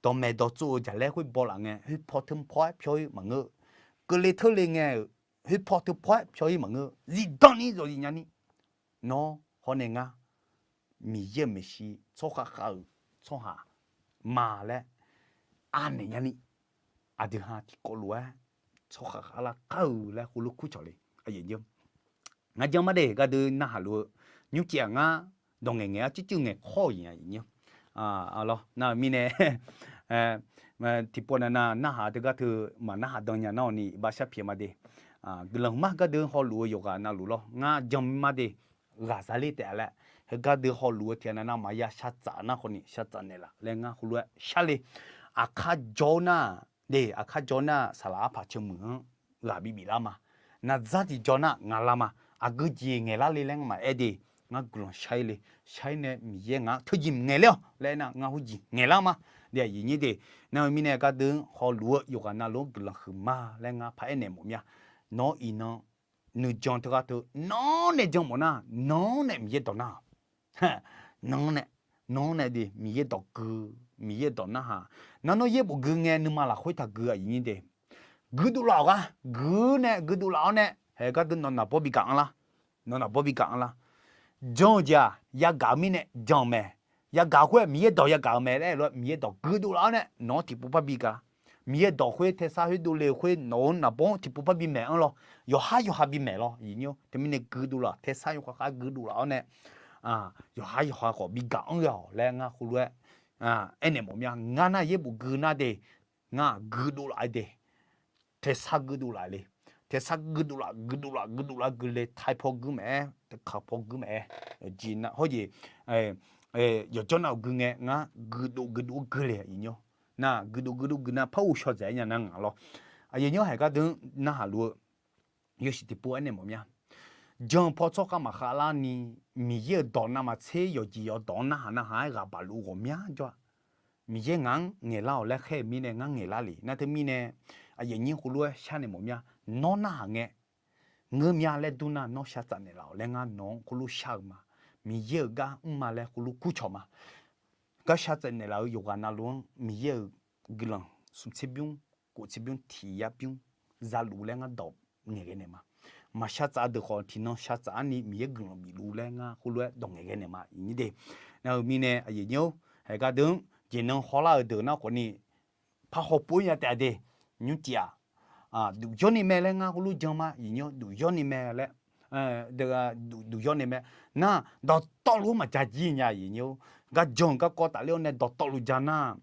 dawqmaeq dawqtsov-euq jaqlaer khoer baw laf ngae, khoerpaw teu paw-aer pyawr-ir maqngeur. Keuvle teurle ngae-euq khoerpaw teu paw-aer pyawr-ir maqngeur. Zifdan ni zawqzif nyani, nawr hawr nae ngar Miqyaer-euq maeqshi tsawrkhav khav-euq tsawrhaq ma laer anaeq nyani, aqdui ha tiqkawv lof-aer tsawrkhav khavlar kar-eu laer heulof kur cawq le. Ngar janr mar de gardeuv narhaq luf-eu, nymrcif-aq ngar dawq ngaeqngaeq-awr circuiv ngaeq kawr-eu iq-a iq nyir. Nar-eu mirnae tiqpov navnav narhaq teugar teu maq narhaq dan nya nar-awq ni iqbax shar pyaeq ma de. Guiqlanq mar gardeuv hawluf-eu yawqghaq navluf lawr ngar jan mar de. Ghaqzaq ler taef-a laer, heugar deuv hawluf-eu tiq ghaq navnav maqya shartsaf nar khawf ni shartsaf naeqlaf laer ngar heulof-aer shar le. Aqkar jawr nar, de aqkar jawr nar saqlaq arpaq ceumuiq-anr ghaq bi biflar ma. Naqdzar tiqjaw nar ngaq lar ma. Aqgeu jeq ngaeqlar le laer ngar maqaer de. Ngar guiqlanq shar-ir le. Shar-ir nae Miqyaer ngaq-anr teujeq ngaeqler-awq laer aernar ngar heujeq ngaeqlar ma. De aqyuif nyir de, nar-eu mirnae gardeuv-anr hawluf-eu yawqghaq navluf-anr guiqlanq huiqma laer ngar paraer naeq mawf mir-a. Nawr iqnan nuijan teugar teu nanr nae jan mawf nar, nanr nae Miqyaer dawq nar-awq. Nanr nae, nanr nae de Miqyaer dawq gui, Miqyaer dawq narhaq. Nar nawr yaerbof gui ngae nuima lafkhoer taqgui aqyuif nyir de. Guidov laf-awq gar, gui nae guidov laf-awr nae haeq gardeuv nawq naqbawr bi gaq anrlar. Nawq naqbawr bi gaq anrlar. Jan-eu jeq-aq yagaq-eu mirnae jan-eu mae. Yagaq khoer-aq Miqyaer dawq yagaq-eu mae laer aer lof-aer Miqyaer dawq guidov laf-awr nae nawq-anr tiqpov par bi gaq. Miqyaer dawq khoer taesar khoer dovle-eu khoer nawq-eu naqbawr-anr tiqpov par bi maeq anr lawr. Yawqhar yawqha bi maeq lawr. Iq nyir-or, teumirnae guidov laf, taesar yawqha khar guidov laf-awr nae yawqhar yawqha khawf bi gaq anr ghae-awq laer ngar heulof-aer aernaeq mawf mir-a. Ngar nar yaerbof gui nar de, ngar guidov laf-aer de. Taesar guidov laf le. Tersar guirdov laf guirdov laf guirdov lar guile, tai paw guir maqaer, kaq paw guir maqaer, yawqjeq na hawr jeq, yawqjawr nav-euq gui ngae ngar guirdov guirdov-aer guile aqyuif nymr. Nar guirdov guirdov gui nar par ghovshaw dzaeq-aer nya nar ngaq lawr. Aqyuif nymr haeq gharduq narhaq luf-eu yawshuif tiqpov aernaeq mawf mya. Jan paw tsawrkhav maqkhav larni, Miqyaer-euq dawq navmaqtser yawqjeq yawdawq-anr narhaq narhaq-aer ghaq baq luf ghawqmya jawr-a. Miqyaer ngaq-anr ngaeqlar-awq laer khaer-eu mirnae ngar ngaeqlar le. Nar teumirnae aqyuif nymr heulof-aer sharnaeq mawf mya. Nawr narhaq ngae ngeur mya laer dur nar, nawr shar tsaf naeqlaf-awq laer ngar nawq-anr khoerlof shar-eu ma. Miqyaer-euq gar mr ma laer khoerlof kurcawq ma. Gar shar tsaf naeqlaf-eu yawqghaq navluf-anr Miqyaer-euq guiqlanq smq tserbymr kof tserbymr tiq yar bymr zaluf laer ngar dawq ngaeqghae naeq ma. Maqshar tsaf deuq khawf tiqnan shar tsaf-ar ni Miqyaer guiqlanq bifluf laer ngar khoerlof-aer dawq ngaeqghae naeq ma iqnyir de. Nar-eu mirnae aqyuif nymr-or, haeq gharduq-anr jeqnan hawlar-euq deuq nar khawfni parhaw pov-ir nya taef-a de. Nymrcif-aq, duq yawr ni mae laer ngar khoerlof jan ma iqnyir-or, duq yawr ni mae laer, duq yawr ni mae. Nar dawqtawvluf-anr maqja jir nya iqnyir-or, garjan garkawv tafler-awr nae dawqtawvluf ja nar,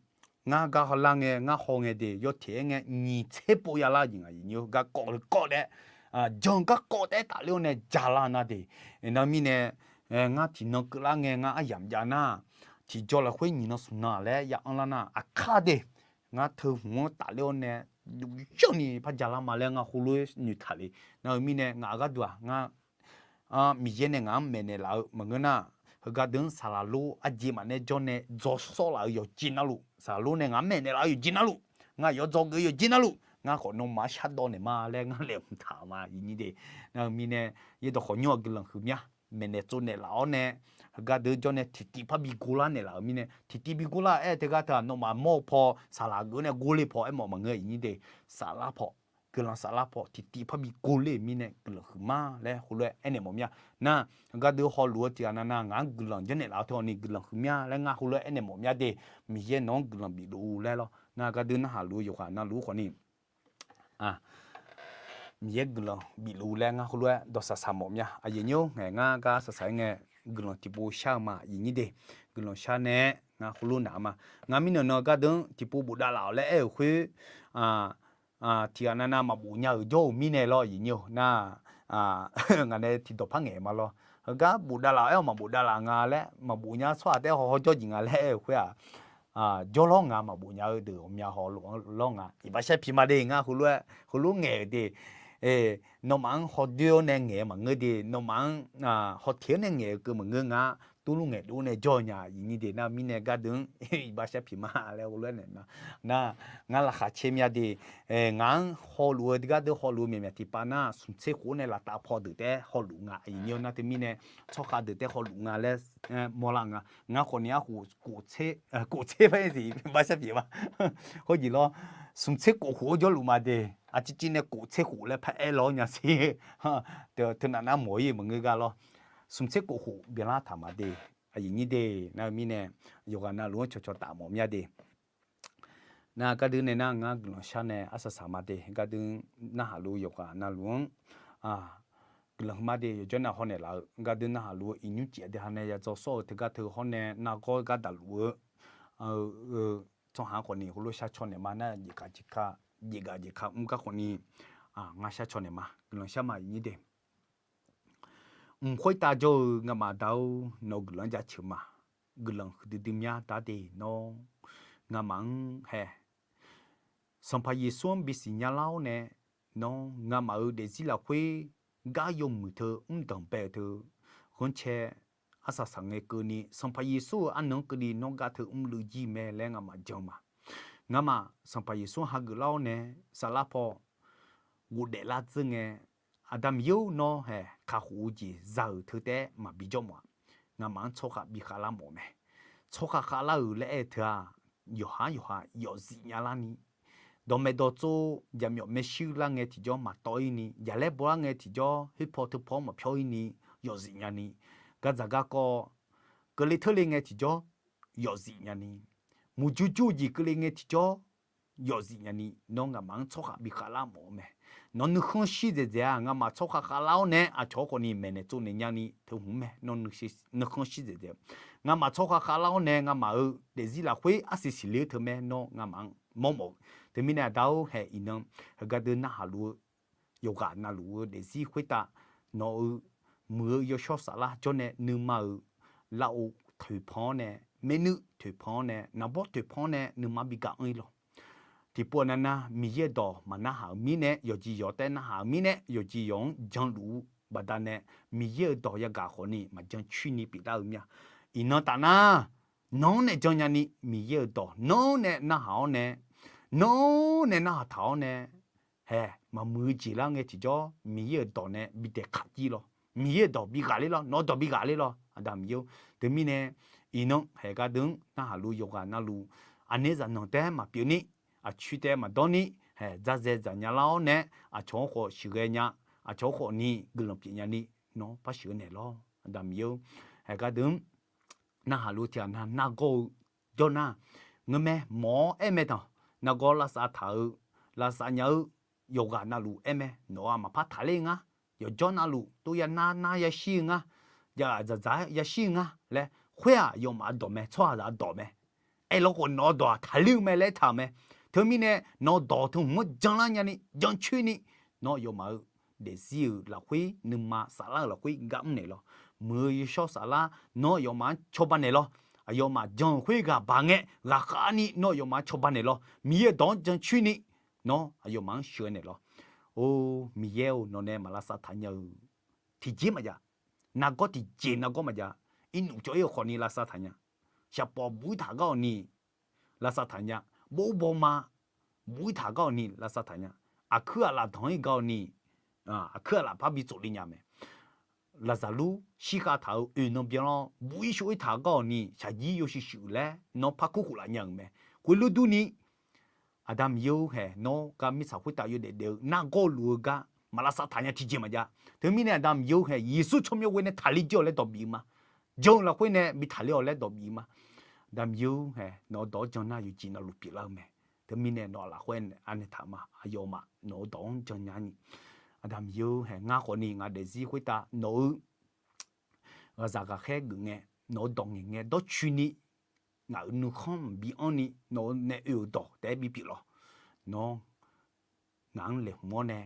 ngar gar hawlar ngae ngar haw ngae de yawteq-aer ngae nyiq tser pov ya lar jeq ngaq iqnyir-or, garkawv heu kawv taef-aer, jan garkawv taef-aer tafler-awr nae ja lar nar de. Nar mirnae ngar tiqnan keuvlar ngae ngar aryamq jav nar, tiqjaw lafkhoer nyiq nan smq nan laer ya anrlar nar aqkar de. Ngar teu hmq-anr tafler-awr nae duq yawr ni par ja lar ma laer ngar khoerlof noeqtaq le. Nar-eu mirnae ngaq-euq gharduq-aq ngar Miqyaer nae ngaq-anr maeqnaeq laf-eu maqngeur nar, heugar deuq-anr saqlaq lor arjeq maqnaeq jawr nae dzaw sawr laf-eu yawqjeq navluf, saqlaq lor nae ngaq-anr maeqnaeq laf-eu yawqjeq navluf, ngar yawf dzawgeuf-eu yawqjeq navluf, ngar khawf nawmaf-anr shardawv naeq ma laer ngar laeqhmq taq-euq ma iqnyir de. Nar-eu mirnae yaerdawq khawqnymr-aq guiqlanq huiq mya. Maeqnaeq tsovnaeq laf-awr nae, heugar deuq jawr nae tiqtiv par bi gor lar naeqlaf-euq mirnae, tiqtiv bi gor lar-eu aer-eu teugar teu-aq nawmaf mawr-eu paw saqlaq geuf-awr nae gor le paw aermawf maqngeur iqnyir de. Saflar paw, guiqlanq saflar paw tiqtiv par bi gor le-euq mirnae guiqlanq huiq ma laer khoerlof-aer aernaeq mawf mya. Nar heugar deuq hawluf-eu tiqghaq navnav ngaq-anr guiqlanq janrnaeq laf-awr teu-awq ni guiqlanq huiq mya laer ngar khoerlof-aer aernaeq mawf mya de. Miqyaer nawq-anr guiqlanq bifluf laer lawr. Nar heugar deuq narhaq luf-eu yawqghaq navluf-ur khawfni Miqyaer guiqlanq bifluf laer ngar khoerlof-aer dawqsaq saq mawf mya. Aqyuif nymr-or, ngaeq ngar gar saq saq-aer ngae guiqlanq tiqpov shar-eu ma iqnyir de. Guiqlanq shar nae ngar khoerlof naq-eu ma. Ngar mirnae nan gardeuq-anr tiqpov bofdav laf-awq laer aer-euq khoer, tiqghaq navnav maqbof nya-euq jawr-euq mirnae lawr iqnyir-or nar, ngaq nae tiqdawq par ngaeq ma lawr. Heugar bofdav laf-awq aer-awq maqbof dav laf nga laer maqbof nya tsawrhaq taef-aer haw haw jawr jeq nga laer aer-euq khoer-aq, jawrlawr nga maqbof nya-eu deuq ghawqmya haw lawr nga. Iqbax shar piq ma de ngar heulof-aer heulof ngaeq-euq de. Nawmaf-anr hawdoer-awr nae ngaeq-eu maqngeur de, nawmaf-anr hawteq-awr nae ngaeq-eu keuv maqngeur nga. Turlur ngaeqdov-awr nae jawr-eu nya iqnyir de nar mirnae gardeuq-anr iqbax shar piq ma laer heulof-aer naeq ma. Nar ngar laqkhaq caer mya de. Ngaq-anr hawluf-eu gardeuq hawluf-eu myaqmyaq tiqpav nar smq tser khof-awr nae laftav paw deuq taef-aer hawluf nga iqnyir-or nar teumirnae tsawrkhav deuq taef-aer hawluf nga laer mawrlar nga. Ngar khawfni arkhof kof tser par-aer siq iqbax shar piq ma. Khoerjeq lawr, smq tser kof khof-awr jawrluf ma de. Aqciv civ nae kof tser khof laer par-aer lawr nya sir. Teu navnar mawq-ir-eu maqngeur gar lawr. Smq tser kof khof byanlar taq ma de. Aqyuif nyir de, nar-eu mirnae yawqghaq navluf-anr cawqcawq taf mawf mya de. Nar gardeuv nae nar ngar guiqlanq shar nae arsaq saq ma de, gardeuv narhaq luf-eu yawqghaq navluf-anr guiqlanq huiqma de, yawqjawr nav hawnaeq laf-eu gardeuv narhaq luf-eu iqnymr cif aqdui ha nae ya dzaw sawr-eu teugar teu hawr nae nargawr gar daqluf-eu tsawrhaq-anr khawfni heulof shar caw naeq ma nar, jeqgaq jeq ka mr gar khawfni ngar shar caw naeq ma, guiqlanq shar ma iqnyir de. Mq khoertav jawr-eu ngamaf aqda-or, nawq-eu guiqlanq-anr jaceuq ma. Guiqlanq huiqdui dui mya dar de nawr ngamaf-anr hae Sanqpaq Yeqsur-anr bisiq nya lar-awr nae, nawr ngamaf-euq daefzir lafkhoer gar yawmuiq teu mr danqbae-eu teu ghanrcae arsaq saq ngae keuvni, Sanqpaq Yeqsur-euq arnan-anr keuvni nawr gar teu mrluiv jir mae laer ngamaf jan ma. Ngamaf Sanqpaq Yeqsur-anr hageuf lar-awr nae, saflar paw ghofdaef lar dzeur ngae, Aqda Miqyaer-or, nawr hae kakhof-eu jeq za-euq teu taef-aer maqbi jawr mawf-a. Ngamaf-anr tsawrkhav bi khavlar mawf mae. Tsawrkhav khavlar-euq laer aer-eu teu-aq, yawqha yawqha yawfzif nya larni, dawqmaeq dawqtsov jaqmyawf maershuir lar ngae tiqjawr maqtawv-ir ni, jaqlaer bawlar ngae tiqjawr khoerpaw teupaw-anr maqpyawr-ir ni, yawfzif nyani, gardzaq garkawv keuvle teurle ngae tiqjawr yawfzif nyani, muiqjur jur-eu jeq keuvle ngae tiqjawr yawfzif nyani, nawr ngamaf-anr tsawrkhav bi khavlar mawf-eu mae. Nawr nuikhanr shir dzaeqdzaeq-aq, ngamaf tsawrkhav khavlar-awr nae aqcawq-anr khawfni maeqnaeq tsovnaeq nyani teu hmq-eu mae. Nawr nuikhanr shir dzaeqdzaeq, ngamaf tsawrkhav khavlar-awr nae ngamaf-euq daefzir lafkhoer arsiq siqle-eu teu mae. Nawr ngamaf-anr mawrmawf-eu teumirnae aqda-or, hae iqnan heugar deuv narhaq luf-eu yawqghaq navluf-eu daefzir khoertav nawq-euq muiq-eu yawshawr saflar jawr nae nuima-euq larov toeqpan-awr nae, maernmr toeqpan-awr nae, naqbawr toeqpan-awr nae nuima bi gaq anr-ir lawq. Tiqpov navnav Miqyaer-euq dawq maqnarhaq-euq mirnae, yawqjeq yawq taef narhaq-euq mirnae, yawqjeq yawq-anr janluf-eu baqdanae, Miqyaer-euq dawq yagaq khawfni maqjan coer ni pyeuflar-eu mir-a. Iqnan taf nar, nawr nae jannya ni Miqyaer-euq dawq nawr nae narhaq-awr nae, nawr nae narhaq taq-awr nae, hae, maqmuiq-eu jeq lar ngae tiqjawr Miqyaer-euq dawq nae bi daeqkaq jir lawr. Miqyaer-euq dawq bi ghaqler lawr, nawq-eu dawq bi ghaqler lawr, aqda Miqyaer-or. Teumirnae, iqnan haeq gardeuq-anr narhaq luf yawqghaq navluf, aqner zaqnanq taef-aer maqpyeuf ni, aqcoer taef-aer maqdawr ni, hae, dzarzae dzaqnya lar-awr nae, aqcawq-anr khawf sheuqghae nya, aqcawq-anr khawfni guiqlanq pyeuf nya ni, nawr par sheuq-eu naeq lawr, aqda Miqyaer-or. Haeq gardeuq-anr narhaq luf tiqghaq nav nargawr-eu jawr nar, ngeurmae mawq-awr aer mae tanq, nargawr lavsav taq-eu, lavsav nya-eu yawqghaq navluf aer mae, nawq-aq maqpar taqler-eu ngar, yawqjawr navluf tov yanar nar yashir-eu ngar, yaqghaq dzaqdzaq-aer yashir-eu ngar laer, khoer-aq yawfmaf-euq dawq mae, tsawrhaqzaq-euq dawq mae. Aerlawkhawf nawq-eu dawq-aq taqler-eu mae laer aertaq-euq mae. Teumirnae nawq-eu dawq teu hmq-anr janlar nyani jancoer ni, nawr yawfmaf-euq daefzir-euq lafkhoer, nuima saflar-euq lafkhoer gar mrnaeq lawr. Muiq-eu yawshawr saflar nawr yawfmaf-anr cawba naeq lawr. Aqyawfmaf jan-euq khoer ghaq baq ngae ghaqkhav ni nawr yawfmaf-anr cawba naeq lawr. Miqyaer-euq dawq-anr jancoer ni nawr aqyawfmaf-anr sheuq-eu naeq lawr. Or, Miqyaer-or, nawq nae maq lavsav taq nya-eu tiqjeq maqjav. Nargawr tiqjeq nargawr maqjav. Irnuf cawv-ir-euq khawfni lavsav taq nya. Shaqpawf buq-ir taq gar-awq ni lavsav taq nya. Bov bawma buq-ir taq gar-awq ni lavsav taq nya. Aqkuir aqlaf danq-ir gar-awq ni, aqkuir aqlaf par bi tsof le nya mae. Laqzaqlur shirkhav taq-euq oeq nan byanlar buq-ir shov-ir taq gar-awq ni shaqjir yawshuif shuif laer nawr par kur khof laf nya-euq mae. Khoerlof durni, Aqda Miqyaer-or, hae, nawr gar mirtsaq khoertav yawdaef daef-eu nargawr luf-eu gar maq lavsav taq nya tiqjeq maqjav. Teumirnae Aqda Miqyaer-or, hae, Yeqsur tsawrmyanr ghoe nae taqler jir-awq laer dawq bif-eu ma. Jan-eu lafkhoer nae bi taqler-awq laer dawq bif-eu ma. Aqda Miqyaer-or, hae, nawq-eu dawq-anr jan nar yawqjeq navluf pyeuflar-eu mae. Teumirnae nawq-eu lafkhoer anaeq taq ma. Aqyawfmaf nawq-eu dawq-anr jan nya ni. Aqda Miqyaer-or, hae, ngar khawfni ngaq daefzir khoertav nawq-eu ghaqzaq ghaqkhaer geuf ngae, nawq-eu dawq ngaeq ngae dawrcoeni, ngaq-euq nuikhanr maqbi anr ni nawq-eu nae oe-euq dawq taef-aer bipyeuf lawq. Nawr ngaq-anr laeqhmq-awr nae,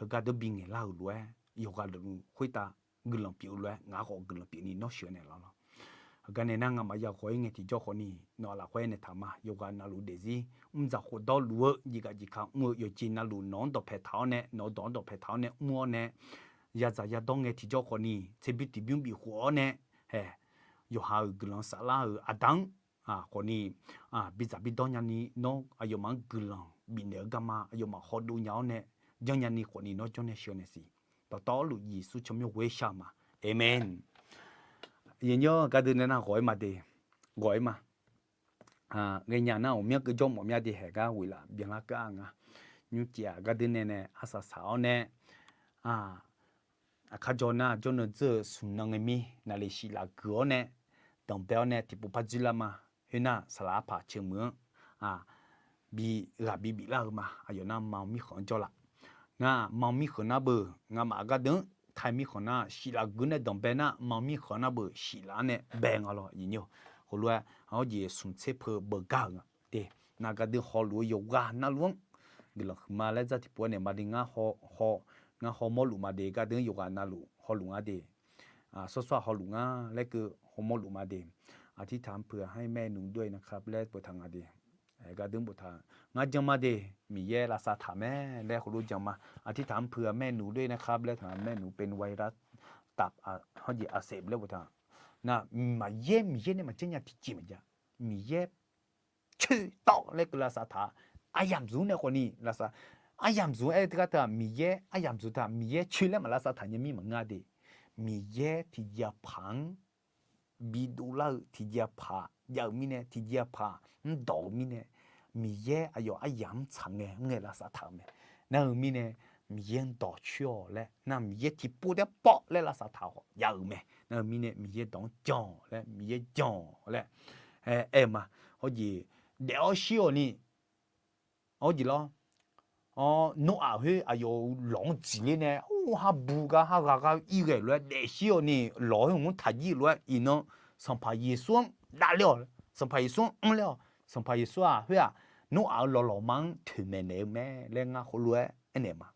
heugar dawr bi ngaeqlar-euq lof-aer, yawqghaq dawqluf khoertav guiqlanq pyeuf-eu lof-aer ngaq-anr khawf guiqlanq pyeuf ni nawr sheuq-eu naeq lawr lawr. Heugar nae nar ngamaf yaghawq-ir ngae tiqjawr khawfni nawq-eu lafkhoer nae taq ma. Yawqghaq navluf daefzir mrdzaq khofdawr luf-eu jeqgaq jeqka mr-eu yawqjeq navluf nawq-anr dawqpae taq-awr nae, nawq-eu dawq-anr dawqpae taq-awr nae mr-awr nae, yazaq yadawr ngae tiqjawr khawfni tserbymr tiqbymr bif khof-awr nae, hae, yawqha-euq guiqlanq saflar-euq aqda-anr khawfni bidzaq bidawr nyani nawr aqyawfmaf-anr guiqlanq bifnaeq-eu garma aqyawfmaf hawdov nya-awr nae janr nyani khawfni nawr jawr nae sheuq-eu naeq siq. Dawqtawvluf Yeqsur tsawrmyanr ghoer shar-eu ma. Aqmeq. Yanyawr gardui nae nar ghawq-ir ma de. Ghawq-ir ma. Ghaenya nar ghawqmyanr keuv jawr mawf mya de haeq gar ghoeqlaf byanlar keuv-a nga. Nymrcif-aq gardui nae nae arsaq saq-awr nae, aqkar jawr nar jawrnan dzeur-eu smq nan ngae mir naqliq shif laf guiq-awr nae, danqbae-awr nae tiqpov par dzoerlar ma. Khoernar saqlaq arpaq ceuq meuq-anr bi ghaq bi biflar-eu ma. Aqyawf nar ma mirkhanq-anr jawrlaf. Nar ma mirkhanq nar beuq ngamaf gardui-anr tai mirkhanq nar shif laf guiq nae danqbae nar ma mirkhanq nar beuq shif laf-anr nae bae nga lawr. Heulof-aer hawr jeq smq tser peu beugar-euq nga de. Nar gardui hawluf-eu yawqghaq navluf-anr guiqlanq huiqma laer dzar tiqpov-aer naeq ma de. Ngar haw, ngar hawmawr luf ma de. Gardui-anr yawqghaq navluf hawluf nga de. Sawrsawr-aq hawluf nga laer keuv hawmawr luf ma de. Aqtirtaq-anr puiq-aq ให้แม่หนูด้วยนะครับ laer boftaq nga de. Gardui-anr boftaq, ngar jan ma de. Miqyaer lavsav taq mae laer heulof jan ma. Aqtirtaq-anr puiq-aq แม่หนูด้วยนะครับ laer taq, แม่หนูเป็นไวรัสตับ hawr jeq aqsaef laer boftaq. Nar maqyaer Miqyaer nae maqjanr nya tiqjeq maqjav. Miqyaer coer tawv laer keuv lavsav taq-a. Aryamq zmq nae khawfni lavsav, aryamq zmq aer-eu teugar teu-aq Miqyaer aryamq zmq teu-aq Miqyaer coer laer maq lavsav taq nya mir maqngeur-a de. Miqyaer tiqjeq-aq paq-anr bidov lar-eu tiqjeq-aq paq jav-euq mirnae, tiqjeq-aq paq mrdawq-euq mirnae, Miqyaer aqyawf aryamq-anr tsaq ngae mr ngae lavsav taq-euq mae. Nar-eu mirnae Miqyaer-anr dawq coer-awq laer nar Miqyaer tiqpov taef-aer pawv laer lavsav taq-awq jav-euq mae. Nar-eu mirnae Miqyaer dawq-anr jan-awq laer, Miqyaer jan-awq laer aer-eu ma. Hawr jeq daef-awr shir-awq ni, hawr jeq lawr. Nawr-aq khoer aqyawf-euq lawq-anr dziqler nae, or, har bu gar har ghaq gar ir ghae lof-aer daefshir-awq ni, lawq khoer mq-anr taqjir lof-aer iqnan Sanqpaq Yeqsur-anr davler-awq. Sanqpaq Yeqsur-anr mrler-awq. Sanqpaq Yeqsur-aq khoer-aq, Nawr-aq-euq lawqlawqma-anr toeqmaeq naeq-eu mae laer ngar heulof-aer aernaeq ma.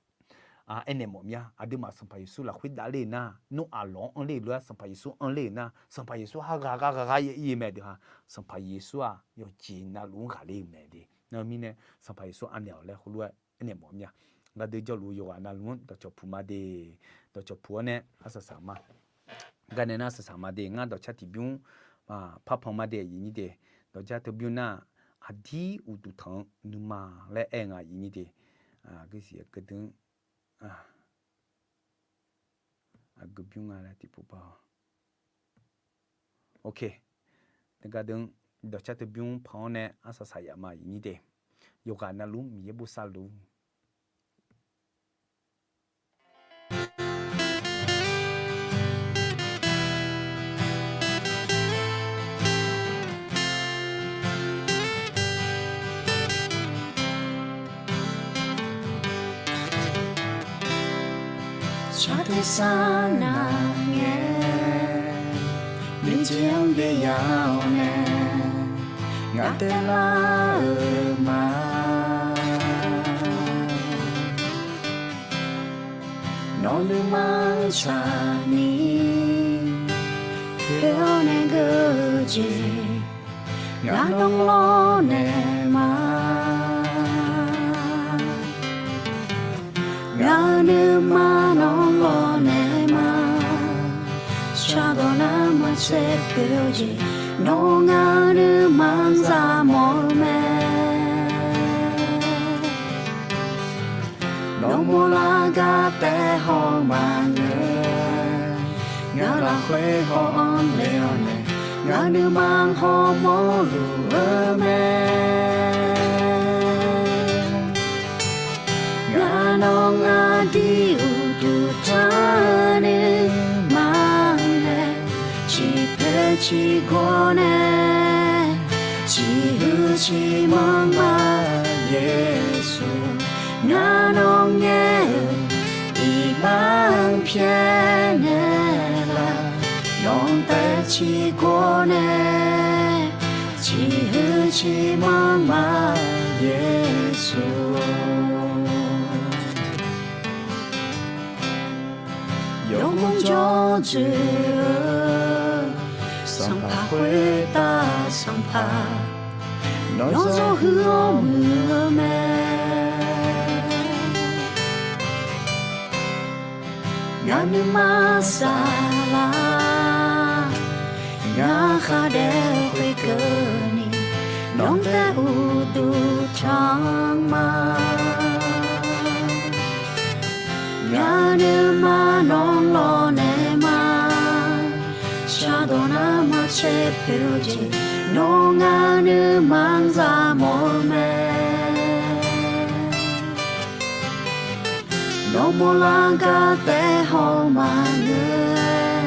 aernaeq mawf mir-a. Aqduimaf Sanqpaq Yeqsur lafkhoer davler-eu nar, nmr aqlawq-anr anr ler-eu lof-aer Sanqpaq Yeqsur anr ler-euq nar, Sanqpaq Yeqsur har ghaq ghaq ghaq ghaq ir-ir mae deuq-aq, Sanqpaq Yeqsur-aq yawqjeq navluf-anr ghaqler-eu mae de. Nar-eu mirnae Sanqpaq Yeqsur anaeq-awq laer heulof-aer aernaeq mawf mir-a. Gardeuv jawrluf-eu yawqghaq navluf-anr dawqcawq puq ma de, dawqcawq puq-awr nae arsaq saq ma. Gardeuv nar arsaq saq ma de, ngar dawqcar tiqbymr parpanq ma de, aqyuif nyir de. Dawqcar tiqbymr nar, aqdir uqduq tanq-eu nuima laer aer-eu nga, aqyuif nyir de. Gardeuv aqgeu bymr nga laer tiqpov par-awq. Ok. Gardeuv dawqcar tiqbymr pan-awr nae arsaq saq yaf ma, aqyuif nyir de. Yawqghaq navluf-anr Miqyaer bosav luf Tsaq tersar nar ngae, nuijeq-anr byav-awr nae, ngaq taevlar-eu ma. Nawq nuima-anr tsaqni poeq-awr nae geur-eu jeq, ngaq nawr lawrnaeq ma. Ngaq-euq nuima nawr lawrnaeq ma. Shardawq nar maqtser poeq-eu jeq, nawr ngaq-euq nuima-anr za mawf-eu mae. Nawr mawrlar gar taef haw maqngeur, ngaq lafkhoer haw-anr le-awr nae, ngaq nuima hawmawr luf-eu mae. Ngaq nawr ngaq aqdui uqduq tanq nuima nae, ciqpoeq ciqgawr nae, ciqhuiq ciqmanq ma. Yeqsur, ngaq nawr ngaer-eu iqbax-anr pyaeqnaeq laf, nawq taef ciqgawr nae, ciqhuiq ciqmanq ma. Yeqsur, yawgmr jawr dzoeq-eu Sanqpaq khoertav Sanqpaq, nawr zawr huiq-awr muiq-eu mae. Ngaq nuima saflar, ngaq khar daef khoerkeuvni, nawq taef uqduq tanq ma. Ngaq nuima nawr lawrnaeq ma. Shardawq nar maqtser poeq-eu jeq, nawr ngaq nuima-anr za mawf-eu mae. Nawr mawrlar gar taef haw maqngeur-aer,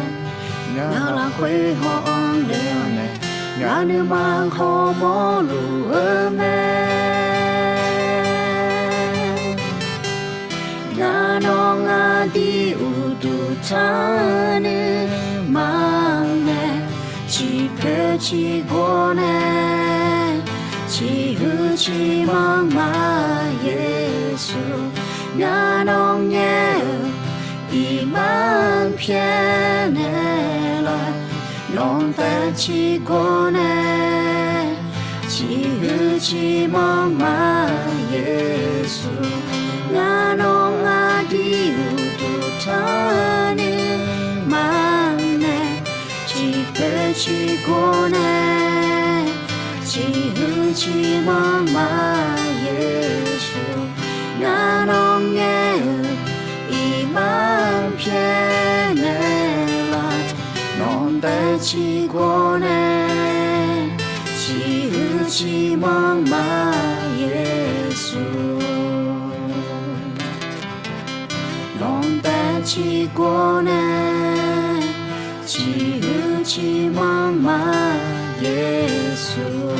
ngaq lafkhoer haw-anr le-awr nae, ngaq nuima hawmawr luf-eu mae. Ngaq nawr ngaq dui uqduq tanq nuima nae, ciqpoeq ciqgawr nae, ciqhuiq ciqmanq ma. Yeqsur, ngaq nawr ngaer-eu iqbax-anr pyaeqnaeq laf, nawq taef ciqgawr nae, ciqhuiq ciqmanq ma. Yeqsur, ngaq nawr ngaq dui uqduq tanq nuima nae, ciqpoeq ciqgawr nae, ciqhuiq ciqmanq ma. Yeqsur, ngaq nawr ngaer-eu iqbax-anr pyaeqnaeq laf, nawq taef ciqgawr nae, ciqhuiq ciqmanq ma. Yeqsur, nawq taef ciqgawr nae, ciqhuiq ciqmanq ma. Yeqsur.